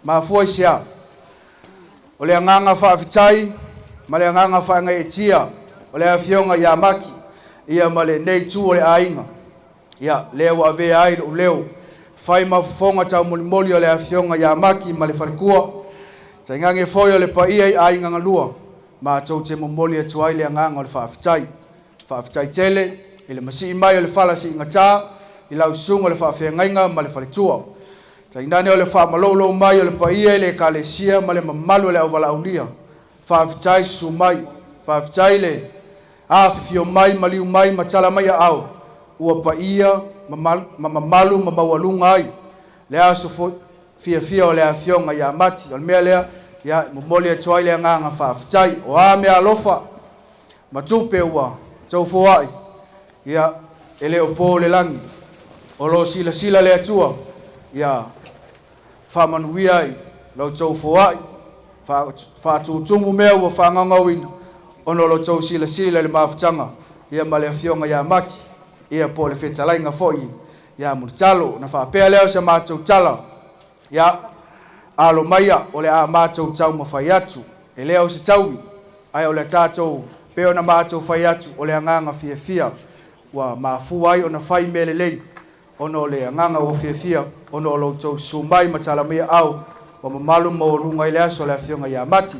Mafua i se a? O le agaga faafetai ma le agaga faagaeetia o le Afioga ia Maki, ia ma lenei itu o le aiga, ia, lea ua avea ai lou leo, fai ma fofoga taumolimoli o le Afioga ia Maki ma le faletua, tainane foi o le paia i aiga galua, matou te momoli atu ai le agaga o le faafetai. Faafetai tele i le masii mai o le fala siigatā i lau susuga o le faafeagaiga ma le faletua. Tainane o le faamaloulou mai o le paia i le Ekalesia ma le mamalu o le auvalaaulia. Faafetai susu mai. Faafetai le afifio mai, maliu mai ma tala mai aao ua paia ma mamalu ma maualuga ai le aso fiafia o le Afioga ia Mati. O le mea lea, ia, e momoli atu ai le agaga faafetai. O a meaalofa ma tupe ua tou foai, ia, e le o po le lagi, o lo o silasila le Atua, ia faamanuia ai la outou foai, faatutumu mea ua faagaogauina, ona o lo outou silasila i le mafutaga, ia ma le Afioga ia Maki, ia po o le fetalaiga foi ia Mulitalo. Ona faapea lea o se matou tala, Ia, alo maia, o le a matou taumafai atu. E le o se taui, ae o le tatou, pei ona matou fai atu, o le agaga fiafia ua mafua ai ona fai mea lelei, ona o le agaga ua fiafia, ona o lo outou susu mai ma tala mai aao ua mamalu maualuga ai le aso a le Afioga ia Mati.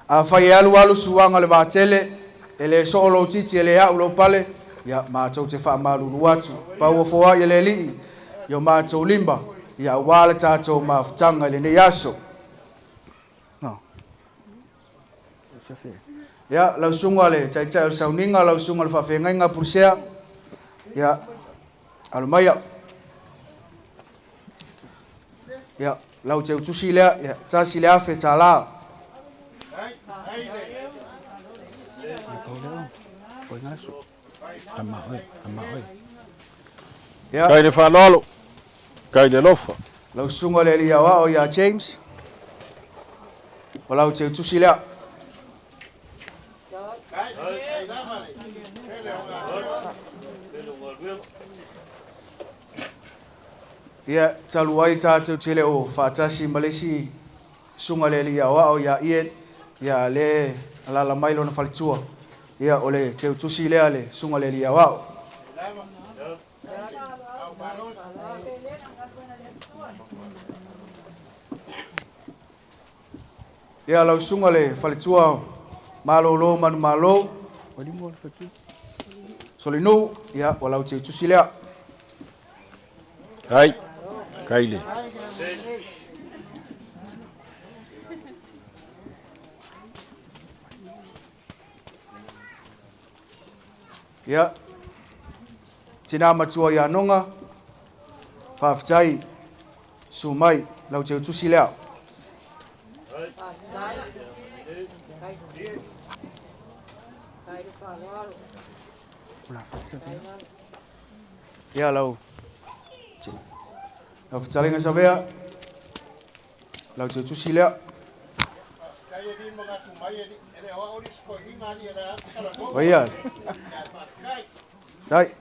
Afai e alualu suaga o le vatele, e le soo lou titi e le a'u lou pale, ia, matou te faamalulu atu, pau o foai e le Alii i o matou lima, ia, aua le tatou mafutaga i lenei aso. Ia, lau susuga le Taitai o le Sauniga, lau susuga le Faafeagaiga Pulisea, ia, alo maia. Ia, lau teutusi lea, ia, $1,000. Ia. Kai le faaaloalo, kai le alofa. Lau susuga le alii aoao ia James, o lau teutusi lea. Ia, talu ai tatou te le o faatasi ma le isi susuga i le alii aoao ia Ian, ia lea e alaala mai lona faletua. Ia, o le teutusi lea a le susuga i le alii aoao. Ia, lau susuga le faletua malolo manumalo, Solinu, ia, ua lau teutusi lea. Kai, kai le. Ia, tina matua ia Noga, faafetai, susu mai, lau teutusi lea. Ia lau lau fetalaiga Savea, lau teutusi lea. Oia. Dai.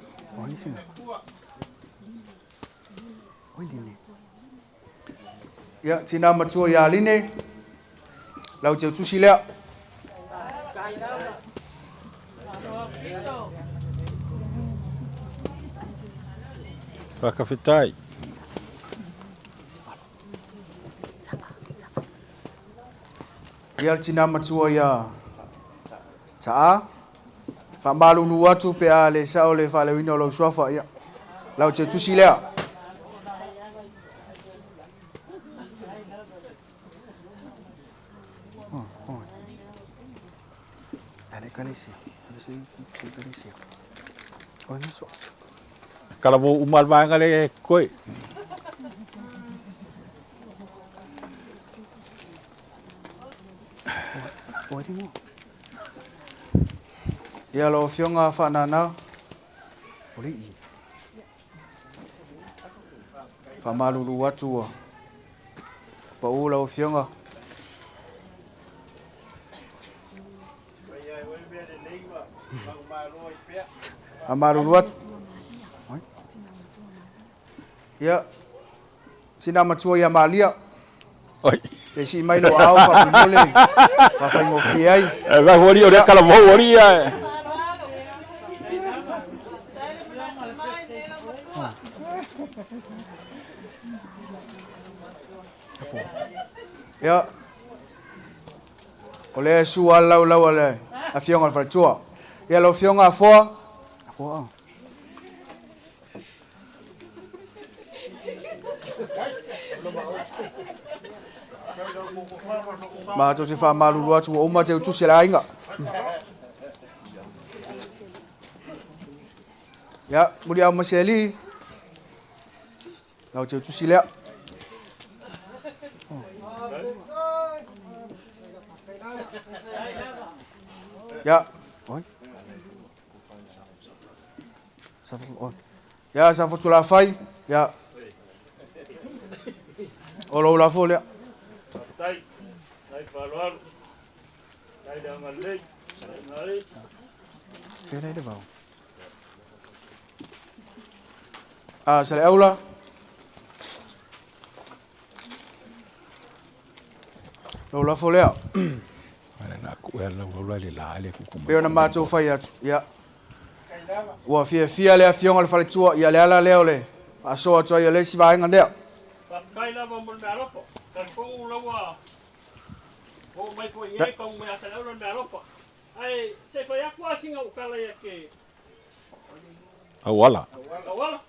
Ia, tina matua ia Aline, lau teutusi lea. Faafetai. Ia le tina matua ia Taa, faamalulu atu pe a le sao le faaleoina o lou suafa, ia, lau teutusi lea. Talavou uma le vaega lea e totoe. Ia lau Afioga Faanana, o le i. Faamalulu atu ua pau lau Afioga. Faamalulu atu. Ia, tina matua ia Malia. Oi. E sii mai lou aao faamolemole faafaigofie ai. E vai o le talavou alii ia. Ia, o lea e sua lava le laulau a le Afioga i le Faletua. Ia, lau Afioga Afoa. Afoa. Matou te faamalulu atu ua uma teutusi a le aiga. Ia, muliau ma se alii. Lau teutusi lea. Ia, oi. Ia, Safotulafai, ia. O lou lafo lea. Faafetai, nai faaaloalo, nai le agalelei, nai Fea le vao. Ah, Saleaula. Lou lafo lea. Pei ona matou fai atu, ia, ua fiafia le Afioga i le Faletua, ia le ala lea o le faasoa atu ai o le isi vaega lea. Faafetai lava mo le meaalofa. Talitonu la ua oo mai foi i ai pau mai a Saleaula le meaalofa. Ae se i fai atu lava sina ou tala ia ke Auala. Auala.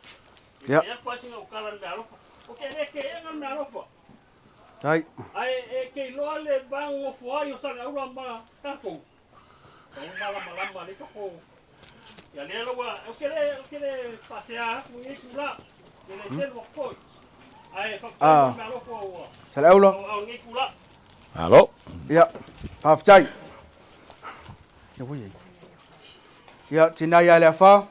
Ia. Fai atu lava sina ou tala i le meaalofa. Ou te le teena le meaalofa. Tai. Ae e te iloa le va nonofo ai o Saleaula ma tatou. Tau malamalama lea tatou. Ia lea la ua, ou te le, ou te le faasea atu i lenei itula. E le selu atu foi. Ae faafetai mo le meaalofa ua Saleaula. au i lenei itula. Malo. Ia, faafetai. Ia, tina ia le afa.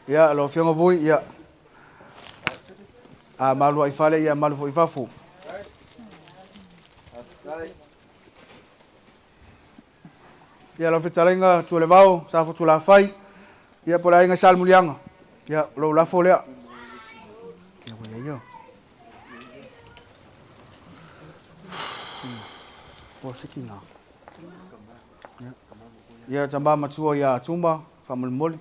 Ia, lau Afioga Vui, ia. A malu ai fale, ia malu foi i fafo. Ia, lau fetalaiga Tualevao, Safotulafai, ia po o le aiga Salemuliaga, ia, o lou lafo lea. Ia, ua i ai ia. Ua siki nā. Ia, tama matua ia Tuma, faamolemole.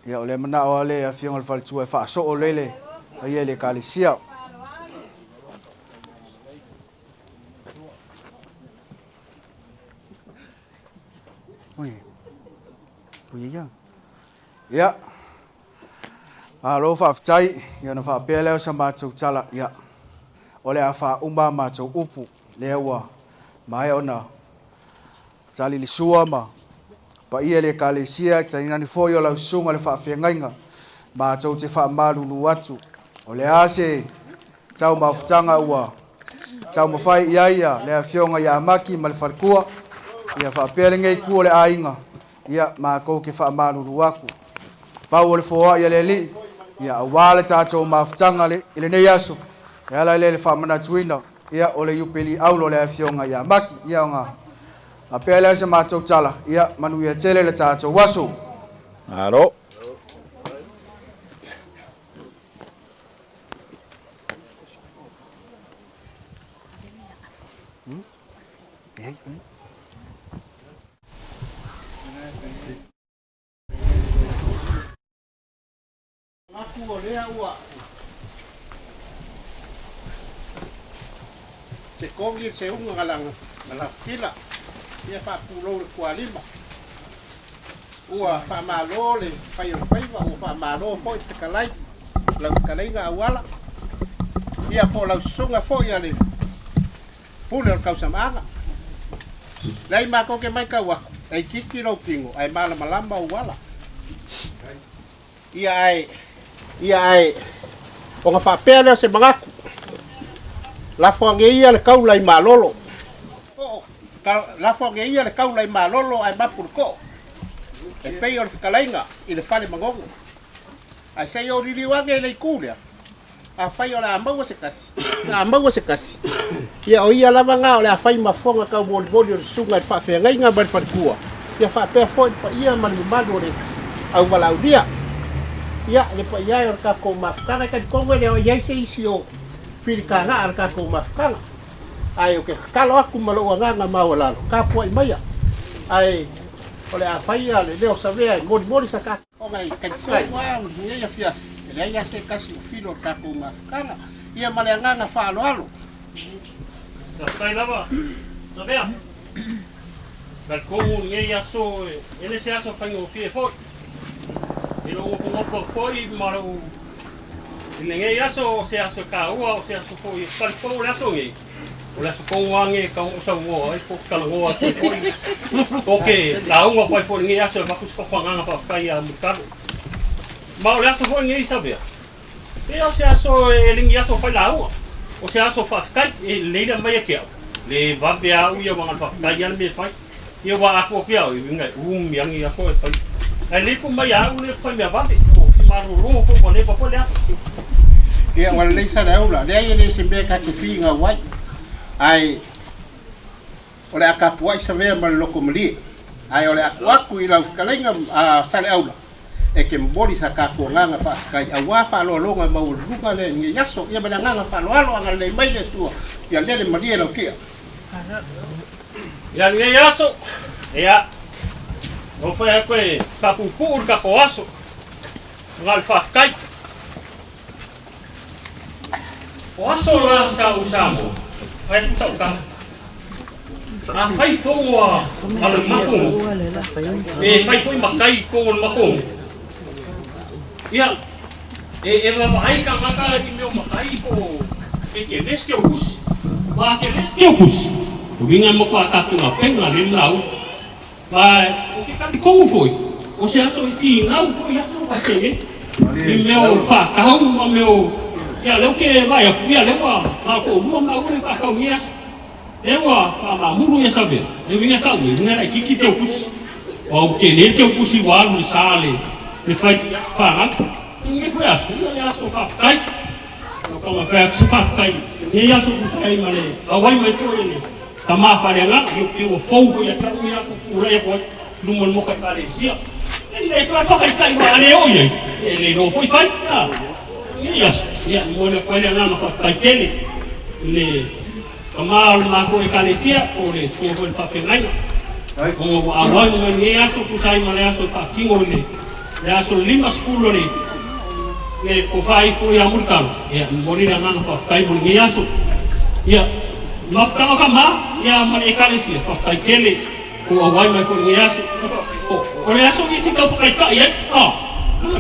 Ia, o lea manao lava le Afioga i le Faletua e faasoo lele paia i le Ekalesia. Ia, malo faafetai, ia ona faapea lea o sa matou tala, ia, o le a faauma a matou upu, lea ua maea ona tali le sua ma paia i le Ekalesia, tainane foi o lau susuga i le faafeagaiga, matou te faamalulu atu, o le a se taumafataga ua taumafai i ai le Afioga ia Maki ma le faletua, ia faapea lenei itu o le aiga, ia matou te faamalulu atu. Pau o le foai a le Alii, ia aua le tatou mafutaga i lenei aso, e ala lea i le faamanatuina, ia o le Iupeli Auro o le Afioga ia Maki. Ia ona faapea lea o se matou tala, ia manuia tele le tatou aso. Malo. Manatu o lea ua se kogi le seuga galanga galafila ia faapulou le tualima. Ua faamalo le fai o le faiva, ua faamalo foi le fetalai, lau fetalaiga Auala, ia po o lau susuga foi a le pule o le tausamaaga. Leai matou te matau atu, e itiiti lou tino ae malamalama ou ala. Ia ae, ia ae, ona faapea lea o se manatu, lafo ane ia le taula i malolo. Oo, lafo ane ia le taula i malolo ae mapu le too, e pei o le fetalaiga i le fale manono. Ae se i ou liliu ane i le itu lea, afai o le a maua se tasi, a maua se tasi, ia o ia lava na o le a fai ma fofoga taumolimoli o le susuga i le faafeagaiga ma le faletua, ia faapea foi le paia ma le mamalu o le auvalaulia. Ia, le paia e o le tatou mafutaga, e talitonu e le o i ai se isi o filitaga'a le tatou mafutaga. Ae ou te tatalo atu ma lou agaga maualalo, tapuai maia, ae o le a faia le leo savea e molimoli sa tatou. Ona e talitonu lava o lenei afiafi, e leai lava se tasi o filo o le tatou mafutaga. Ia ma le agaga faaaloalo. Faafetai lava, Savea. Talitonu lenei aso e le se aso faigofie foi. I lou nofonofo atu foi ma lou i lenei aso o se aso e taua, o se aso foi e talitonu le aso lenei. O le aso tonu lava lenei e tatau ona ou saunoa ai po o talanoa atu ai foi po o ke lauga atu ai foi i lenei aso e avatu se tatou agaga faafetai ia Mulitalo. Ma o le aso foi lenei Savea, e o se aso e le ni aso fai lauga, o se aso faafetai. E lelei le aumai ia te au, le vave lava au ia aua na o le faafetai lava le mea e fai. Ia ua atoa pea au, e uiga e umi lava lenei aso e fai. Ae lelei po mai a au lea fai mea vave, o ke malolo foi ua leva foi le aso. Ia ua lelei sa le aula, leai e le se mea ta te finau ai, ae o le a tapuai Savea ma le loto malie, ae o le a tuu atu i lau fetalaiga a Saleaula e te momoli sa tatou agaga faafetai aua faaaloaloga maualuluga lea i lenei aso. Ia ma le agaga faaaloalo, agalelei mai le Atua ia lele malie lau tia. Ia lenei aso, ia, ua fai atu e faapuupuu le tatou aso, na o le faafetai. O aso la sa ou i Samoa, fai atu sau tala. A fai fono a le matou nuu, e fai foi matai i totonu o le matou nuu, ia, e vaavaai tagata i mea o matai po o e tele se teutusi. Aua a tele se teutusi, o uiga e matua tatou gapaina lea le lauga. Ma ou te talitonu foi, o se aso e finau foi aso faapenei i mea o faatau ma mea o, ia lea ou te vaai atu, ia lea ua na o toalua maua e faatau i nei aso. Lea ua faamamulu ia Savea, e uiga tau e uiga laitiiti teutusi. Aua ua tele le teutusi ua alu i le sa le fai fanau. I lenei foi aso, ia le aso faafetai. Ua taumafai atu se faafetai i lenei aso tusa ai ma le auai mai foi o le tama faaleagaga, ia pei ua fou foi ia te au ia aso tulai atu ai i luma o le Maota Ekalesia. E lelei foi lava le faataitai aua a le oo i ai, e le iloa foi fai. I lenei aso, ia e momoli atu ai le agaga faafetai tele i le tama o le matou Ekalesia po o le susuga foi i le faafeagaiga ona ua auai mai i lenei aso tusa ai ma le aso e faatino i le aso 50 o le le tofa ifo ia Mulitalo. Ia, e momoli le agaga faafetai mo lenei aso. Ia, mafutaga tama, ia ma le Ekalesia, faafetai tele ua auai mai foi i lenei aso. O le aso lenei se i tau whakaitai ai, a,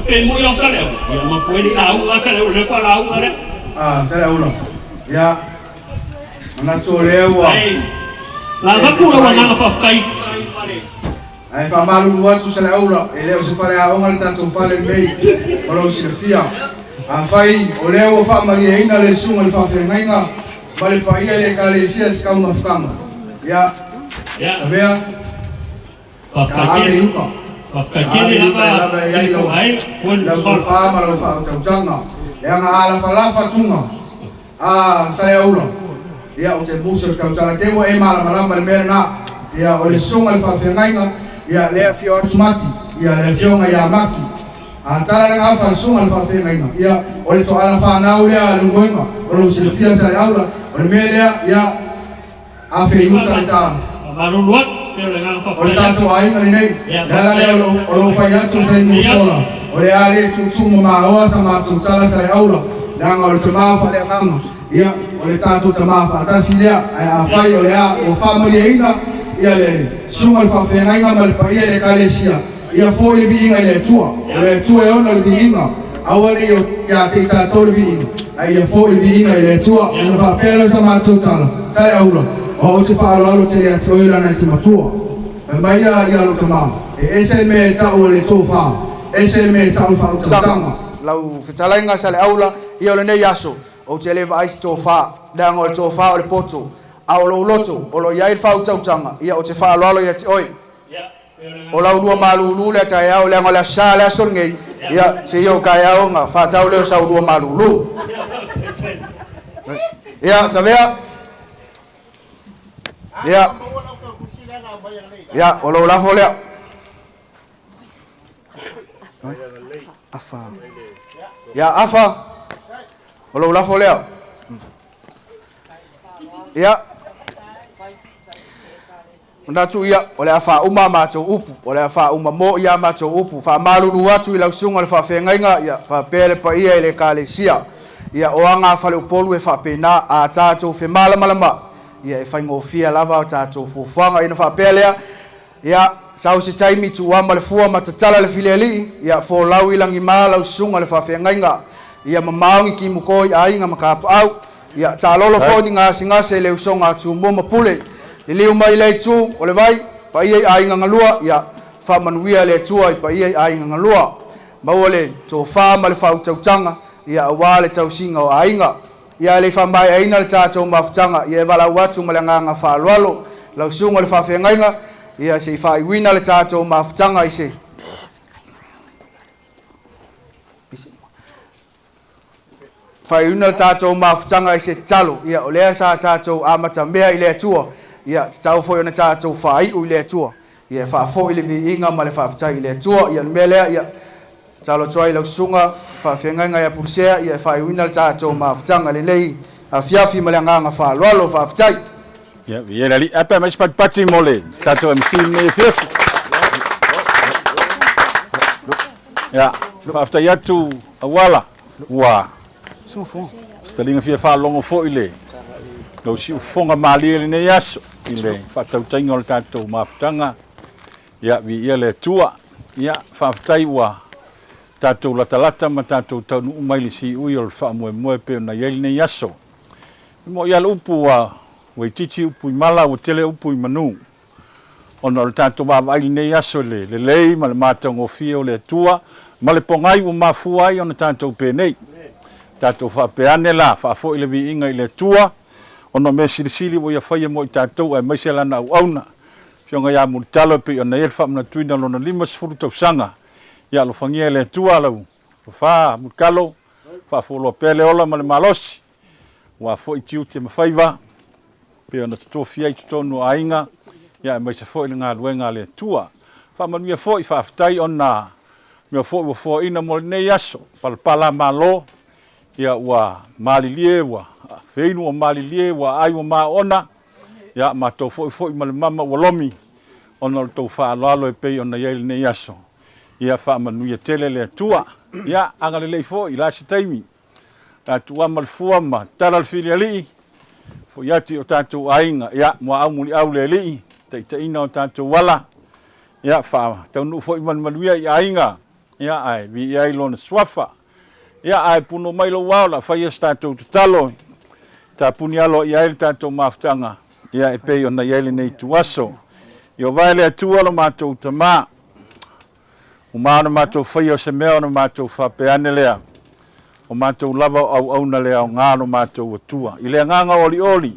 pe moi au Saleaula, ia ma koe le lauga a Saleaula, lea koa lauga lea. A, Saleaula, ia, manatu o lea ua. Ae, lava lau agaga faafetai. Ae faamalulu atu Saleaula, e le o se faleaoga le tatou fale lenei mo lou silafia. Afai o lea ua faamalieina le susuga i le faafeagaiga ma le paia i le Ekalesia i se taumafataga, ia, Savea, ia ave i uka. Ia ave i uka e lava i ai lau tofa ma lau faautautaga, leaga a lafalafa tuga a Saleaula, ia, ou te musu i le tautala te ua e malamalama i le mea lena. Ia, o le susuga i le faafeagaiga, ia, lea e afio atu Mati, ia, le afioga ia Maki. A tala le gafa a le susuga i le faafeagaiga, ia, o le toala fanau lea a Leulumoega, o lou silafia Saleaula, o le mea lea, ia, afe i uta le ta. O le tatou aiga lenei, le ala lea o lou fai atu i le taimi ua sola, o le a le tuutuu mamaoa sa matou tala Saleaula, leaga o le tama faaleagaga, ia, o le tatou tama faatasi lea, ae afai o le a ua faamalieina ia le susuga i le faafeagaiga ma le paia i le Ekalesia, Ia foi le viiga i le Atua. O le Atua e ona le viiga. Aua ne i ia te i tatou le viiga, ae ia foi le viiga i le Atua. Ona faapea lea o sa matou tala, Saleaula, o au ou te faaaloalo tele ia te oe leaga e te matua. Fai mai ia lou tama, e ese le mea e tau o le tofa, ese le mea e tau o le faautautaga. Lau fetalaiga Saleaula, ia o lenei aso, ou te le vaai se tofa, leaga o le tofa o le poto, a o lou loto, o lo o i ai le faautautaga, ia ou te faaaloalo ia te oe. O lau lua malulu lea taeao, leaga o le Aso Sa le aso lenei, ia, seia o taeao ona faatau lea o sau lua malulu. Ia, Savea. Ia. Ia, o lou lafo lea. Afa. Ia, Afa. O lou lafo lea. Ia. Manatu ia, o le a faauma a matou upu, o le a faauma mo'i a matou upu, faamalulu atu i lau susuga i le faafeagaiga, ia, faapea le paia i le Ekalesia, ia, o aga a faleupolu e faapena, a tatou femalamalama, ia, e faigofie lava a tatou fuafuaga. Ia, ona faapea lea, ia, sau se taimi, tuuama le fua ma tatala le filialii, ia, folau i lagima lau susuga i le faafeagaiga, ia mamao ni timuto i aiga ma tapaau, Ia, taalolo foi ni gasegase i le usoga a Tumua ma Pule. Liliu mai i lea itu o le vai, paia i aiga galua, ia, faamanuia le Atua i paia i aiga galua. Maua le tofa ma le faautautaga, ia, aua le tausiga o aiga. Ia, e le i faamaeaina le tatou mafutaga, ia, e valaau atu ma le agaga faaaloalo lau susuga i le faafeagaiga, ia, se i faaiuina le tatou mafutaga i se. Faaiuina le tatou mafutaga i se tatalo. Ia, o lea sa tatou amatamea i le Atua, ia, tatau foi ona tatou faaiu i le Atua. Ia, e faafoi le viiga ma le faafetai i le Atua. Ia, o le mea lea, ia, tatalo atu ai i lau susuga faafeagaiga ia Pulisea, ia, e faaiuina le tatou mafutaga lenei afiafi ma le agaga faaaloalo. Faafetai. Ia, viia le Alii. Ae pe aumai se patipati mo le tatou MC i lenei afiafi. Ia, faafetai atu Auala, ua se taliga fia faalogo foi le lou siufofoga malie i lenei aso i le faatautaiga o le tatou mafutaga. Ia, viia le Atua. Ia, faafetai ua tatou latalata ma tatou taunuu mai i le siui o le faamoemoe pei ona i ai lenei aso. E moni lava le upu ua itiiti upu i mala, ua tele upu i manu. Ona o le tatou vaavaai i lenei aso i le lelei ma le matagofie o le Atua ma le pogai ua mafua ai ona tatou penei. Tatou faapea ane la, faafoi le viiga i le Atua, ona o mea silisili ua Ia faia mo i tatou aemaise Lana auauna, Afioga ia Mulitalo e pei ona i ai le faamanatuina o lona 50 tausaga. Ia alofagia e le Atua lau tofa Mulitalo, faafualoa pea le ola ma le malosi. Aua foi tiute ma faiva, pei ona totofia ai i totonu o aiga, ia aemaise foi le galuega a le Atua. Faamanuia foi, faafetai ona mea foi ua foaina mo lenei aso, palapala malo, ia ua malilie, ua feinu ua malilie, ua aai ua maona, ia matou foi foi ma le mama ua lomi, ona o le tou faaaloalo e pei ona i ai lenei aso. Ia faamanuia tele le Atua. Ia agalelei foi i la se taimi. Tatou ama le fua ma tala le filialii, foi atu i o tatou aiga, ia, muaau muliau le Alii, taitaiina o tatou ala, ia, faataunuu foi ma le manuia i aiga, ia, ae viia ai Lona Suafa. Ia, ae puno mai lou ao, o le a faia se tatou tatalo, tapuni aloaia ai le tatou mafutaga, ia, e pei ona i ai lenei ituaso. Ieova e le Atua lo matou Tama, Uma ona matou faia o se mea ona matou faapea ane lea, O matou lava o auauna le aoga lo matou Atua. I le agaga olioli,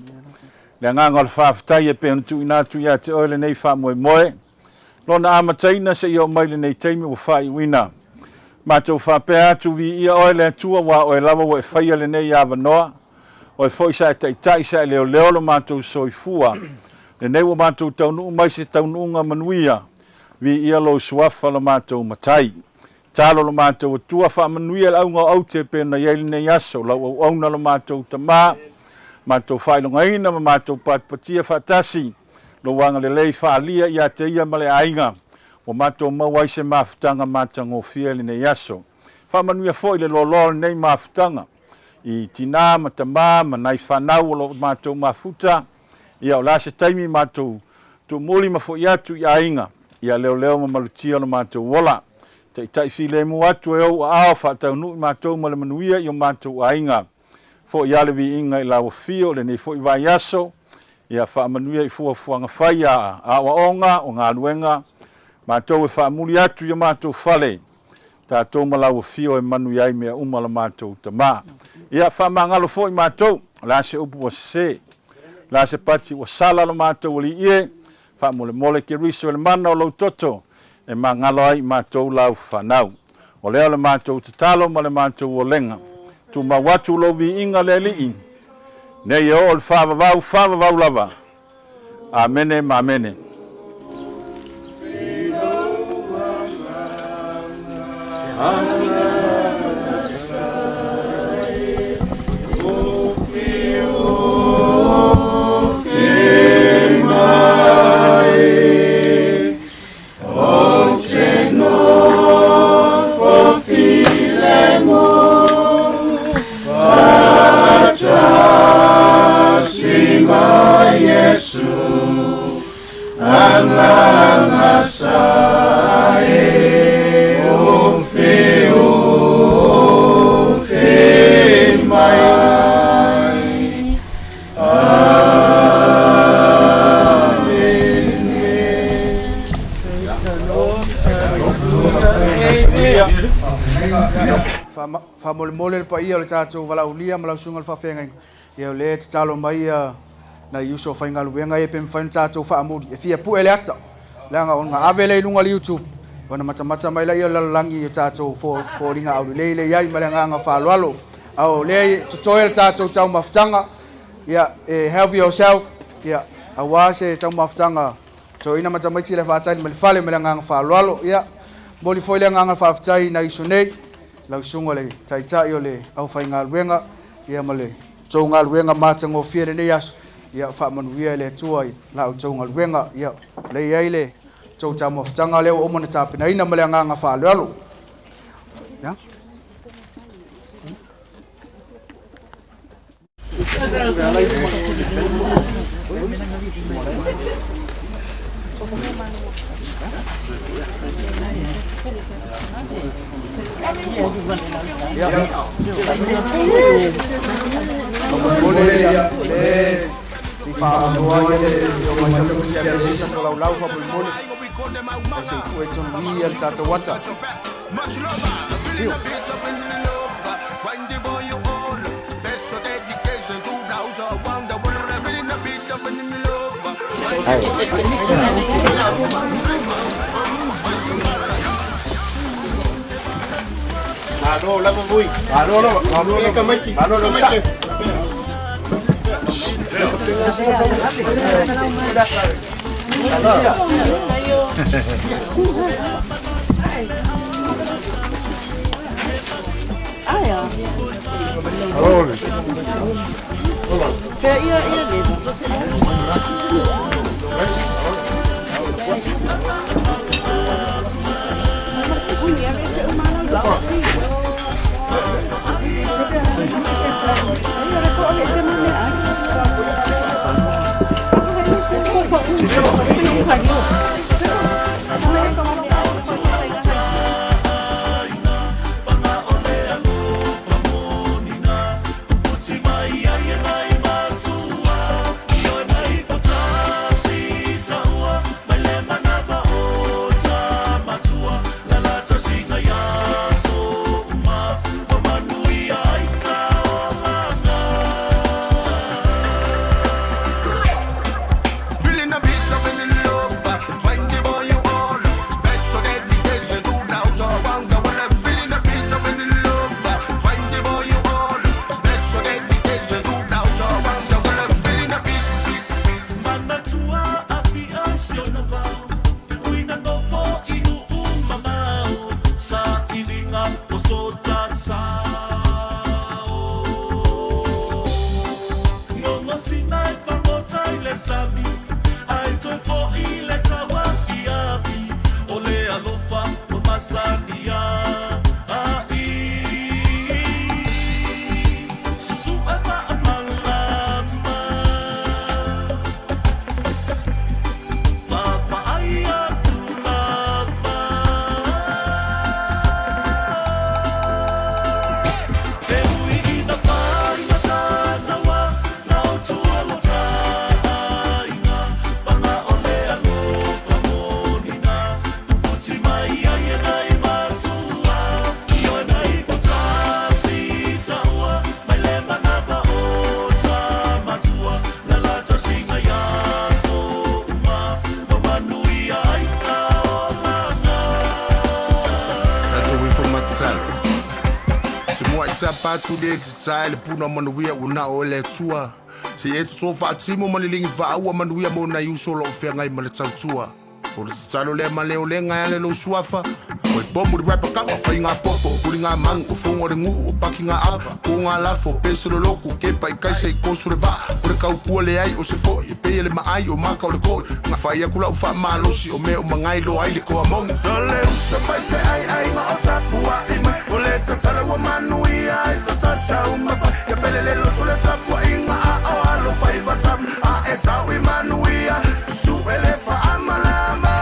le agaga o le faafetai e pei ona tuuina atu ia te Oe lenei faamoemoe, Lona amataina seia oo mai lenei taimi ua faaiuina. Matou faapea atu, Viia Oe le Atua, aua Oe lava ua e faia lenei avanoa, Oe foi sa e taitai, sa e leoleo lo matou soifua. Lenei ua matou taunuu mai se taunuuga manuia, Viia lou suafa lo matou Matai. Talo lo matou Atua, faamanuia le auga o aute pei ona i ai lenei aso, lau auauna lo matou Tama, matou faailogaina ma matou patipatia faatasi lou agalelei faaalia ia te ia ma le aiga, ua matou maua ai se mafutaga matagofie i lenei aso. Faamanuia foi le loaloa o lenei mafutaga i tina ma tama ma nai fanau o lo o matou mafuta, ia o le a se taimi matou tuumuli ma foi atu i aiga. Ia leoleo ma malutia lo matou ola. Taitai filemu atu e ou aao faataunuu i matou ma le manuia i o matou aiga. Foia le viiga i lau afio i lenei foi vaiaso, ia faamanuia i fuafuaga fai a aoaoga o galuega matou e faamuli atu i o matou fale, tatou ma lau afio e manuia ai mea uma la matou Tama. Ia faamagalo foi matou, o le a se upu ua sese, o le a se pati ua sala lo matou Alii e, Faamolemole Keriso i le mana o lou toto e magalo ai i matou lau fanau. O lea o le matou tatalo ma le matou olega. Tumau atu lou viiga le Alii, nei e oo i le faavavau, faavavau lava. Amene ma amene. Faamolemole le paia o le tatou valaaulia ma lau susuga i le faafeagaiga. Ia o lea e tatalo mai ia nai uso faigaluega ia pe mafai ona tatou faamuli e fia pue le ata leaga ona ave lea i luga o le YouTube ona matamata mai laia o le lalolagi i tatou foliga aulelei lea i ai ma le agaga faaaloalo. A o lea e totoe le tatou taumafataga ia e help yourself ia aua se taumafataga toeaina ma tamaiti le faatali mai le fale ma le agaga faaaloalo. Ia momoli foi le agaga faafetai i nai uso nei, lau susuga i le Taitai o le aufaigaluega ia ma le tou galuega matagofie i lenei aso, ia faamanuia e le Atua i la outou galuega, ia lea i ai le tou taumafataga lea ua uma ona tapenaina ma le agaga faaaloalo. Ia. Malo lava vui. Malo lava. Malo lava. Tamaiti. Malo lava. tatalo. Se mua i tapa atu le tatae le puna manuia ua na o le Atua. Se i e toto faatimo ma le ligi vaaua manuia mo nai uso o lo o feagai ma le tautua. O le tatalo lea ma le olega e ale lou suafa. O e pomu le rapper kama, fai ngā poto, huri ngā mangu, o fonga o le nguu, o paki ngā ava, ko ngā lafo, pese le loku, kepa i kaisa i koso le vaa, o le kaupua leai, o se fo'i, e pei e le maai, o maka o le ko'i, nga fai aku lau faamalosi, o mea uma ngai loa ai le koa moni. So le uso fai se aiaiga o tapua'i mai, o le tatalo ua manuia ai sa tatau mafai, ia pele le loto le tapua'iga a o alo faiva tapu, a e tau i manuia, su'e le faamalama.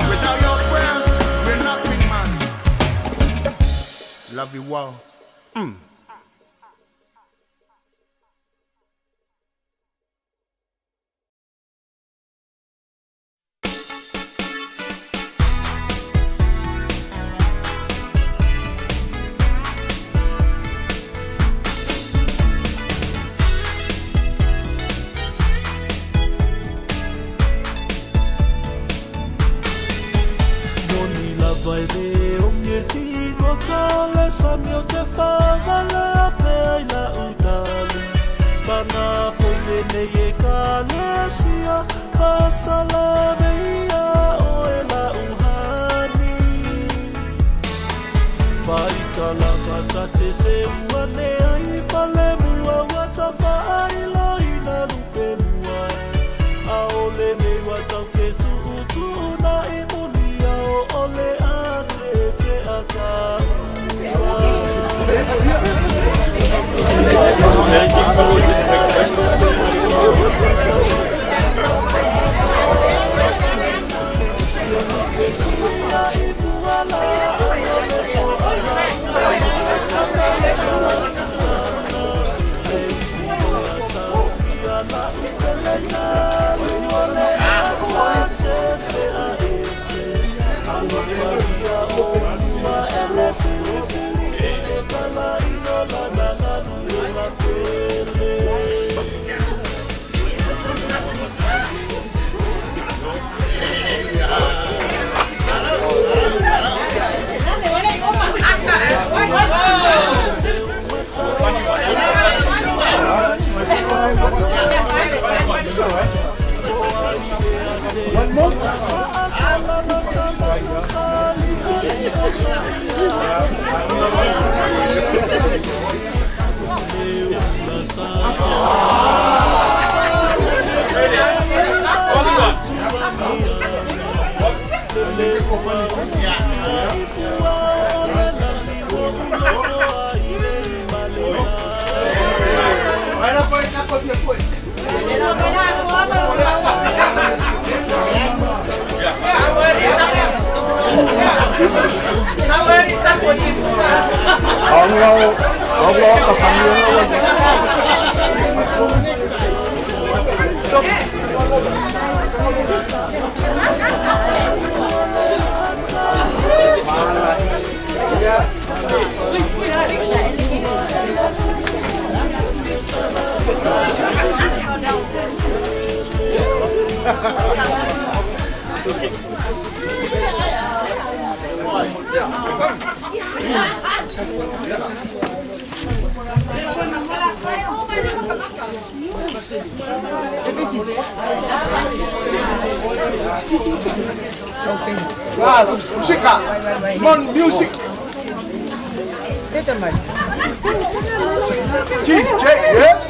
Without your prayers, we're nothing, man. Love you all. Moni lava e le oge figota le sami o te whawala pe ai la utali. Panga fole nei e kalesia, pasala veia o e la uhani. Whaita la whatate se ua ne ai whale mua ua tawha ai lo ina lupe mua. A o le me ua tau whetu utu na i muli a o ole a te te ata One more? Musika, mon music. G, J, yeah.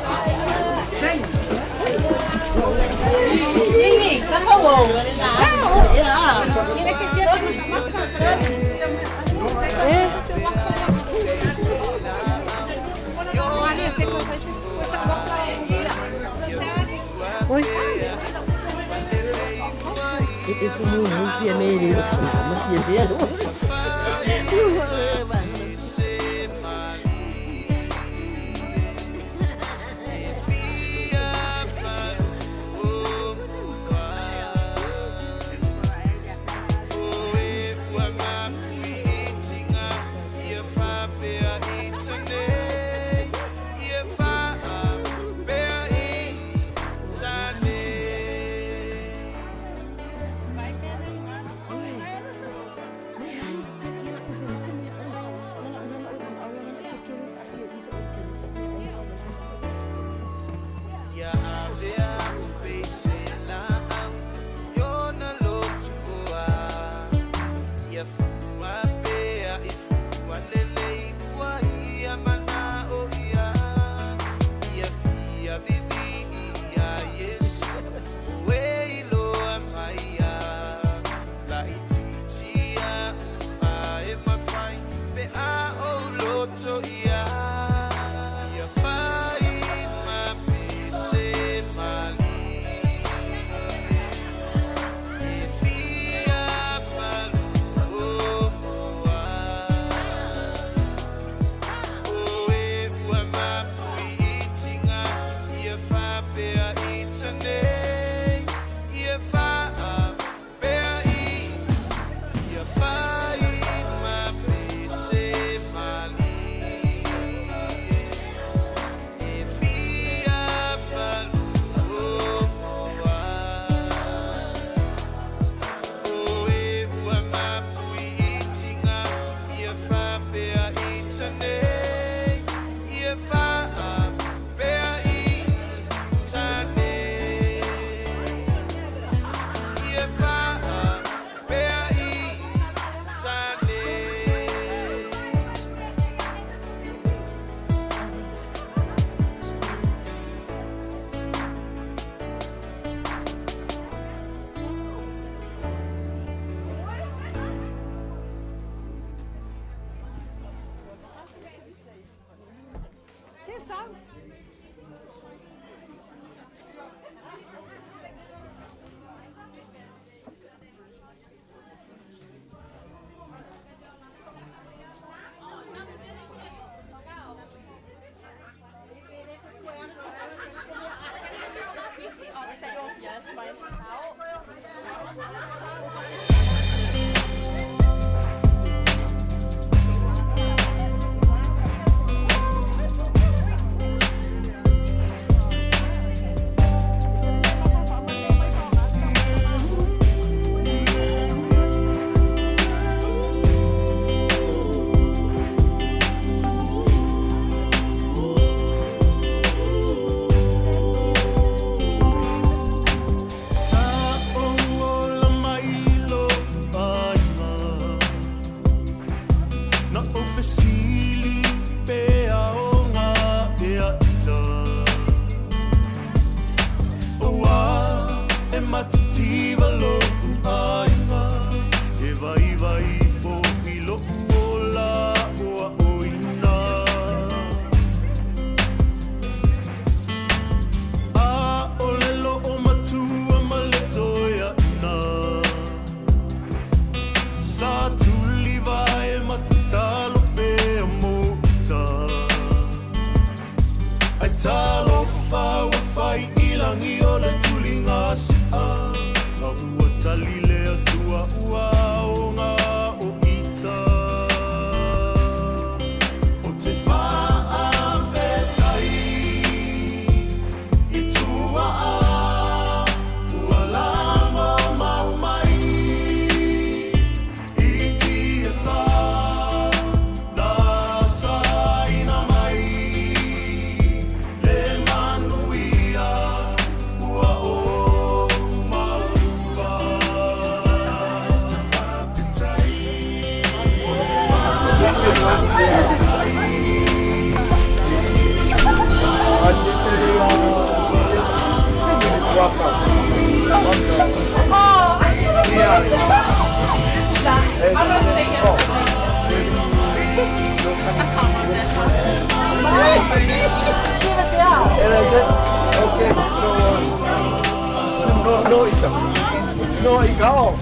No, ikaw.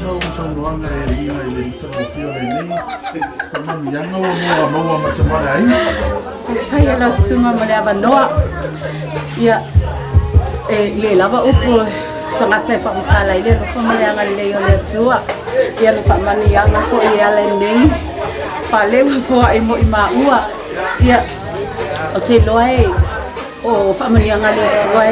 Sau saunoaga e aliga i le matagofie o lenei faamanuiaga ua maua maua ma le aiga. Faafetai e lau susuga mo le avanoa. Ia, e le lava upu tagata e faamatala ai le alofa ma le agalelei o le Atua. Ia na faamanuiaga foi e ala i nei faalewa foai mo i maua. Ia, ou te iloa e o faamanuiaga a le Atua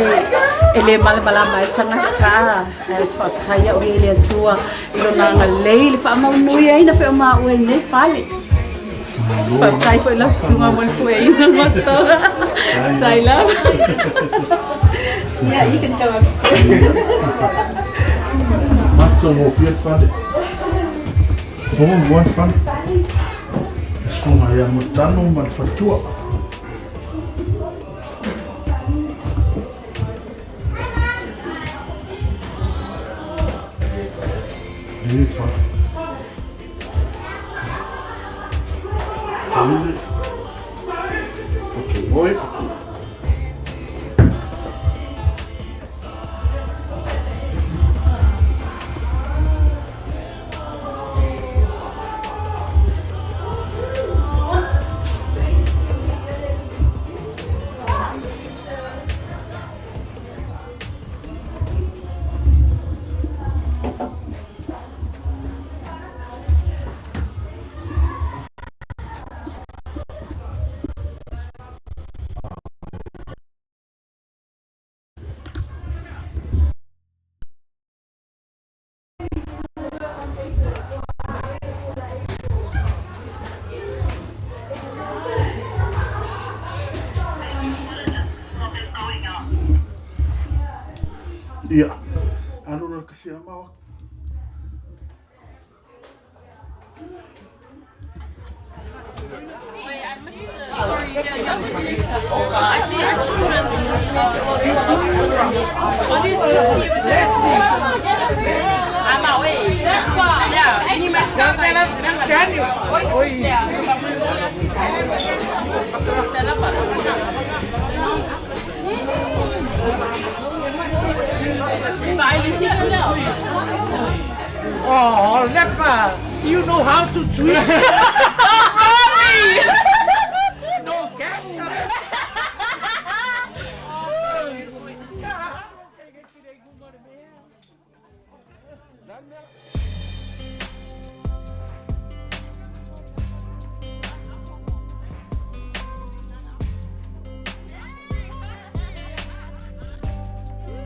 e le malamalama ai le tagata. Ae ou te faafetai au ia i le Atua i lona agalelei i le faamaunuiaina foi o maua i lenei fale. Faafetai foi lau susuga mo le pueina o matou. Faafetai lava. Yeah, you can go upstairs. Matagofie le fale. Fono le fale. Le susuga ia Matano ma le faletua. Le fale. Tele. Poto moe. Ia, alu loa le kasiama o. Oh, Lepa, you know how to twist. No cash.